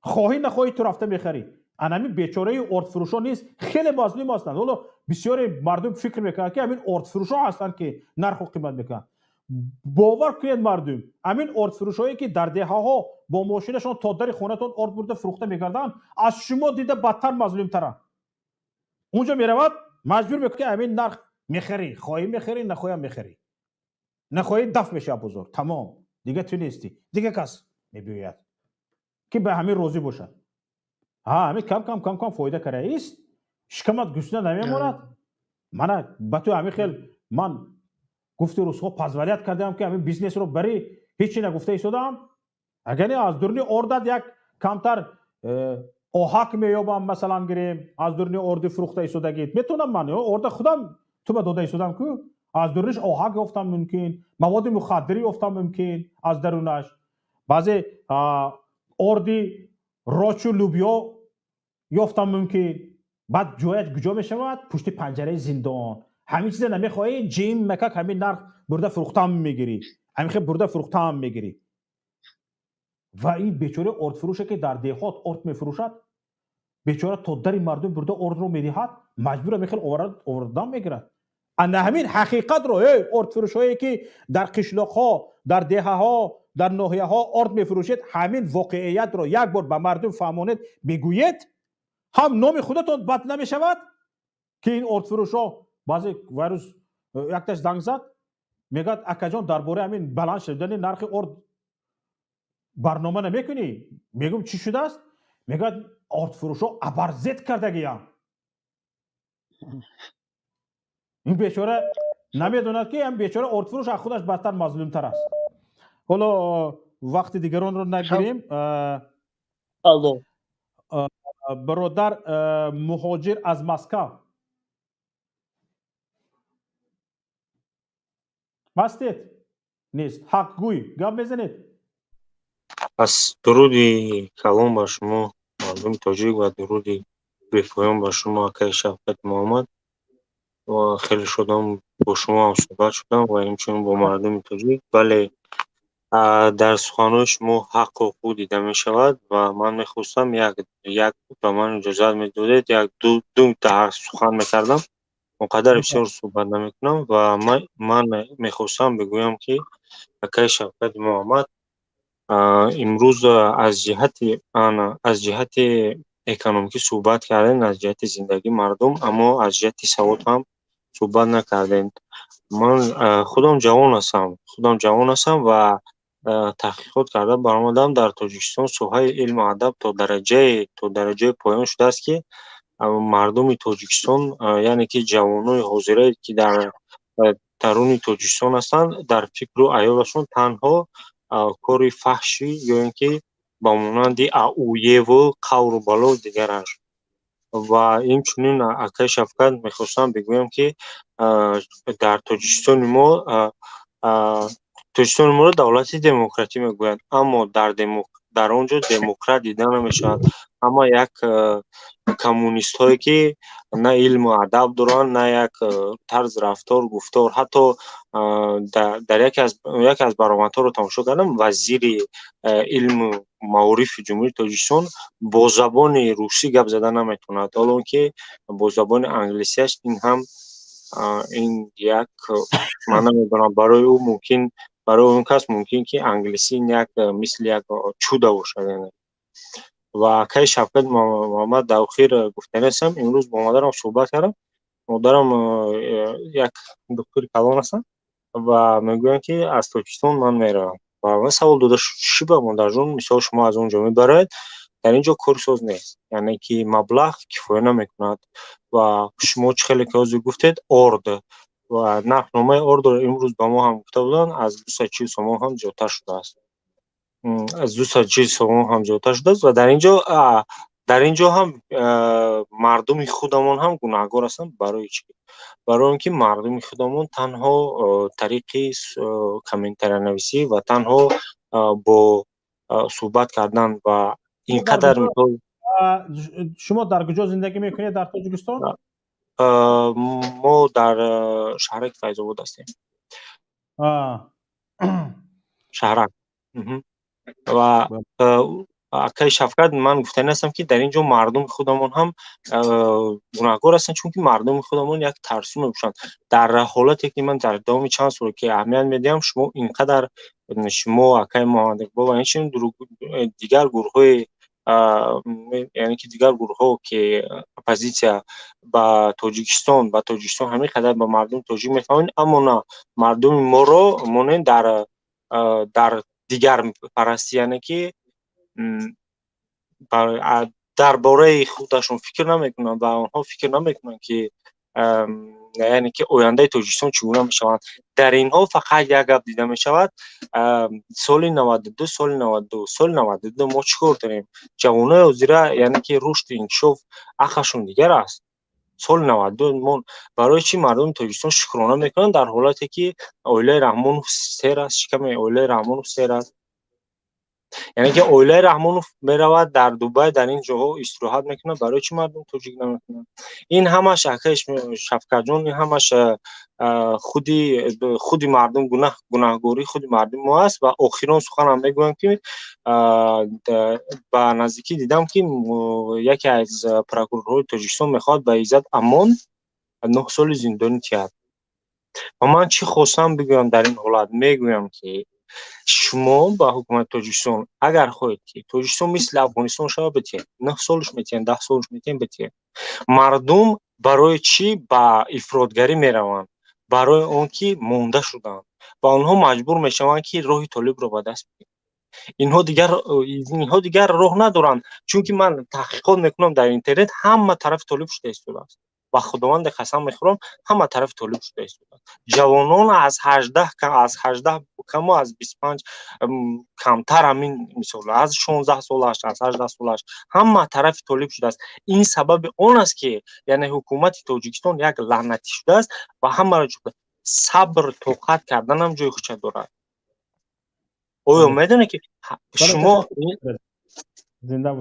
S2: Хоҳӣ нахоҳӣ, ту рафта мехарӣ. Анамин бечораи ордфурӯшон низ хеле мазлум ҳастанд. Ҳоло бисёре мардум фикр мекунанд, ки ҳамин ордфурӯшон ҳастанд, ки нарху қимат мекунанд. Бовар кунед, мардум, ҳамин ордфурӯшҳое ки дар деҳаҳо бо мошинашон то дари хонатон орд бурда фурӯхта мекарданд, аз шумо дида бадтар мазлумтаранд. Унҷо меравад, маҷбур мекунад, ки ҳамин нарх мехарӣ, хоҳӣ мехарӣ, нахоҳӣ мехарӣ, нахоҳӣ даф мешавад бозор, тамом, дига ту нестӣ, дига кас мебиёяд, ки ба ҳамин розӣ бошад. Ҳа, ҳамин кам кам кам кам фоида кардаист, шикамат гусна намемонад. Мана ба ту ҳамин хел ман гуфти русҳо позволять кардам, ки ҳамин бизнесро барӣ, ҳечи нагуфта истодаам. Агар не, аз дурни ордат як камтар оҳак меёбам, масалан гирем, аз дурни орди фурӯхта истодагит метавонам. Ман орда худам ту ба дода истодам ку, аз дурниш оҳак ёфтам мумкин, маводи мухаддирӣ ёфтам мумкин, аз дарунаш баъзе орди рочу лубё ёфтам мумкин. Баъд ҷояш куҷо мешавад? Пушти панҷараи зиндон. Ҳамин чиза намехоҳӣ, ҷим макак ҳамин нарх бурда фурӯхтаам мегирӣ, ҳамин хел бурда фурӯхтаам мегирӣ. Ва ин бечораи ордфурӯше, ки дар деҳот орд мефурӯшад, бечора то дари мардум бурда ордро медиҳад, маҷбур ҳамин хел овардан мегирад. Ана ҳамин ҳақиқатро, эй ордфурӯшҳое ки дар қишлоқҳо, дар деҳаҳо, дар ноҳияҳо орд мефурӯшед, ҳамин воқеиятро як бор ба мардум фаҳмонед, бигӯед, ҳам номи худатон бад намешавад, ки ин ордфурӯшҳо. Баъзе вайрӯз якташ занг зад, мегӯяд: «Акаҷон, дар бораи ҳамин баланд шудани нархи орд барнома намекунӣ?» Мегӯм: «Чӣ шудааст?» Мегӯяд: «Ордфурӯшҳо оборзет кардагиям». Ин бечора намедонад, ки ин бечора ордфурӯш аз худаш бадтар мазлумтар аст. Ҳоло вақти дигаронро нагирем.
S15: Алло.
S2: Бародар муҳоҷир аз Москав ҳастед? Нест. Ҳақгӯй, гап мезанед.
S1: Пас дуруди калом ба шумо, мардуми тоҷик, ва дуруди бепоён ба шумо, акаи Шавкати Муҳаммад. Ва хеле шодам, бо шумо ҳам суҳбат шудам ва инчунин бо мардуми тоҷик. Бале, дар суханҳои шумо ҳаққу ҳуқуқ дида мешавад ва ман мехостам як ба ман иҷозат медодед, як ду сухан мекардам, он қадар бисёр суҳбат намекунам. Ва ман мехостам бигӯям, ки акаи Шавкати Муҳаммад, имрӯз аз ҷиҳати экономикӣ суҳбат кардем, аз ҷиҳати зиндагии мардум, аммо аз ҷиҳати савод ҳам суҳбат накардем. Ман худам ҷавон ҳастам ва таҳқиқот карда баромадам: дар Тоҷикистон соҳаи илму адаб то дараҷаи поён шудааст, ки мардуми Тоҷикистон, яъне ки ҷавонони ҳозирае, ки дар даруни Тоҷикистон ҳастанд, дар фикру аёлашон танҳо кори фаҳшӣ ё ин ки ба монанди ауеву қавру бало дигараш. Ва инчунин, акаи Шавкат, мехостам бигӯям, ки дар Тоҷикистони мо, Тоҷикистони моро давлати демократӣ мегӯянд, аммо дар он ҷо демократ дида намешавад. Ҳама як коммунистҳое, ки на илму адаб доранд, на як тарз рафтор, гуфтор. Ҳатто дар яке аз баромадҳоро тамошо кардам, вазири илму маорифи Ҷумҳурии Тоҷикистон бо забони русӣ гап зада наметавонад, ҳоло он ки бо забони англисиаш. Ин ҳам ин як, ман намедонам, барои ӯ мумкин, барои он кас мумкин, ки англисӣ як мисли як чудо бошад, яъне. Ва акаи Шавкат Муҳаммад, дар охир гуфтанӣ ҳастам: имрӯз бо модарам суҳбат кардам. Модарам як духтури калон ҳастанд ва мегӯянд, ки аз Тоҷикистон ман меравам. Ва ман савол дода шуд: чӣ ба, модарҷон? Мисол, шумо аз он ҷо мебароед, дар ин ҷо кори соз нест, яъне ки маблағ кифоя намекунад. Ва шумо чӣ хеле ки ҳозир гуфтед, орд ва нархномаи ордро имрӯз ба мо ҳам гуфта буданд, аз 240 сомон ҳам зиёдтар шудааст, аз 240 сомон ҳам зиёдтар шудааст. Ва дар ин ҷо Дар ин ҷо ҳам мардуми худамон ҳам гунаҳгор ҳастанд. Барои чӣ? Барои он ки мардуми худамон танҳо тариқи комментариянависӣ ва танҳо бо суҳбат кардан ва ин қадар мисол.
S2: Шумо дар куҷо зиндагӣ мекунед дар Тоҷикистон?
S1: Мо дар шаҳраки Файзобод ҳастем. Шаҳрак. Ва акаи Шавкат, ман гуфтанӣ ҳастам, ки дар ин ҷо мардуми худамон ҳам гунаҳгор ҳастанд, чунки мардуми худамон як тарсу мепӯшанд. Дар ҳолате ки ман дар давоми чанд сол ки аҳамият медиҳам, шумо ин қадар, шумо, акаи Муҳаммадиқбол ва инчунин дигар гурӯҳҳои, яъне ки дигар гурӯҳҳо ки оппозитсия ба Тоҷикистон ҳамин қадар ба мардуми тоҷик мефаҳмед, аммо на мардуми моро монед дар дигарпарастӣ, яъне ки дар бораи худашон фикр намекунанд ва онҳо фикр намекунанд, ки яъне ки ояндаи Тоҷикистон чӣ гуна мешавад. Дар инҳо фақат як гап дида мешавад: соли 92, соли 92, соли 92 мо чӣ кор дорем? Ҷавонои ҳозира, яъне ки рушду инкишоф ақлашон дигар аст. Соли 92 мо барои чӣ мардуми Тоҷикистон шукрона мекунанд, дар ҳолате ки оилаи Раҳмонов сер аст, шиками оилаи Раҳмонов сер аст? Яъне ки оилаи Раҳмонов меравад дар Дубай, дар ин ҷоҳо истироҳат мекунад. Барои чӣ мардум тоҷик намекунанд? Ин ҳамаш, акаи Шавкатҷон, ин ҳамаш худи мардум, гунаҳгории худи мардуми мо аст. Ва охирон суханам мегӯям, ки ба наздикӣ дидам, ки яке аз прокурорҳои Тоҷикистон мехоҳад ба Иззат Амон 9 соли зиндонӣ диҳад. Ва ман чӣ хостам бигӯям дар ин ҳолат? Мегӯям, ки шумо ба ҳукумати Тоҷикистон, агар хоҳед, ки Тоҷикистон мисли Афғонистон шавад, битиҳед, 9 солаш метиҳем, 10 солаш метиҳем, битиҳед. Мардум барои чӣ ба ифротгарӣ мераванд? Барои он ки монда шуданд ва онҳо маҷбур мешаванд, ки роҳи толибро ба даст бигиранд. Инҳо дигар роҳ надоранд, чунки ман таҳқиқот мекунам дар интернет, ҳама тарафи толиб шуда истодааст. Ба Худованде қасам мехӯрам, ҳама тарафи толиб шуда истодааст. Ҷавонон аз 18 каму аз 25 камтар, ҳамин мисол, аз 16 солаш, аз 18 солаш ҳама тарафи толиб шудааст. Ин сабаби он аст, ки яъне ҳукумати Тоҷикистон як лаънатӣ шудааст ва ҳамаро сабр тоқат карданам ҷои худша дорад. Оё медонед, ки шумо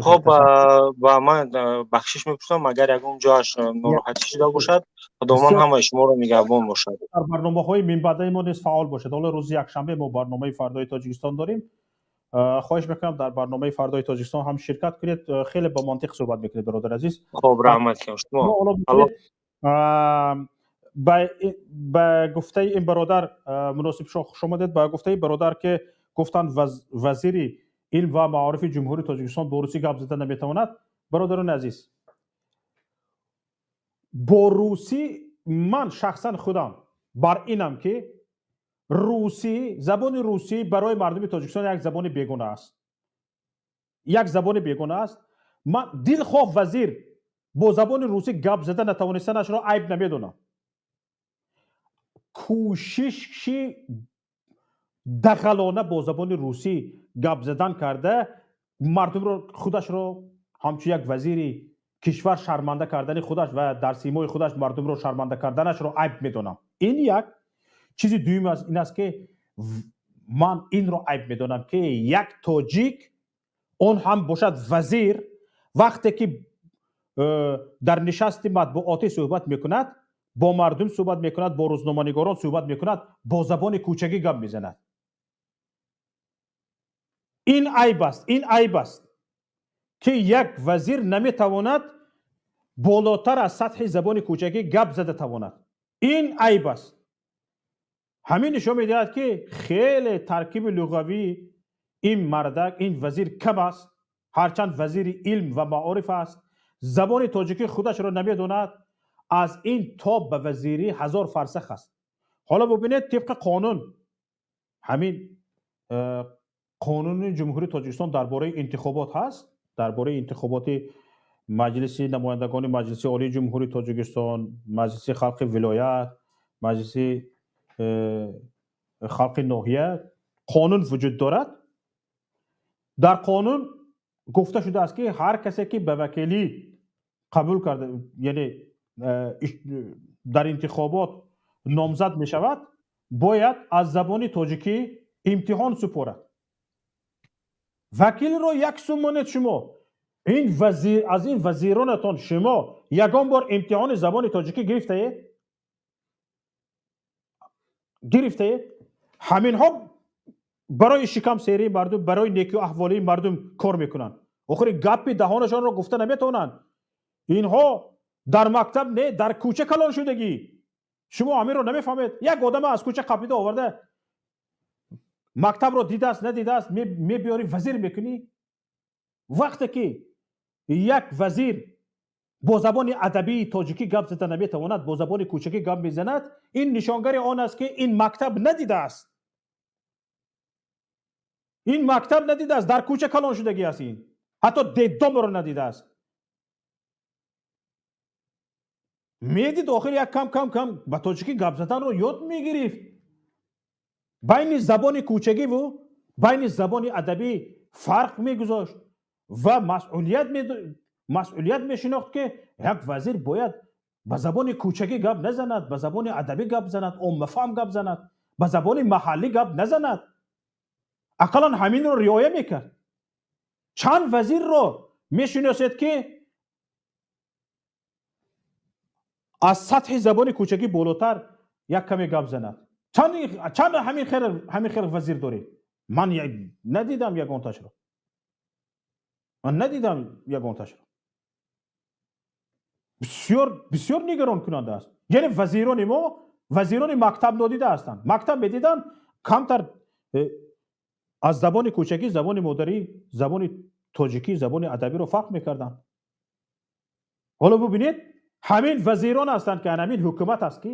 S1: хоб ва ман бахшиш мепурсам, агар ягон ҷояш нороҳатӣ шуда бошад. Худованд ҳамаи шуморо нигаҳбон бошад.
S2: Дар барномаҳои минбаъдаи мо низ фаъол бошед. Ҳоло рӯзи якшанбе мо барномаи Фардои Тоҷикистон дорем. Хоҳиш мекунам, дар барномаи Фардои Тоҷикистон ҳам ширкат кунед. Хеле ба мантиқ суҳбат мекунед, бародари азиз.
S1: Хоб, раҳмат шумо.
S2: Ба гуфтаи ин бародар, Муносибшоҳ, хуш омадед, ба гуфтаи бародар, ки гуфтанд, вазири илм ва маорифи Ҷумҳурии Тоҷикистон бо русӣ гап зада наметавонад. Бародарони азиз, бо русӣ, ман шахсан худам бар инам, ки русӣ, забони русӣ барои мардуми Тоҷикистон як забони бегона аст, як забони бегона аст. Ман дилхоҳ вазир бо забони русӣ гап зада натавонистанашро айб намедонам. Кӯшиши дағалона бо забони русӣ гап задан карда, мардумро, худашро ҳамчун як вазири кишвар шарманда кардани худаш ва дар симои худаш мардумро шарманда карданашро айб медонам. Ин як чизи. Дуюм ин аст, ки ман инро айб медонам, ки як тоҷик, он ҳам бошад вазир, вақте ки дар нишасти матбуотӣ суҳбат мекунад, бо мардум суҳбат мекунад, бо рӯзноманигорон суҳбат мекунад, бо забони кӯчагӣ гап мезанад. Ин айб аст. Ин айб аст, ки як вазир наметавонад болотар аз сатҳи забони кӯчагӣ гап зада тавонад. Ин айб аст. Ҳамин нишон медиҳад, ки хеле таркиби луғавии ин мардак, ин вазир кам аст. Ҳарчанд вазири илм ва маориф аст, забони тоҷикӣ худашро намедонад. Аз ин то ба вазирӣ ҳазор фарсах аст. Ҳоло бубинед, тибқи қонун, ҳамин қонуни Ҷумҳурии Тоҷикистон дар бораи интихобот ҳаст, дар бораи интихоботи Маҷлиси намояндагони Маҷлиси Олии Ҷумҳурии Тоҷикистон, Маҷлиси халқи вилоят, Маҷлиси халқи ноҳия қонун вуҷуд дорад. Дар қонун Гуфта шудааст, ки ҳар касе ки ба вакилӣ қабул карда, яъне дар интихобот номзад мешавад, бояд аз забони тоҷикӣ имтиҳон супорад. Вакилро як сум монед шумо. Ин вазир, аз ин вазиронатон шумо ягон бор имтиҳони забони тоҷикӣ гирифтаед? Гирифтаед? Ҳаминҳо барои шикам серии мардум, барои некию аҳволии мардум кор мекунанд. Охири гапи даҳонашонро гуфта наметавонанд. Инҳо дар мактаб не, дар кӯча калон шудагӣ. Шумо ҳаминро намефаҳмед. Як одама аз кӯча қапида оварда, мактабро дидааст, надидааст, мебиёрӣ, вазир мекунӣ. Вақте ки як вазир бо забони адабии тоҷикӣ гап зада наметавонад, бо забони кӯчакӣ гап мезанад, ин нишонгари он аст, ки ин мактаб надидааст. Ин мактаб надидааст, дар кӯча калон шудагӣ аст ин. Ҳатто детдомро надидааст. Медид, охир як кам кам кам ба тоҷикӣ гап заданро ёд мегирифт. Байни забони кӯчагиву байни забони адабӣ фарқ мегузошт ва масъулият мешинохт, ки як вазир бояд ба забони кӯчагӣ гап назанад, ба забони адабӣ гап занад, оммафаҳм гап занад, ба забони маҳаллӣ гап назанад. Ақаллан ҳаминро риоя мекард. Чанд вазирро мешиносед, ки аз сатҳи забони кӯчагӣ болотар як каме гап занад? Чанд ҳамин хел вазир доред? Ман надидам ягонташро. Ман надидам ягонташро. Бисёр бисёр нигаронкунанда аст. Яъне вазирони мо вазирони мактаб нодида ҳастанд. Мактаб медиданд, камтар аз забони кӯчакӣ, забони модарӣ, забони тоҷикӣ, забони адабиро фарқ мекарданд. Ҳоло бубинед, ҳамин вазирон ҳастанд, ки ҳамин ҳукумат аст, ки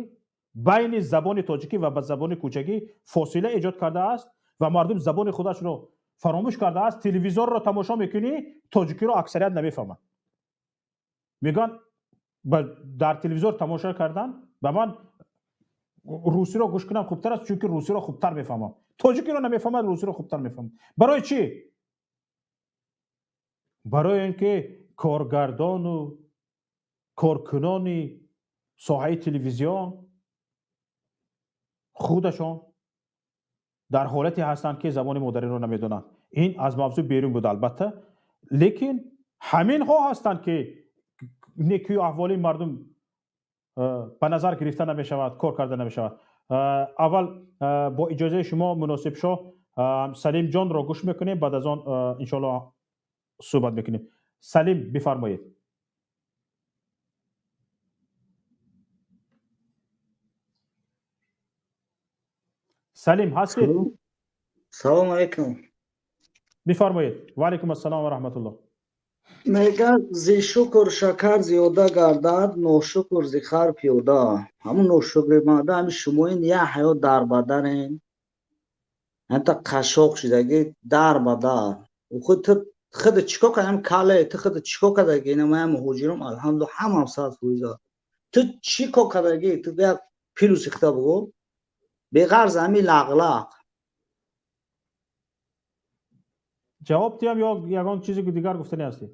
S2: байни забони тоҷикӣ ва ба забони кӯчагӣ фосила эҷод кардааст ва мардум забони худашро фаромӯш кардааст. Телевизорро тамошо мекунӣ, тоҷикиро аксарият намефаҳманд. Мегӯянд, дар телевизор тамошо кардан ба ман русиро гӯш кунам хубтар аст, чунки русиро хубтар мефаҳмам. Тоҷикиро намефаҳмад, русиро хубтар мефаҳмад. Барои чӣ? Барои ин ки коргардону коркунони соҳаи телевизион худашон дар ҳолате ҳастанд, ки забони модариро намедонанд. Ин аз мавзӯъ берун буд, албатта, лекин ҳаминҳо ҳастанд, ки некию аҳволии мардум ба назар гирифта намешавад, кор карда намешавад. Аввал бо иҷозаи шумо, Муносибшоҳ, Салимҷонро гӯш мекунем, баъд аз он иншоалло суҳбат мекунем. Салим, бифармоед. Салим, ҳастед?
S16: Салому алайкум.
S2: Бифармоед. Ва алайкум ассалом ва раҳматуллоҳ.
S16: Мегӯяд, зи шукр шакар зиёда гардад, ношукр зи хар пиёда. Ҳамун ношукриманда ҳами шумоин, як ҳаёт дар бадарен, ҳамта қашоқ шудагӣ дар бадар. Худ ту худ чикор кардӣ? Ҳам кале ту худ чикор кардагӣ? Ина ман муҳоҷирам, алҳамдулиллоҳ, ҳамам 100%. Ту чӣ кор кардагӣ? Ту як плюси хита бугӯ. Беғарз ҳами лағлақ.
S2: Ҷавоб диҳам ё ягон чизи дигар гуфтанӣ ҳастед?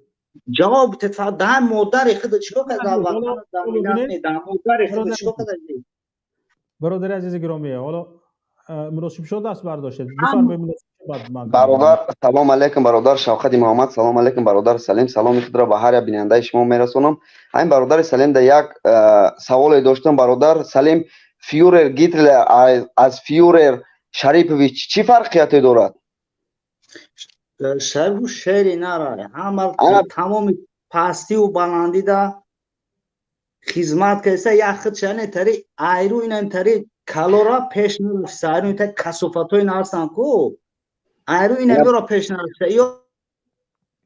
S16: Ҷавоб бидед. Фақат дар модари худ чикор кард? Дар ватан, дар миллат, дар модари худ чикор кардагӣ?
S2: Бародари азизи гиромӣ, ҳоло муносиб шуд даст бардоштед. Бифармоед, муносиб.
S18: Бародар, салом алейкум, бародар Шавқати Муҳаммад, салом алейкум, бародар Салим, саломи худро ба ҳар як бинандаи шумо мерасонам. Ҳамин бародари Салим да як саволе доштам. Бародар Салим, фюрер Гитлер аз фюрер Шарипович чӣ фарқияте дорад?
S16: Шарипов шери нара, ҳама тамоми пастиву баландида хизмат кардиса, як худ шане тари айру инам тари калора пеш нарафта, айру ин тари касофатҳои нарасан ку, айру инам ёро пеш нарафта.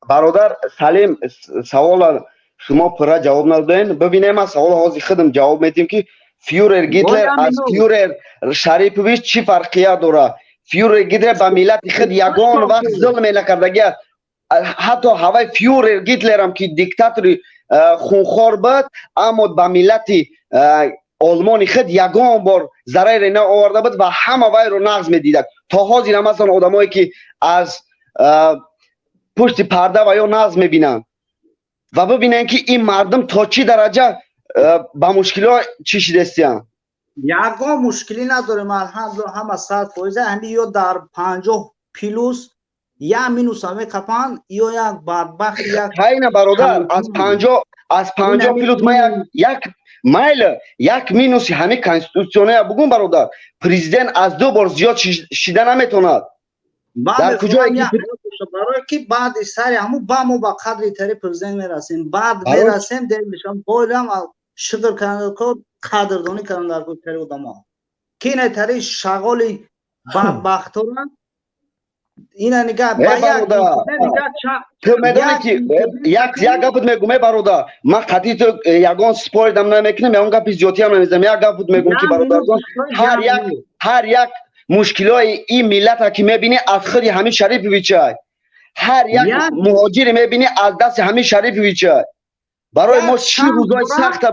S18: Бародар Салим, савола шумо пурра ҷавоб надодем. Бибинем, ман савола ҳозир худам ҷавоб медиҳем, ки фюрер Гитлер аз фюрер Шарипович чӣ фарқият дорад? Фюрер Гитлер ба миллати худ ягон вақт зулме накардагӣ аст. Ҳатто ҳаваи фюрер Гитлерам, ки диктатори хунхор буд, аммо ба миллати олмони худ ягон бор зараре наоварда буд ва ҳама вайро нағз медидад. То ҳозир ҳам ҳастанд одамое, ки аз Пушти парда ва ё нағз мебинанд ва бибинанд, ки ин мардум то чӣ дараҷа ба мушкилиҳо чишидастиянд.
S16: Ягон мушкилӣ надорем, алҳамдулилла, ҳама 100%. Ҳами ё дар 50 плюс як минуса мекапанд, ё як бадбахт як.
S18: Хайна, бародар, аз 50 плюс ма як майли, як минуси ҳамин конститутсиония бугун, бародар: президент аз ду бор зиёд шида наметавонад.
S16: Дар куҷое? Барое ки баъди сари ҳамун ба мо ба қадри тари президент мерасем, баъд мерасем, дер мешавам. Бойлам шукр кардан, қадрдонӣ кардан дар тари одамо, ки ина тари шағоли бадбахтора ина нигаҳ.
S18: Ту медонӣ, ки як гапут мегум, е бародар, ман қатъи ту ягон споридам намекунам, ягон гапи зиёдтиам намезанам. Як гапут мегум, ки бародарҷон, ҳар як мушкилиҳои ин миллата ки мебинӣ, аз худи ҳамин Шариповичай. Ҳар як муҳоҷире мебинӣ, аз дасти ҳамин Шариповичай. Барои мо чӣ рӯзои сахта.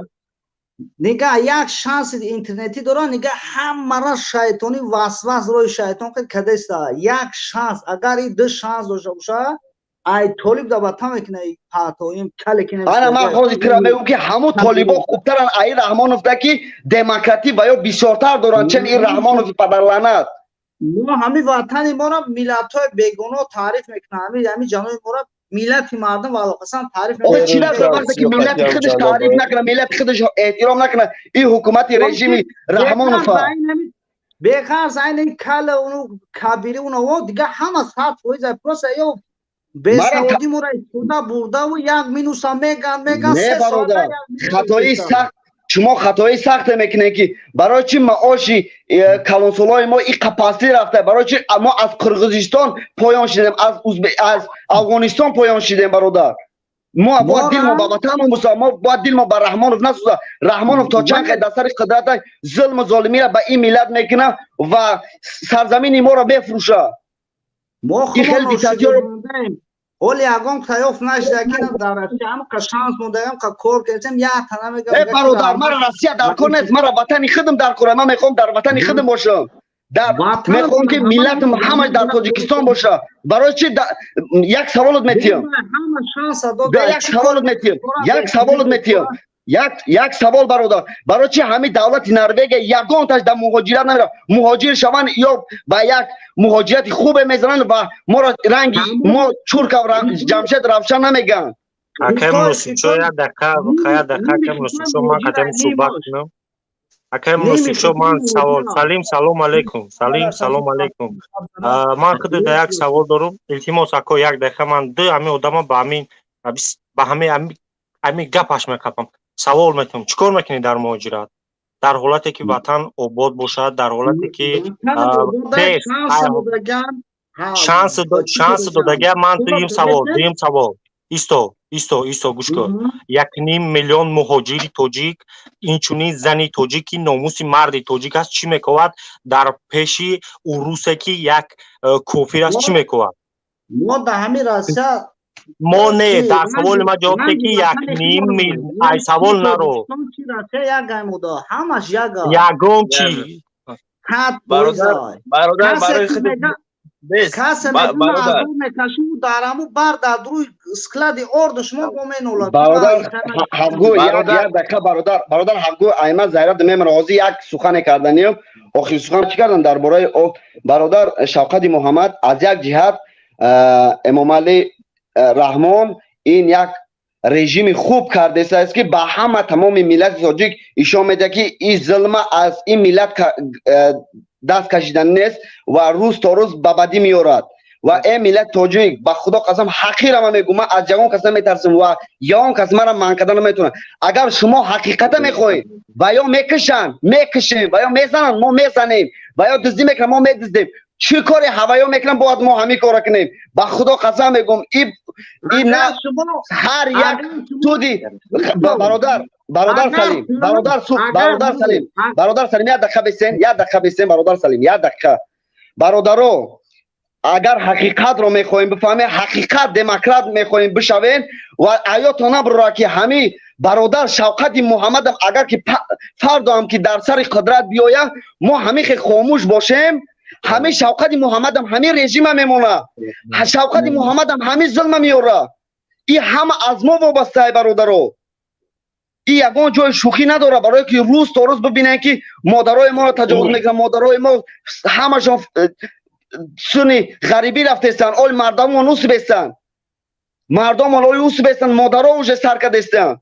S16: Нигаҳ, як шанси интернетӣ дорад, нигаҳ, ҳамара шайтонӣ васвас, роҳи шайтон кадеста. Як шанс, агар и ду шанс дошта бошад, ай толиб да ватан мекуна патоим кале ки.
S18: Ана ман ҳозир тира мегӯм, ки ҳамун толибо хубтаранд аи Раҳмоновда, ки демократӣ ва ё бисёртар доранд, чен ин Раҳмонови падарлаънат.
S16: Мо ҳамин ватани моро миллатҳои бегуноҳ таъриф мекунанд, ҳамин ҷаноби моро миллати мардум ва алоқасан таъриф.
S18: Чӣ надорад, вақте ки миллати худаш таъриф накунад, миллати худаш эҳтиром накунад, ин ҳукумати режими Раҳмонова.
S16: Беғарз айни кала, уну кабири, унаво дига ҳама 100% просто ё бесаводӣ моро истифода бурдаву як минуса меган.
S18: Не, бародар, хатои сахт, шумо хатои сахте мекунед, ки барои чӣ маоши калонсолои мо иқа пастӣ рафта, барои чӣ мо аз Қирғизистон поён шидем, аз Афғонистон поён шидем? Бародар, мо бояд дилмо ба ватанмо бисӯзад, мо бояд дилмо ба Раҳмонов насӯзад. Раҳмонов то чанд қай дар сари қудрата зулму золимиро ба ин миллат мекунад ва сарзамини моро мефурӯшад?
S16: Мо
S18: хеле диктатор.
S16: Ҳоли ягон таёф нашуда, ки дар Россия ҳамқа шанс мондаям, қа кор кардем, як тана мегам.
S18: Э бародар, мара Россия дар кор нест, мара ватани худам дар кор. Ман мехоҳам дар ватани худам бошам, дар мехоҳам, ки миллатам ҳамаш дар Тоҷикистон боша. Барои чи? Як саволот метиҳам, як саволот метиҳам, як саволот метиҳам, як савол, бародар: барои чи ҳамин давлати Норвегия ягонташ дар муҳоҷират намерав, муҳоҷир шаванд ё ба як муҳоҷирати хубе мезананд ва моро ранги мо Чуркав, Ҷамшед Равшан намегӯянд?
S1: Акай Муносибшо, як дақиқа, як дақиқа, акай Муносибшо, ман қатъиан суҳбат кунам. Акай Муносибшо, ман савол. Салим, салом алейкум. Салим, салом алейкум. Ман худи да як савол дорум. Илтимос, ако, як дақиқа, ман ду ҳамин одама ба ҳамин гапаш мекапам, савол мекунам: чӣ кор мекунӣ дар муҳоҷират, дар ҳолате ки ватан обод бошад, дар ҳолате ки шанси додагия? Ман дуюм савол. Исто, исто, исто, гӯш кун. 1,5 миллион муҳоҷири тоҷик, инчунин зани тоҷик, ки номуси марди тоҷик аст, чӣ мековад дар пеши урусе, ки як кофир аст, чӣ мековад?
S16: Мо дар ҳамин Россия.
S1: Мо не, дар саволи ман ҷавоб де, ки як ним ай савол наро.
S16: Ҳамаш як.
S1: Ягон чӣ.
S3: Бародар, барои худ.
S16: Касе мекашиму дар ҳаму бар дар рӯи склади орду шумо бо менолад.
S18: Бародар Ҳавгӯ, як дақиқа, бародар, бародар Ҳавгӯ, айман зайрат мемара. Ҳозир як сухане карданием, охири сухан чӣ кардан дар бораи бародар Шавқати Муҳаммад. Аз як ҷиҳат Эмомалӣ Раҳмон ин як режими хуб кардесааст, ки ба ҳама тамоми миллати тоҷик ишон медиҳад, ки ин зулма аз ин миллат даст кашидан нест ва рӯз то рӯз ба бадӣ меорад. Ва э миллати тоҷик, ба Худо қасам, ҳақира ман мегӯм, ман аз ягон кас наметарсам ва ягон кас мара манъ карда наметавонад. Агар шумо ҳақиқата мехоҳед, ва ё мекушанд, мекушем, ва ё мезананд, мо мезанем, ва ё дуздӣ мекунанд, мо медуздем. Чӣ коре ҳаваё мекунам, бояд мо ҳамин кора кунем. Ба Худо қасам мегӯм, и на ҳар як суди. Бародар, бародар Салим, бародар суд, бародар Салим, бародар Салим, як дақиқа бисен, як дақиқа бисен, бародар Салим, як дақиқа. Бародаро, агар ҳақиқатро мехоҳем бифаҳмем, ҳақиқат демократ мехоҳем бишавем ва аёто набурора, ки ҳамин бародар Шавқати Муҳаммадам, агар ки фардоам ки дар сари қудрат биёяд, мо ҳамин хел хомӯш бошем. Ҳамин Шавқати Муҳаммадам ҳамин режима мемона, Шавқати Муҳаммадам ҳамин зулма меёра. И ҳама аз мо вобастае, бародаро. И ягон ҷои шӯхӣ надора, барое ки рӯз то рӯз бибинем, ки модарои моро таҷовуз мекунанд. Модарои мо ҳамашон суни ғарибӣ рафтестанд. Оли мардамон усбестанд, мардомон оли усбестанд, модаро уже сар кардестанд.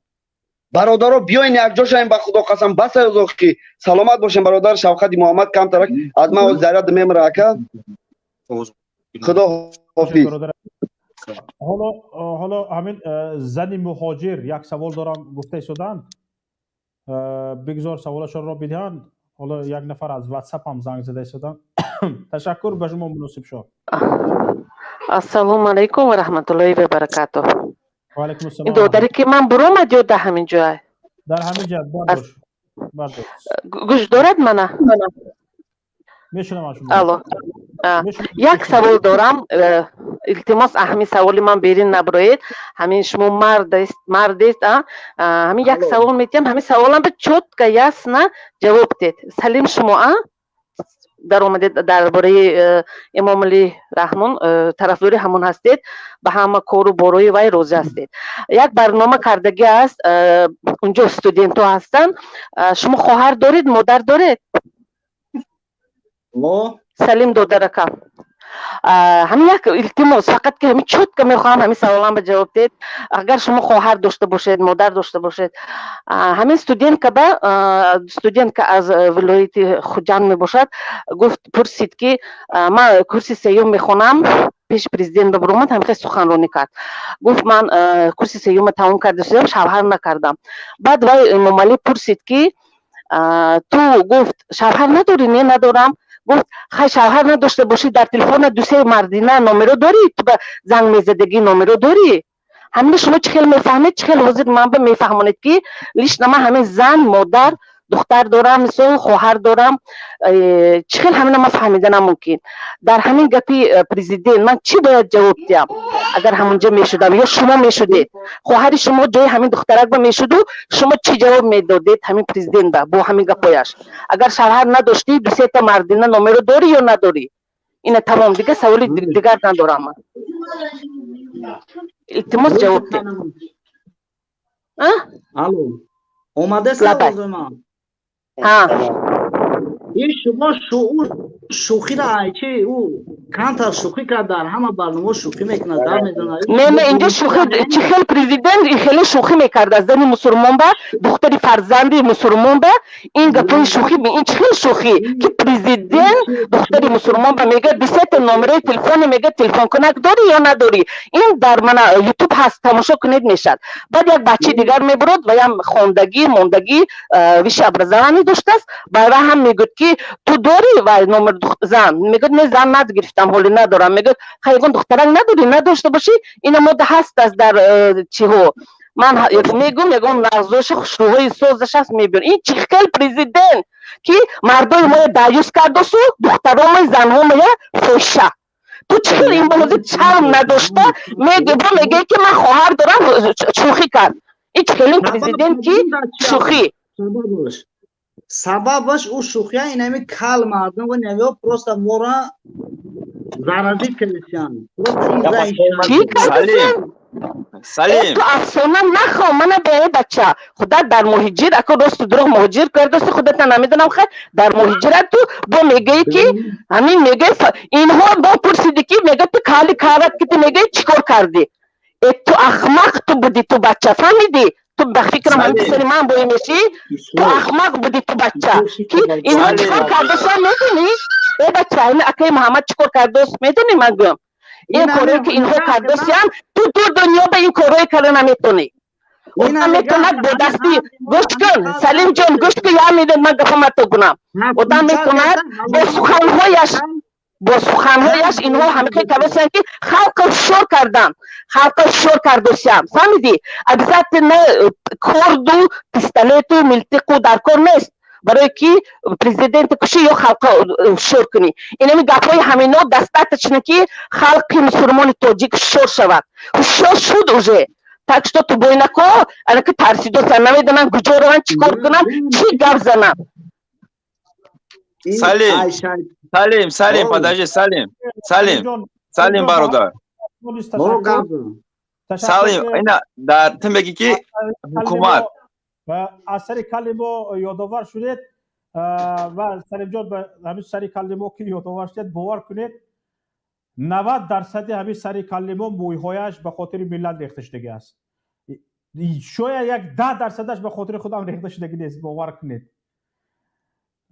S18: Бародаро, биёен, якҷо шавем, ба Худо қасам, бас ки саломат бошем. Бародар Шавқати Муҳаммад, камтарак аз ман заряд мемра, ака. Худо ҳофиз.
S2: Ҳоло ҳамин зани муҳоҷир як савол дорам гуфта истоданд, бигзор саволашонро бидиҳанд. Ҳоло як нафар аз Ватсап ҳам занг зада истоданд. Ташаккур ба шумо, муносиб шо.
S3: Ассалому алайкум ва раҳматуллоҳи ва баракатуҳ. Ин додаре ки ман буромад ё дар ҳамин ҷой?
S2: Дар ҳамин ҷа бардош.
S3: Гӯш дорад мана?
S2: Мешунавам шумо.
S3: Алло, як савол дорам, илтимос, ҳамин саволи ман берин наброед. Ҳамин шумо мардест, мардест, ҳамин як савол метиҳам, ҳамин саволам ба чётко, ясно ҷавоб дед. Салим, шумо даромадед дар бораи Эмомалӣ Раҳмон, тарафдори ҳамон ҳастед, ба ҳама кору борои вай розӣ ҳастед. Як барнома кардагӣ аст, унҷо студентҳо ҳастанд. Шумо хоҳар доред, модар доред, Салим додарака? Ҳамин як илтимос, фақат ки ҳамин чётко мехоҳам ҳамин саволам ба ҷавоб диҳед. Агар шумо хоҳар дошта бошед, модар дошта бошед, ҳамин студентка ба студентка аз вилояти Хуҷанд мебошад, гуфт, пурсид ки ман курси сеюм мехонам. Пеши президент ба буромад, ҳамин хел суханронӣ кард, гуфт: ман курси сеюмро тамом карда шудам, шавҳар накардам. Баъд вай Эмомалӣ пурсид ки ту, гуфт, шавҳар надорӣ? Не, надорам. Гуфт: хай, шавҳар надошта бошӣ, дар телефона дусе мардина номеро дорӣ, ту ба занг мезадагӣ номеро дорӣ? Ҳамина шумо чӣ хел мефаҳмед, чӣ хел ҳозир ман ба мефаҳмонед, ки лично ман ҳамин зан, модар, духтар дорам, мисол, хоҳар дорам, чӣ хел ҳамина ман фаҳмида мумкин? Дар ҳамин гапи президент ман чӣ бояд ҷавоб диҳам, агар ҳамонҷо мешудам ё шумо мешудед, хоҳари шумо ҷои ҳамин духтарак ба мешуду, шумо чӣ ҷавоб медодед ҳамин президент ба бо ҳамин гапояш? Агар шавҳар надоштӣ, дусета мардина номеро дорӣ ё надорӣ? Ина тамом, дига саволи дигар надорам ман. Илтимос, ҷавоб диҳ.
S16: Алло, омадест овози ман? Ин шумо шуур шӯхиро айчи ӯ камтар шӯхӣ кард, дар ҳама барномаҳо шӯхӣ мекунад, дар мезанад.
S3: Не, инҷо шӯхӣ чӣ хел? Президент хеле шӯхӣ мекард аз зани мусулмон ба духтари фарзанди мусулмон ба ин гапои шӯхӣ. Ин чӣ хел шӯхӣ, ки президент духтари мусулмон ба мегӯяд дусета номерои телефоне, мегӯяд, телефонкунак дорӣ ё надорӣ? Ин дар мана Ютуб ҳаст, тамошо кунед, мешавад. Баъд як бачаи дигар мебурод ва ям хондагӣ мондагӣ, высшее образование доштааст, ба ва ҳам мегӯяд ки ту дорӣ ва номер зан? Мегӯяд: не, зан нагирифтам, ҳоле надорам. Мегӯяд: хай, ягон духтарак надорӣ? Надошта бошӣ, ина мода ҳаст аст дар чиҳо, ман мегӯм, ягон нағзоша, хушрӯҳои созаш аст, мебиёр. Ин чӣ хел президент, ки мардои моя даюс кардосу духтаромаи, занҳомая фоҳиша? Ту чӣ хел ин ҳозир шарм надошта мегӯ, мегӯе ки ман хоҳар дорам, шӯхӣ кард? Ин чӣ хелин президент, ки шӯхӣ?
S16: Сабабаш ӯ шӯхия инами кал мардум ва навиё просто мора заразит кардисян.
S3: Чӣ кардисян?
S19: Салим,
S3: ту афсона нахо мана бе бача. Худат дар муҳиҷир ако росту дурӯғ муҳоҷир кардоси, худата намедонам. Хай, дар муҳиҷират ту бо мегӯӣ ки ҳамин мегӯи, инҳо бо пурсиди ки мегӯ ту кали карат ки ту мегӯӣ чӣ кор кардӣ? Э, ту ахмақ ту будӣ, ту бача, фаҳмидӣ? Ту ба фикрам ҳамин писари ман бои мешӣ. Ту ахмақ будӣ, ту бача, ки инҳо чӣ кор кардоса медонӣ? Э бача, ин акаи Муҳаммад чӣ кор кардос медонӣ? Ман гӯям, ин корое ки инҳо кардосиям, ту ду дунё ба ин корое карда наметонӣ. Одам метавонад бо дасти, гӯш кун, Салимҷон, гӯш кун, як минут ман гапамато кунам. Одам метавонад бо суханҳояш, бо суханҳояш. Инҳо ҳамихел кардосиянд, ки халқро ҳушёр карданд, халқро ҳушёр кардосиям, фаҳмидӣ? Обязательно корду, пистолету, милтиқу дар кор нест, барое ки президента кушӣ ё халқро ҳушёр кунӣ. Инами гапҳои ҳамино достаточно, ки халқи мусулмони тоҷик ҳушёр шавад. Ҳушёр шуд уже. Так что ту бойнако анаки тарсидосан, намедонам куҷо раванд, чӣ кор кунанд, чӣ гап зананд.
S19: Салим.
S6: Салим, Салим, подожди, Салим, Салим, Салим, бародар. Салим, ина дар ту мегӣ, ки ҳукумат
S2: аз сари калли мо ёдовар шудед ва Салимҷон, ҳамин сари калли мо ки ёдовар шудед, бовар кунед, 90 дарсади ҳамин сари калли мо мӯйҳояш ба хотири миллат рехта шудагӣ аст. Шояд як 10 дарсадаш ба хотири худам рехта шудагӣ нест. Бовар кунед,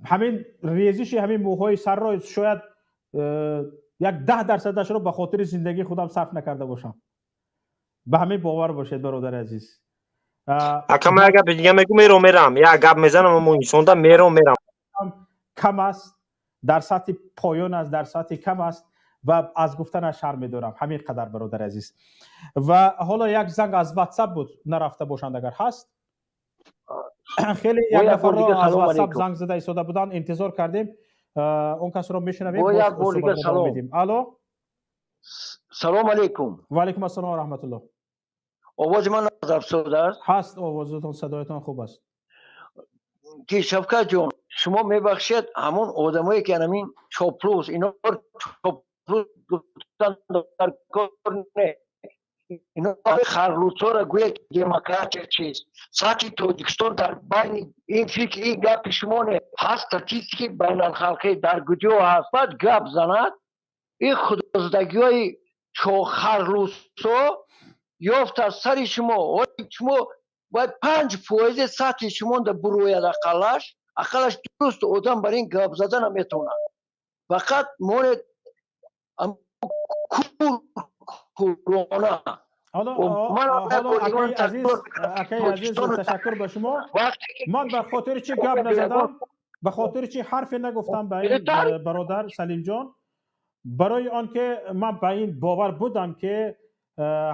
S2: ҳамин резиши ҳамин мӯйҳои сарро шояд як 10 дарсадашро ба хотири зиндагии худам сарф накарда бошам. Ба ҳамин бовар бошед, бародари азиз.
S1: Ака, ман як гапи дига мегӯ, меро мерам, як гап мезанам, амо инсонда меро мерам.
S2: Кам аст, дар сатҳи поён аст, дар сатҳи кам аст ва аз гуфтанаш шарм медорам. Ҳамин қадар, бародари азиз. Ва ҳоло як занг аз Ватсап буд, нарафта бошанд агар ҳаст. Хеле як нафарро аз Ватсап занг зада истода буданд, интизор кардем, он касро мешунавем. Алло.
S22: Салом алейкум.
S2: Ва алейкум ассалом ва раҳматуллоҳ.
S22: Овози ман афсода аст?
S2: Ҳаст овозатон, садоятон хуб аст.
S22: Ки Шавкат ҷон, шумо мебахшед, ҳамон одамое ки анамин чоплус, ино чоплус гуфтан дар кор не, ино харлусора гӯяд, демократия чист, сатҳи Тоҷикистон дар байни ин фикр, ин гапи шумо не ҳаст, статистики байналхалқӣ дар куҷо ҳаст? Баъд гап занад ин худозадагиҳои харлусо ёфт аз сари шумо. Шумо бояд 5 фоизи сатҳи шумонда бурояд, ақаллаш дуруст одам бар ин гап зада наметавонад. Фақат монед курона.
S2: Акаи азиз, ташаккур ба шумо. Ман ба хотири чӣ гап назадам, ба хотири чӣ ҳарфе нагуфтам ба ин бародар Салимҷон? Барои он ки ман ба ин бовар будам, ки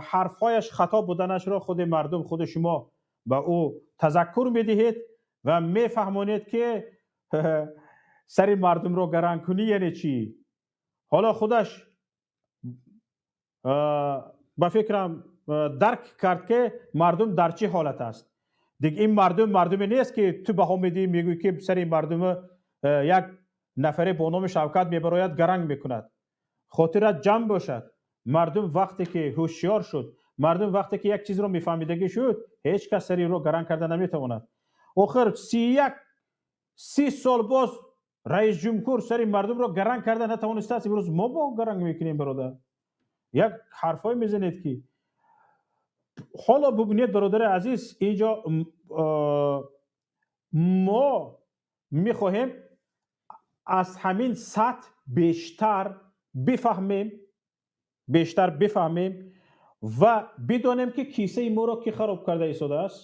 S2: ҳарфҳояш хато буданашро худи мардум, худи шумо ба ӯ тазаккур медиҳед ва мефаҳмонед, ки сари мардумро гаранг кунӣ яъне чӣ. Ҳоло худаш ба фикрам дарк кард, ки мардум дар чӣ ҳолат аст. Диг ин мардум мардуме нест, ки ту баҳо медиҳӣ, мегӯӣ, ки сари мардуми як нафаре бо номи Шавкат мебарояд, гаранг мекунад. Хотират ҷамъ бошад, мардум вақте ки ҳушёр шуд, мардум вақте ки як чизро мефаҳмидагӣ шуд, ҳеҷ кас сари ӯро гаранг карда наметавонад. Охир 31, 30 сол боз раис ҷумҳур сари мардумро гаранг карда натавонистааст, имрӯз мо бо гаранг мекунем. Бародар, як ҳарфҳое мезанед, ки ҳоло бубинед, бародари азиз, инҷо мо мехоҳем аз ҳамин сатҳ бештар бифаҳмем, бештар бифаҳмем ва бидонем, ки кисаи моро ки хароб карда истодааст.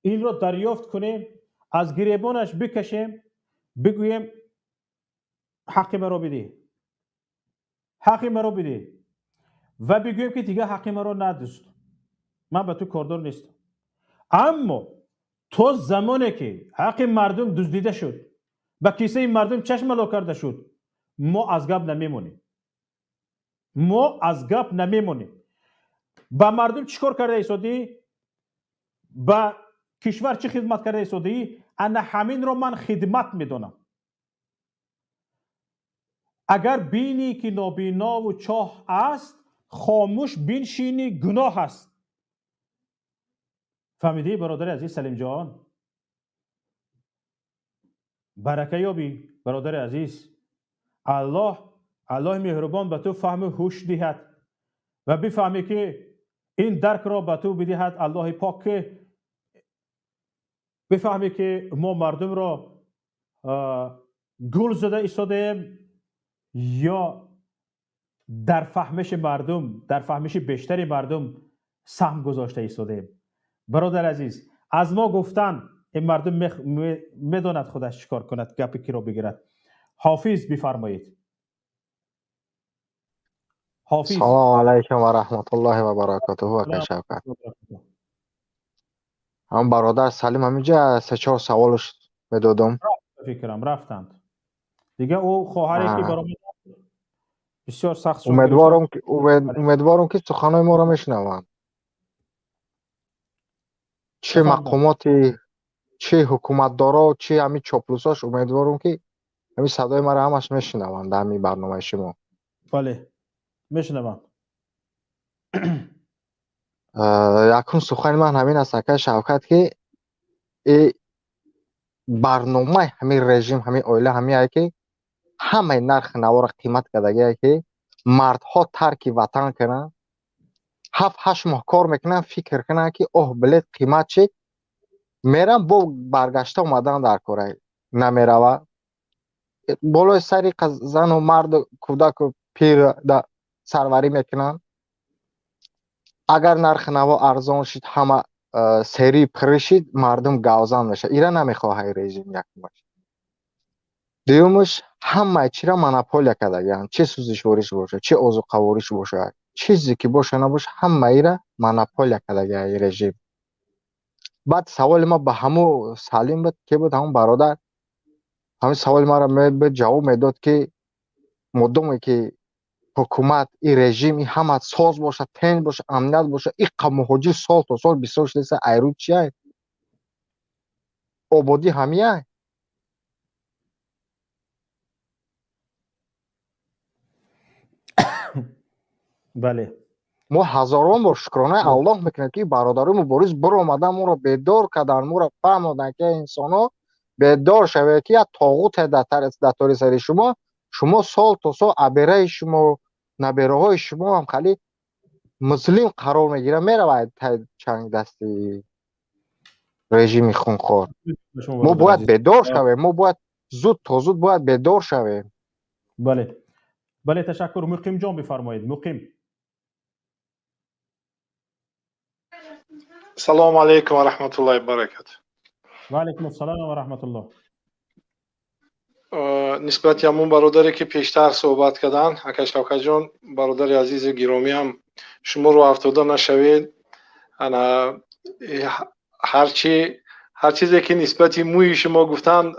S2: Инро дарёфт кунем, аз гиребонаш бикашем, бигӯем: «Ҳаққи маро бидиҳ, ҳаққи маро бидиҳ», ва бигӯем, ки дигар ҳаққи маро надузд, ман ба ту кордор нестам. Аммо то замоне ки ҳаққи мардум дуздида шуд, ба кисаи мардум чашмало карда шуд, мо аз гап намемонем, мо аз гап намемонем. Ба мардум чӣ кор карда истодӣ, ба кишвар чӣ хидмат карда истодӣ? Ана ҳаминро ман хидмат медонам. Агар бинӣ, ки нобинову чоҳ аст, хомӯш биншинӣ гуноҳ аст. Фаҳмидӣ, бародари азиз Салимҷон? Барака ёбӣ, бародари азиз. Аллоҳ, Аллоҳи меҳрубон ба ту фаҳму ҳуш диҳад ва бифаҳмӣ, ки ин даркро ба ту бидиҳад Аллоҳи пок, ки бифаҳмӣ, ки мо мардумро гул зада истодаем ё дар фаҳмиши мардум, дар фаҳмиши бештари мардум саҳм гузошта истодаем. Бародари азиз, аз мо гуфтан ин мардум медонад худаш чӣ кор кунад, гапи киро бигирад. Ҳофиз, бифармоед, Ҳофиз.
S23: Салому алайкум ва раҳматуллоҳи ва баракатуҳу, ака Шавкат. Ҳам бародар Салим ҳаминҷа се чор саволш медодум.
S2: Фикрам, рафтанд дига. Ӯ хоҳаре ки баромад, бисёр сахт.
S23: Умедворам, ки суханои моро мешунаванд, чӣ мақомоти, чӣ ҳукуматдоро, чӣ ҳамин чоплусош. Умедворам, ки Ҳамин садои маро ҳамаш мешунаванд дар ҳамин барномаи шумо?
S2: Бале, мешунаванд.
S23: Якум сухани ман ҳамин аст, акай Шавкат, ки барномаи ҳамин режим, ҳамин оила ҳамиае, ки ҳамаи нархи наворо қимат кардагие, ки мардҳо тарки ватан кунанд, 7-8 моҳ кор мекунанд, фикр кунанд, ки оҳ, билет қимат шид, мерам, бо баргашта омадан дар кора намерава, болои сари зану марду кӯдаку пир сарварӣ мекунанд. Агар нархи наво арзон шид, ҳама серӣ пирӣ шид, мардум гавзан мешавад. Ира намехоҳад режим, якумаш. Дуюмаш, ҳамаи чира монополия кардагианд, чӣ сӯзишвориш бошад, чӣ озуқавориш бошад, чизе ки боша набоша, ҳамаира монополия кардагиа режим. Баъд саволи ма ба ҳаму Салим буд, ки буд ҳамун бародар, ҳамин саволи маро ҷавоб медод, ки модоме ки ҳукумат, и режим, и ҳама соз бошад, тинҷ бошад, амният бошад, иқа муҳоҷир сол то сол бисёр шудааст, айрӯ чия? Ободӣ ҳамия?
S2: Бале.
S23: Мо ҳазорон бор шукронаи Аллоҳ мекунем, ки бародарои мубориз биромадан, моро бедор карданд, моро фаҳмоданд, ки инсонҳо бедор шавед, ки як тоғуте дар тори сари шумо, шумо сол то сол абераи шумо, набераҳои шумо ҳам хали муслим қарор мегирад, меравад чанг дасти режими хунхор. Мо бояд бедор шавем, мо бояд зуд то зуд бояд бедор шавем.
S2: Бале, бале, ташаккур. Муқимҷон, бифармоед, Муқим.
S7: Салому алайкум ва раҳматуллоҳи ва баракатуҳ.
S2: Ва алайкум ассалом ва раҳматуллоҳ.
S7: Нисбати ҳамун бародаре, ки пештар суҳбат карданд, ака Шавкатҷон, бародари азизи гиромиам, шуморо афтода нашавед. Ана ҳарчи ҳар чизе ки нисбати мӯи шумо гуфтанд,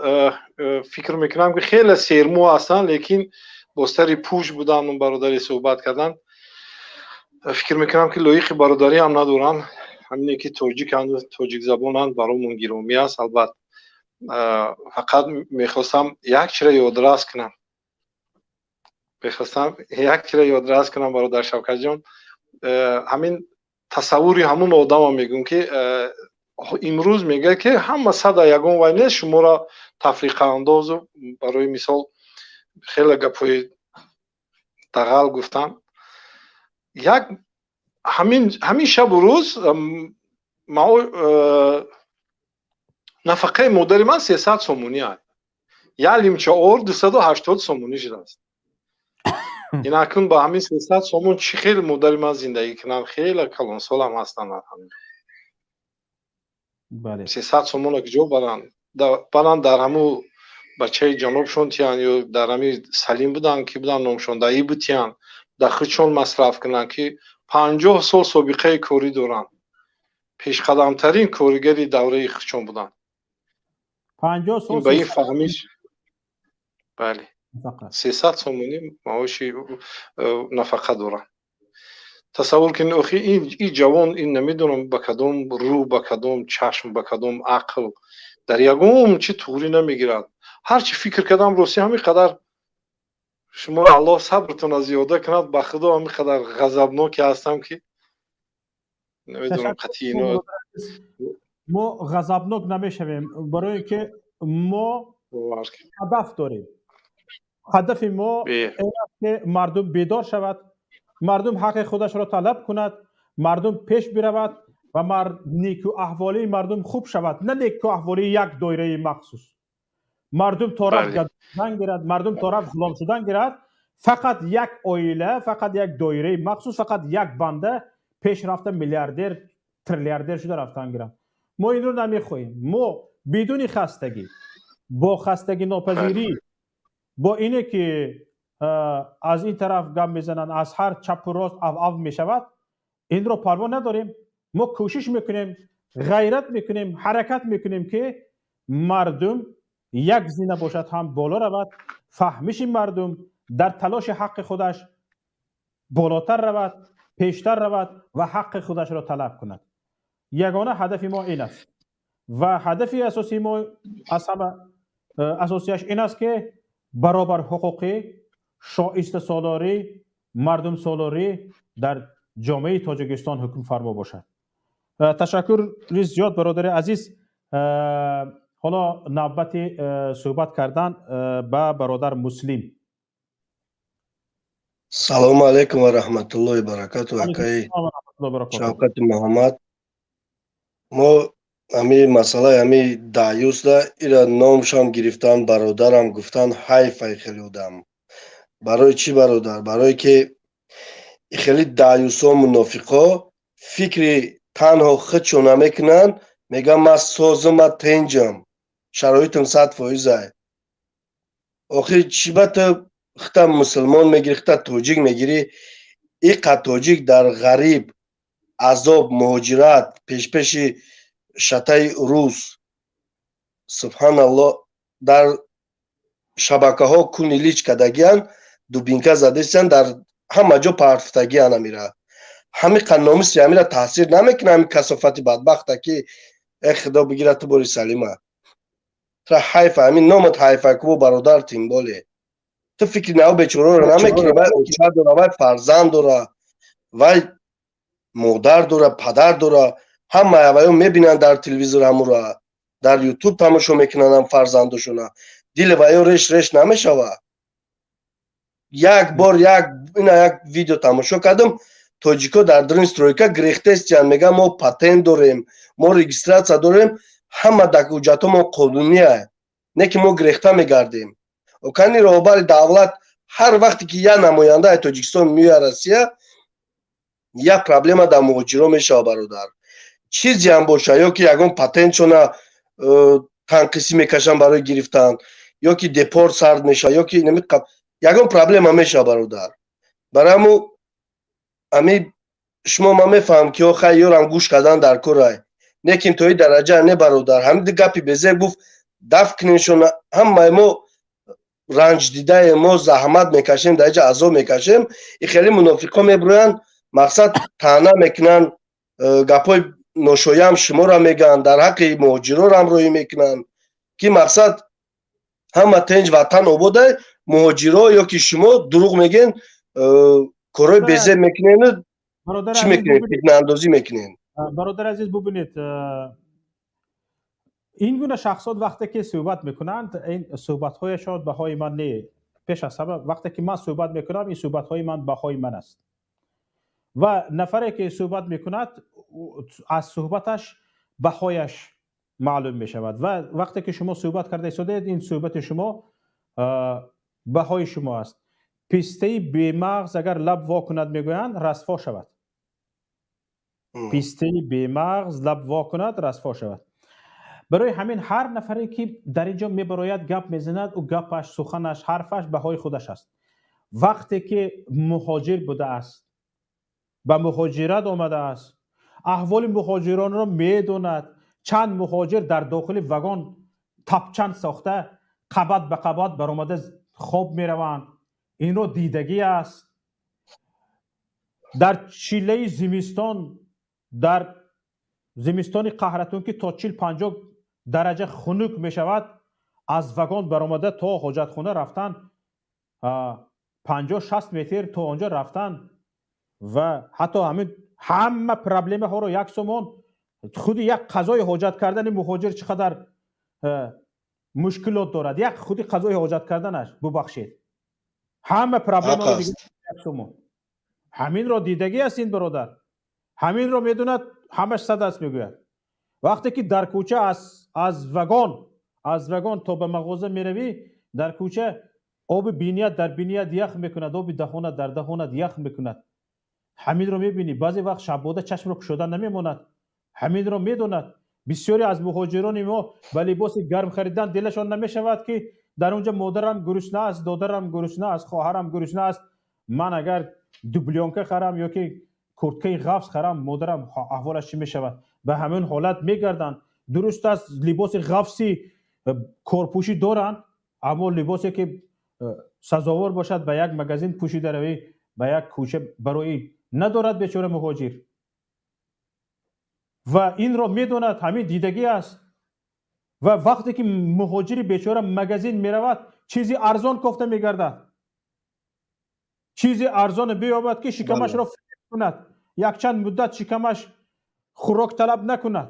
S7: фикр мекунам, ки хеле сермӯ ҳастанд, лекин бо сари пӯш буданд он бародаре суҳбат карданд. Фикр мекунам, ки лоиқи бародарӣ ҳам надоранд. Ҳамине ки тоҷиканд, тоҷикзабонанд, баромон гиромӣ аст. Албатта, фақат мехостам як чиро ёдрас кунам, мехостам як чиро ёдрас кунам, бародар Шавкатҷон. Ҳамин тасаввури ҳамун одама мегӯм, ки имрӯз мегӯяд, ки ҳама сада ягон вай нест, шуморо тафриқаандозу, барои мисол, хеле гапҳои дағал гуфтанд. Як ҳамин шабу рӯз нафақаи модари ман 300 сомонӣ аст, як лимча ор 280 сомонӣ шудааст. Ин акнун ба ҳамин 300 сомон чӣ хел модари ман зиндагӣ кунанд? Хеле калонсолам ҳастанд. 300 сомона куҷо баранд? Баранд дар ҳамун бачаи ҷанобшон тиянд ё дар ҳамин Салим буданд, ки буданд номшон, дар ибу тиянд, дар худшон масраф кунанд, ки 50 сол собиқаи корӣ доранд, пешқадамтарин коригари давраи худшон буданд.
S2: 50 сол.
S7: Ба ин фаҳмиш, бале, 300 сомонӣ маоши нафақа доранд. Тасаввур кунед, охи ин ҷавон, ин намедонам ба кадом рӯ, ба кадом чашм, ба кадом ақл дар ягон чи туғрӣ намегирад. Ҳарчи фикр кардам, рости, ҳамин қадар, шумо Аллоҳ сабртонро зиёда кунад, ба Худо ҳамин қадар ғазабноке ҳастам, ки намедонам қатъи ино.
S2: Мо ғазабнок намешавем, барои ки мо ҳадаф дорем. Ҳадафи мо ин аст, ки мардум бедор шавад, мардум ҳаққи худашро талаб кунад, мардум пеш биравад ва неку аҳволии мардум хуб шавад, на неку аҳволии як доираи махсус. Мардум то рафт шудан гирад, мардум то рафт ғулом шудан гирад, фақат як оила, фақат як доираи махсус, фақат як банда пеш рафта миллиардер, триллиардер шуда рафтан гиранд. Мо инро намехоҳем. Мо бидуни хастагӣ, бо хастагӣ нопазирӣ, бо ине ки аз ин тараф гап мезананд, аз ҳар чапу рост ав-ав мешавад, инро парво надорем. Мо кӯшиш мекунем, ғайрат мекунем, ҳаракат мекунем, ки мардум як зина бошад ҳам боло равад, фаҳмиши мардум дар талоши ҳаққи худаш болотар равад, пештар равад ва ҳаққи худашро талаб кунад. Ягона ҳадафи мо ин аст ва ҳадафи асосии мо аз ҳама асосияш ин аст, ки Баробарҳуқуқӣ, шоистасолорӣ, мардумсолорӣ дар ҷомеаи Тоҷикистон ҳукмфармо бошад. Ташаккури зиёд, бародари азиз. Ҳоло навбати суҳбат кардан ба бародар Муслим.
S8: Салому алайкум ва раҳматуллоҳи баракату, акаи Шавкати Муҳаммад. Мо ҳами масъалаи ҳами даюсда ира номшам гирифтан, бародарам гуфтан, ҳайфай хеле одам. Барои чӣ, бародар? Барое ки хеле даюсо, мунофиқо фикри танҳо худшо намекунанд, мегӯянд: ман созам, ман тенҷам, шароитам 100%-ай. Охир чӣ ба ту хита мусулмон мегирӣ, хита тоҷик мегирӣ? Иқа тоҷик дар ғариб, азоб, муҳоҷират, пешпеши шатаи рус, субҳаналло, дар шабакаҳо куни лич кардагиян, дубинка задестиян, дар ҳама ҷо партфтагиян. Амира ҳамиқа номуси амира таъсир намекунад, ҳами касофати бадбахта ки э худо бигира ту бори салима. Тра ҳайфа, ҳамин номат ҳайфа кубо, бародар. Тимболе ту фикри нав бечораро намекунӣ. Вай оча дора, вай фарзанд дора, вай модар дора, падар дора. Ҳама аваё мебинанд дар телевизор, ҳамура дар Ютуб тамошо мекунанд, ҳам фарзандошона. Дили ваё реш реш намешава? Як бор як ина як видео тамошо кардам: тоҷико дар дрин стройка грехтестиян, мегӯян: мо патент дорем, мо регистрация дорем, ҳама ҳуҷҷатҳо мо қонуния, не ки мо грехта мегардем. Окани роҳбари давлат ҳар вақте ки як намояндаи Тоҷикистон меояд Россия, як проблема дар муҳоҷиро мешавад, бародар. Чизеам боша, ё ки ягон патентшона танқисӣ мекашанд барои гирифтан, ё ки депорт сард мешавад, ё ки ягон проблема мешавад, бародар. Барои ҳаму ами шумо ман мефаҳмам ки охай ёрам гӯш кардан дар корай, лекин то и дараҷа не, бародар. Ҳамин гапи безеб гуфт, дафт куненшон. Ҳамаи мо ранҷдидаем, мо заҳмат мекашем, дар иҷа азоб мекашем. И хеле мунофиқҳо мебироянд, мақсад таъна мекунанд, гапҳои ношоям шуморо мегӯянд, дар ҳаққи муҳоҷирорам роҳӣ мекунанд, ки мақсад ҳама тенҷ, ватан ободай, муҳоҷиро ё ки шумо дурӯғ мегӯен, корҳои безеб мекунену чӣ мекунед, фитнаандозӣ мекунед.
S2: Бародари азиз, бубинед, ин гуна шахсот вақте ки суҳбат мекунанд, ин суҳбатҳояшон баҳои ман не. Пеш аз ҳама, вақте ки ман суҳбат мекунам, ин суҳбатҳои ман баҳои ман аст ва нафаре ки суҳбат мекунад, аз суҳбаташ баҳояш маълум мешавад. Ва вақте ки шумо суҳбат карда истодаед, ин суҳбати шумо баҳои шумо аст. Пистаи бемағз агар лаб во кунад, мегӯянд, расво шавад. Пистаи бемағз лаб во кунад, расво шавад. Барои ҳамин ҳар нафаре ки дар ин ҷо мебарояд, гап мезанад, ӯ гапаш, суханаш, ҳарфаш баҳои худаш аст. Вақте ки муҳоҷир будааст, ба муҳоҷират омадааст, аҳволи муҳоҷиронро медонад. Чанд муҳоҷир дар дохили вагон тапчанд сохта, қабат ба қабат баромада хоб мераванд, инро дидагӣ аст. Дар чиллаи зимистон, дар зимистони қаҳратун, ки то 40-50 дараҷа хунук мешавад, аз вагон баромада то ҳоҷатхона рафтан 50-60 метр, то он ҷо рафтан ва ҳатто ҳамин ҳама проблемаҳоро як сомон, худи як қазои ҳоҷат кардани муҳоҷир чӣ қадар мушкилот дорад, як худи қазои ҳоҷат карданаш, бубахшед, ҳама проблемаро як сомон, ҳаминро дидагӣ аст ин бародар, ҳаминро медонад, ҳамаш сад аст мегӯяд. Вақте ки дар кӯча аз вагон то ба мағоза меравӣ, дар кӯча оби биният дар биният ях мекунад, оби даҳонат дар даҳонат ях мекунад, ҳаминро мебинӣ. Баъзе вақт шаббода чашмро кушода намемонад, ҳаминро медонад. Бисёре аз муҳоҷирони мо ба либоси гарм харидан дилашон намешавад, ки дар он ҷо модарам гурусна аст, додарам гурусна аст, хоҳарам гурусна аст, ман агар дублёнка харам ё ки курткаи ғафз харам, модарам аҳволаш чӣ мешавад? Ба ҳамин ҳолат мегарданд. Дуруст аст, либоси ғафси корпӯшӣ доранд, аммо либосе ки сазовор бошад, ба як магазин пӯшида равӣ, ба як кӯча барои надорад бечора муҳоҷир. Ва инро медонад, ҳамин дидагӣ аст. Ва вақте ки муҳоҷири бечора магазин меравад. Чизи арзон кофта мегардад, чизи арзоне биёбад, ки шикамашро фиреб кунад, якчанд муддат шикамаш хӯрок талаб накунад.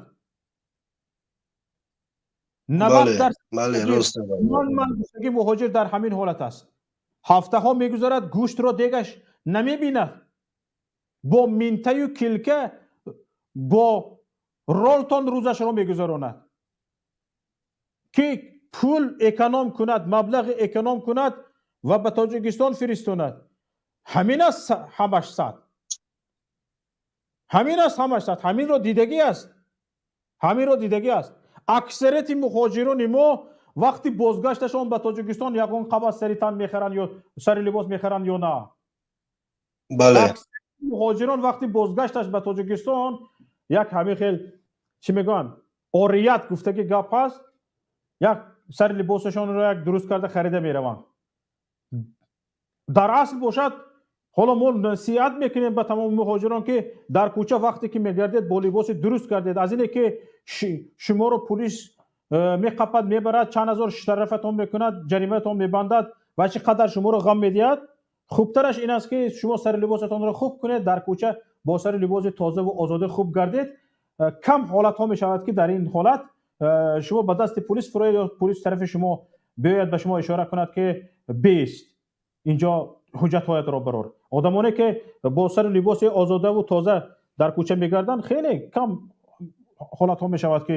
S2: 90% муҳоҷир дар ҳамин ҳолат аст. Ҳафтаҳо мегузарад, гӯштро дегаш намебинад, бо минтаю килка, бо ролтон рӯзашро мегузаронад, ки пул эконом кунад, маблағи эконом кунад ва ба Тоҷикистон фиристонад. Ҳамин аст ҳамаш сад, ҳамин аст ҳамаш сад. Ҳаминро дидагӣ аст, ҳаминро дидагӣ аст. Аксарияти муҳоҷирони мо вақти бозгашташон ба Тоҷикистон ягон қабат сари тан мехаранд ё сари либос мехаранд ё на.
S8: Бале.
S2: Муҳоҷирон вақти бозгашташ ба Тоҷикистон як ҳамин хел, чӣ мегӯянд, орият гуфтаги гап ҳаст, як сари либосашонро як дуруст карда харида мераванд. Дар асл бошад, ҳоло мо насиҳат мекунем ба тамоми муҳоҷирон, ки дар кӯча вақте ки мегардед, бо либоси дуруст гардед. Аз ине ки шуморо пулис меқапад, мебарад, чанд ҳазор штрафатон мекунад, ҷаримаатон мебандад ва чӣ қадар шуморо ғам медиҳад, хубтараш ин аст, ки шумо сари либосатонро хуб кунед, дар кӯча бо сари либоси тозаву озода хуб гардед. Кам ҳолатҳо мешавад, ки дар ин ҳолат шумо ба дасти пулис фуроед ё пулис тарафи шумо биёяд, ба шумо ишора кунад, ки бист инҷо, ҳуҷҷатҳоятро барор. Одамоне ки бо сари либоси озодаву тоза дар кӯча мегарданд, хеле кам ҳолатҳо мешавад, ки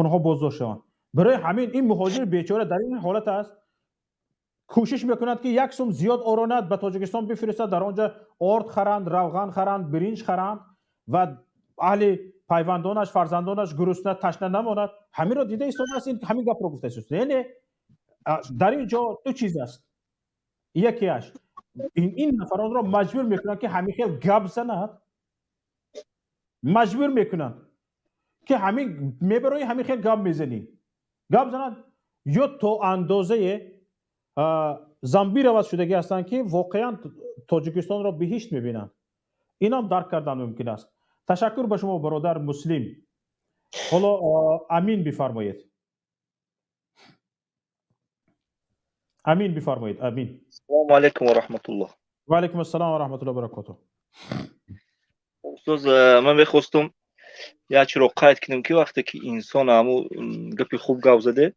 S2: онҳо боздошт шаванд. Барои ҳамин ин муҳоҷири бечора дар ин ҳолат аст, кӯшиш мекунад, ки як сум зиёд оронад, ба Тоҷикистон бифиристад, дар он ҷо орд харанд, равған харанд, биринҷ харанд ва аҳли пайвандонаш, фарзандонаш гурусна, ташна намонад. Ҳаминро дида истодааст, ин ҳамин гапро гуфта истодааст. Яъне дар ин ҷо ду чиз аст. Якеаш, ин нафаронро маҷбур мекунанд, ки ҳамин хел гап занад, маҷбур мекунанд, ки ҳамин мебарои, ҳамин хел гап мезанӣ, гап занад, ё то андозае замбираваз шудагӣ ҳастанд, ки воқеан Тоҷикистонро биҳишт мебинанд. Инам дарк кардан мумкин аст. Ташаккур ба шумо, бародар Муслим. Ҳоло Амин бифармоед. Амин бифармоед. Амин.
S9: Ассалому алайкум ва раҳматуллоҳ.
S2: Ва алайкум ассалом ва раҳматуллоҳ ва баракотуҳ.
S9: Устоз, ман мехостум як чиро қайд кунем, ки вақте ки инсон, ҳаму гапи хуб гап заде,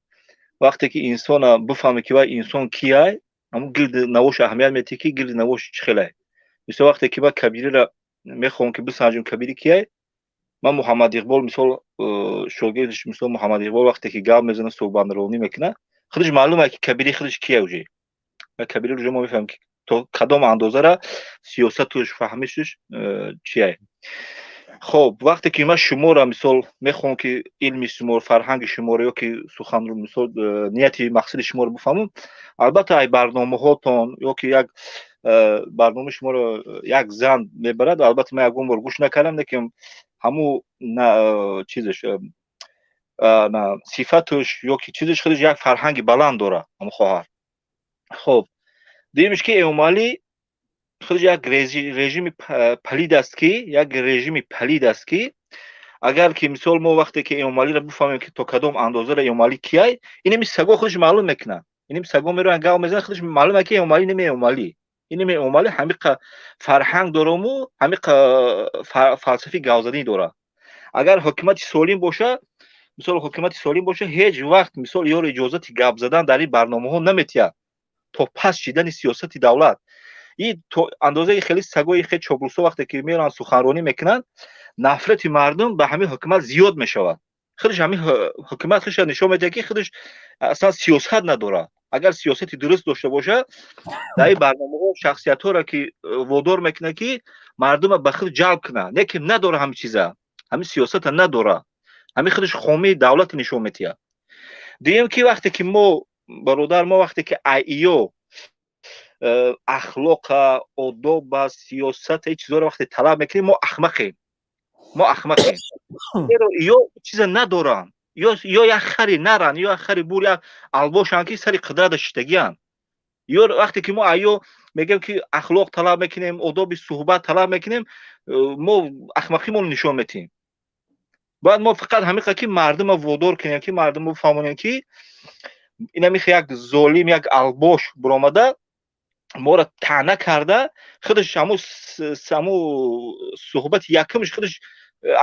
S9: вақте ки инсона бифаҳме, ки вай инсон кияй, ҳамун гирди навош аҳамият метиҳ, ки гирди навош чӣ хелай. Мисол, вақте ки ман Кабириро мехоҳам, ки бисанҷам, Кабири кияй, ман Муҳаммад Иқбол, мисол, шогирдиш, мисол, Муҳаммад Иқбол вақте ки гап мезанад, суҳбатронӣ мекунад, худаш маълум ки Кабири худаш кия уже. Кабири уже мо мефаҳмем, ки то кадом андозара сиёсатуш, фаҳмишуш чияй. Хоб, вақте ки ман шуморо, мисол, мехоҳам, ки илми шуморо, фарҳанги шуморо ё ки суханро, мисол, нияти мақсади шуморо бифаҳмам, албатта, ай барномаҳотон ё ки як барномаи шуморо як зан мебарад, албатта, ман ягон бор гӯш накардам, лекин ҳаму чизаш, сифатуш ё ки чизаш, худаш як фарҳанги баланд дорад ҳаму хоҳар. Хоб, дуюмиш, ки Эмомалӣ худаш як режими палид аст, ки як режими палид аст, ки агар ки, мисол, мо вақте ки Эмомалиро бифаҳмем, ки то кадом андозаро Эмомалӣ кияй, инами саго худаш маълум мекунад. Инами саго мероянд, гав мезананд, худаш маълум ки Эмомалӣ ними Эмомалӣ, инами Эмомалӣ ҳамиқа фарҳанг дорому ҳамиқа фалсафи гавзанӣ дорад. Агар ҳукумати солим боша, мисол, ҳукумати солим боша, ҳеҷ вақт, мисол, ёро иҷозати гап задан дар ин барномаҳо наметиҳад то паст шидани сиёсати давлат. И то андозаи хеле сагои хеле чоплусо вақте ки мераванд, суханронӣ мекунанд, нафрати мардум ба ҳамин ҳукумат зиёд мешавад. Худаш ҳамин ҳукумат худша нишон медиҳад, ки худаш аслан сиёсат надорад. Агар сиёсати дуруст дошта бошад, дар ин барномаҳо шахсиятҳоро ки водор мекунад, ки мардумро ба худ ҷалб кунад, не ки надора ҳамин чиза, ҳамин сиёсата надора, ҳамин худаш хомии давлата нишон медиҳад. Дуюм, ки вақте ки мо, бародар, мо вақте ки айё ахлоқа, одоба, сиёсата, ин чизҳоро вақте талаб мекунем, мо ахмақем, мо ахмақем. Зеро ё чиза надоранд, ё як хари наранд, ё як хари бур, як албошанд, ки сари қудрата шиштагианд. Ё вақте ки мо айё мегӯем, ки ахлоқ талаб мекунем, одоби суҳбат талаб мекунем, мо ахмақимонро нишон медиҳем. Бояд мо фақат ҳамиқа, ки мардумро водор кунем, ки мардумро бифаҳмонем, ки Инами як золим, як албош буромада, моро таъна карда, худаш ҳаму суҳбати якумш худаш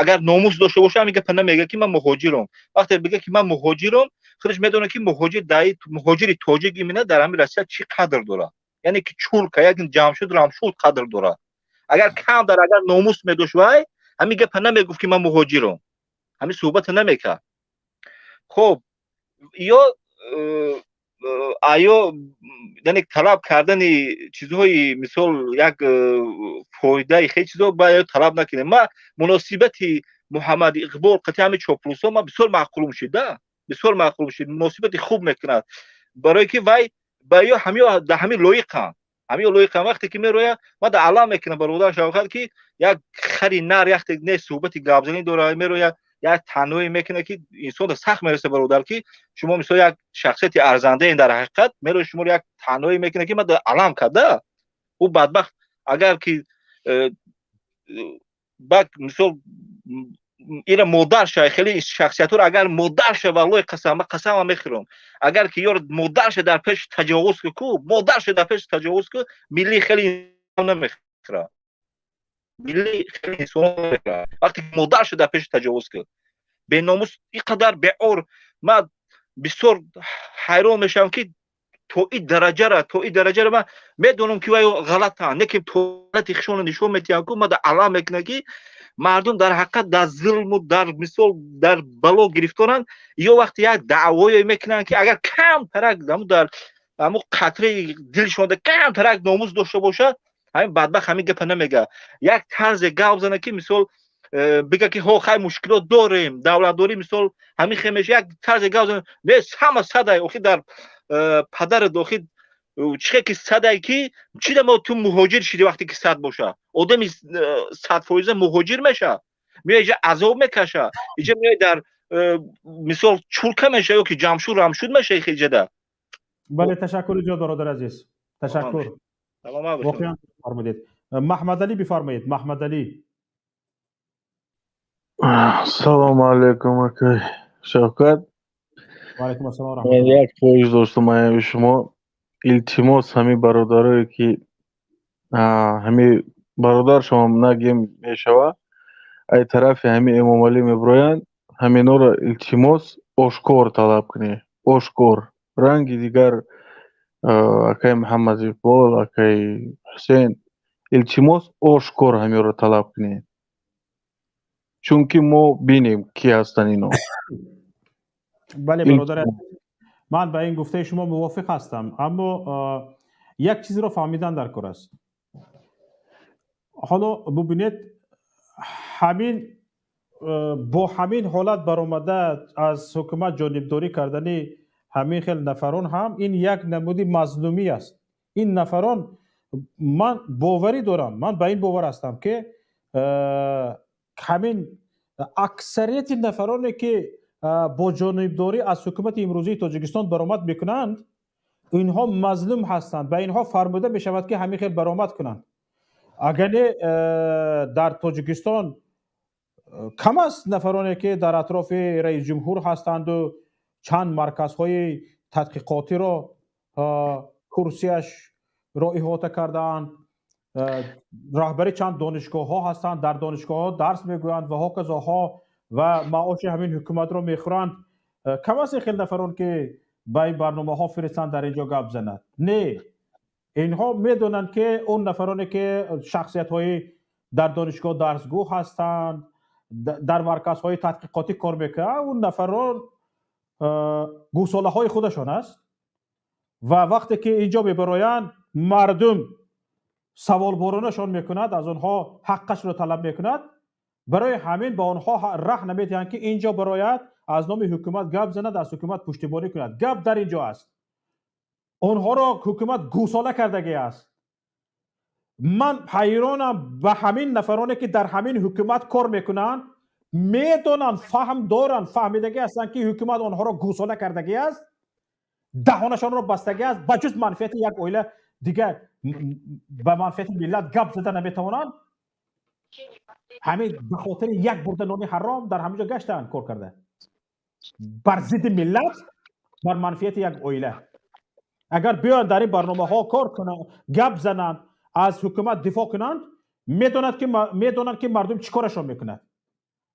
S9: агар номус дошта боша, ҳамин гапа намега, ки ман муҳоҷирам. Вақте бига, ки ман муҳоҷирам, худаш медонад, ки муҳоҷир, муҳоҷири тоҷик именно дар ҳамин Россия чӣ қадр дорад, яъне ки чурка, як ҷамшуд рамшуд қадр дорад. Агар кам дар агар номус медошт, вай ҳамин гапа намегуфт, ки ман муҳоҷирам, ҳамин суҳбата намекард. Хуб, ё аё, яъне талаб кардани чизҳои, мисол, як фоидаи хеле чизҳо бояд талаб накунем. Ма муносибати Муҳаммад Иқбол қати ҳамин чоплусо ма бисёр маъқулум шид, да, бисёр маъқулум шид. Муносибати хуб мекунад, барое ки вай ба ё ҳамё да ҳамин лоиқанд, ҳамин лоиқанд. Вақте ки мероя, ма да алам мекунам, бародар Шавкат, ки як хари нар яхте не суҳбати гапзанӣ дора, мероя, як танҳое мекунад, ки инсон сахт мераса. Бародар, ки шумо, мисол, як шахсияти арзандаен, дар ҳақиқат меро шуморо як танҳое мекунад, ки ма алам карда. Ӯ бадбахт, агар ки бак, мисол, ира модарша, хеле шахсиятҳоро агар модарша, валлоҳи қасам, ма қасама мехӯрам, агар ки ёр модарша дар пеш таҷовуз ку, модарша дар пеш таҷовуз ку, милли хеле намехӯра, милли хеле инсон намехӯра. Вақте модарша дар пеш таҷовуз ку, беномус, ин қадар беор, ман бисёр ҳайрон мешавам, ки то ин дараҷара, то ин дараҷара. Ман медонам, ки вай ғалатанд, не ки ғалати хишонро нишон медиҳам ку, ман алам мекунам, ки мардум дар ҳақиқат дар зулму дар, мисол, дар бало гирифторанд. Ё вақте як даъвое мекунанд, ки агар камтарак дар ҳамун қатраи дилшонда камтарак номус дошта бошад, ҳамин бадбахт ҳамин гапа намега. Як тарзе гап зана, ки, мисол, бига, ки ҳо, хай, мушкилот дорем, давлатдорӣ, мисол, ҳамин хел меша. Як тарзе гап зана, не ҳама садай, охи дар падарат, охи чихе ки садай, ки чида мо ту муҳоҷир шиди? Вақте ки 100 боша, одами 100% муҳоҷир меша, меоя иҷа азоб мекаша, иҷа меоя дар, мисол, чурка меша ё ки ҷамшуд рамшуд меша иҷада.
S2: Бале, ташаккури зиёд, бародар азиз, ташаккур, воқеан фармудед. Маҳмадалӣ, бифармоед, Маҳмадалӣ.
S4: Салому алайкум, акай Шавкат.
S2: Ваалайкум ассалом.
S4: Як хоҳиш доштам аями шумо, илтимос. Ҳамин бародарое, ки ҳамин бародар шумо нагем мешава, ай тарафи ҳамин Эмомалӣ мебироянд, ҳаминҳоро, илтимос, ошкор талаб кунед, ошкор. Ранги дигар акай Муҳаммад Иқбол, акай Ҳусейн, илтимос, ошкор ҳаминро талаб кунед, чунки мо бинем, ки ҳастанд ино.
S2: Бале, бародар, ман ба ин гуфтаи шумо мувофиқ ҳастам, аммо як чизро фаҳмидан дар кор аст. Ҳоло бубинед, ҳамин бо ҳамин ҳолат баромада аз ҳукумат ҷонибдорӣ кардани ҳамин хел нафарон ҳам ин як намуди мазлумӣ аст. Ин нафарон, ман боварӣ дорам, ман ба ин бовар ҳастам, ки ҳамин аксарияти нафароне, ки бо ҷонибдорӣ аз ҳукумати имрӯзии Тоҷикистон баромад мекунанд, инҳо мазлум ҳастанд, ба инҳо фармуда мешавад, ки ҳамин хел баромад кунанд. Агар не, дар Тоҷикистон кам аст нафароне, ки дар атрофи раисҷумҳур ҳастанду чанд марказҳои тадқиқотиро курсияшро иҳота кардаанд, раҳбари чанд донишгоҳҳо ҳастанд, дар донишгоҳҳо дарс мегӯянд ва ҳоказоҳо ва маоши ҳамин ҳукуматро мехӯранд. Кам аст ин хел нафарон, ки ба ин барномаҳо фиристанд, дар ин ҷо гап занад. Не, инҳо медонанд, ки он нафароне, ки шахсиятҳои дар донишгоҳ дарсгӯ ҳастанд, дар марказҳои тадқиқотӣ кор мекунанд, он нафарон гӯсолаҳои худашон аст ва вақте ки инҷо мебароянд, мардум саволборонашон мекунад, аз онҳо ҳаққашро талаб мекунад. Барои ҳамин ба онҳо раҳ намедиҳанд, ки инҷо барояд, аз номи ҳукумат гап занад, аз ҳукумат пуштибонӣ кунад. Гап дар инҷо аст, онҳоро ҳукумат гӯсола кардагӣ аст. Ман ҳайронам ба ҳамин нафароне, ки дар ҳамин ҳукумат кор мекунанд, медонанд, фаҳм доранд, фаҳмидагӣ ҳастанд, ки ҳукумат онҳоро гӯсола кардагӣ аст, даҳонашонро бастагӣ аст, ба ҷуз манфиати як оила дигар ба манфиати миллат гап зада наметавонанд. Ҳамин ба хотири як бурда нони ҳаром дар ҳамин ҷо гаштаанд, кор карда бар зидди миллат. Бар манфиати як оила. Агар биёянд, дар ин барномаҳо кор кунанд, гап зананд, аз ҳукумат дифоъ кунанд, медонанд, ки мардум чӣ корашон мекунад.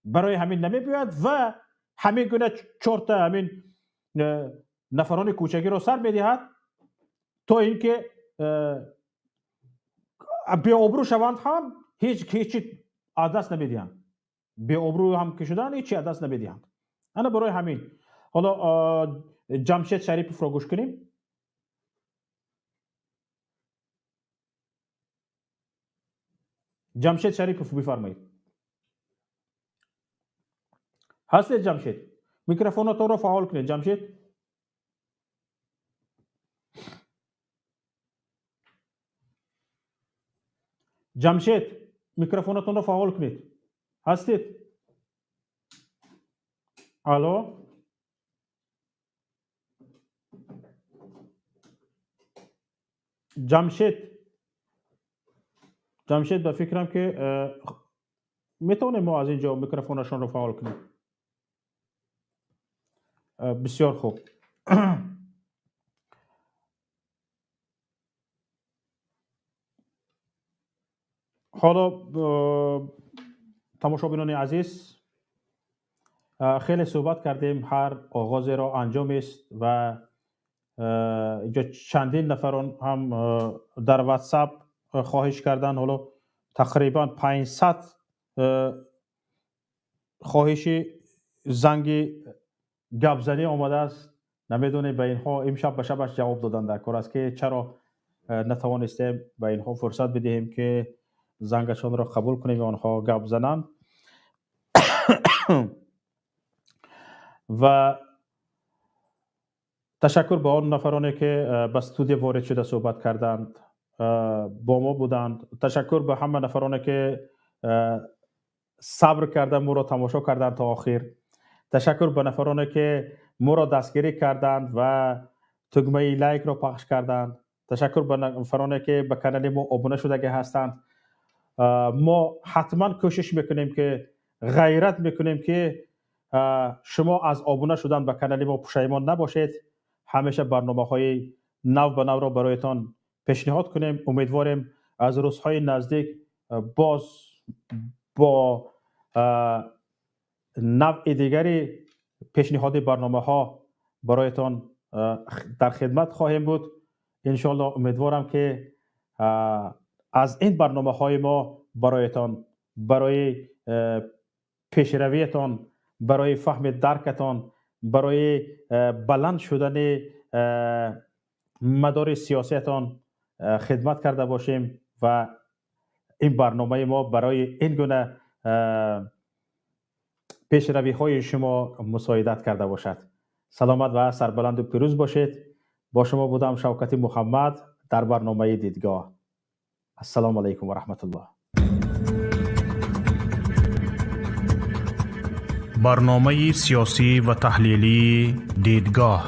S2: Барои ҳамин намебиёяд ва ҳамин гуна чорта ҳамин нафарони кӯчагиро сар медиҳад, то ин ки беобрӯ шаванд ҳам, ҳеҷ аз даст намедиҳанд. Беобрӯ ҳам ки шуданд, ҳеҷ аз даст намедиҳанд. Ана барои ҳамин. Ҳоло Ҷамшед Шариповро гӯш кунем. Ҷамшед Шарипов, бифармоед. Ҳастед, Ҷамшед? Микрофонатонро фаъол кунед, Ҷамшед. Ҷамшед, микрофонатонро фаъол кунед. Ҳастед? Алло, Ҷамшед. Ҷамшед, ба фикрам, ки метавонем мо аз ин ҷо микрофонашонро фаъол кунем. Бисёр хуб. Ҳоло, тамошобинони азиз, хеле суҳбат кардем. Ҳар оғозеро анҷомест ва инҷо чандин нафарон ҳам дар WhatsApp хоҳиш карданд. Ҳоло тақрибан 500 хоҳиши занги гапзанӣ омадааст. Намедонем, ба инҳо имшаб ба шабаш ҷавоб додан дар кор аст, ки чаро натавонистем ба инҳо фурсат бидиҳем, ки зангашонро қабул кунем ва онҳо гап зананд. Ва ташаккур ба он нафароне, ки ба студия ворид шуда, суҳбат карданд, бо мо буданд. Ташаккур ба ҳама нафароне, ки сабр карда моро тамошо карданд то охир. Ташаккур ба нафароне, ки моро дастгирӣ карданд ва тугмаи лайкро пахш карданд. Ташаккур ба нафароне, ки ба канали мо обуна шудагӣ ҳастанд. Мо ҳатман кӯшиш мекунем, ки ғайрат мекунем, ки шумо аз обуна шудан ба канали мо пушаймон набошед. Ҳамеша барномаҳои нав ба навро бароятон пешниҳод кунем. Умедворем, аз рӯзҳои наздик боз бо навъи дигари пешниҳоди барномаҳо бароятон дар хидмат хоҳем буд, иншоалло. Умедворам, ки аз ин барномаҳои мо бароятон, барои пешравиятон, барои фаҳми даркатон, барои баланд шудани мадори сиёсиятон хидмат карда бошем ва ин барномаи мо барои ин гуна пешравиҳои шумо мусоидат карда бошад. Саломат ва сарбаланду пирӯз бошед. Бо шумо будам Шавкати Муҳаммад дар барномаи «Дидгоҳ». Ассалому алайкум ва раҳматуллоҳ.
S11: Барномаи сиёсӣ ва таҳлилии «Дидгоҳ».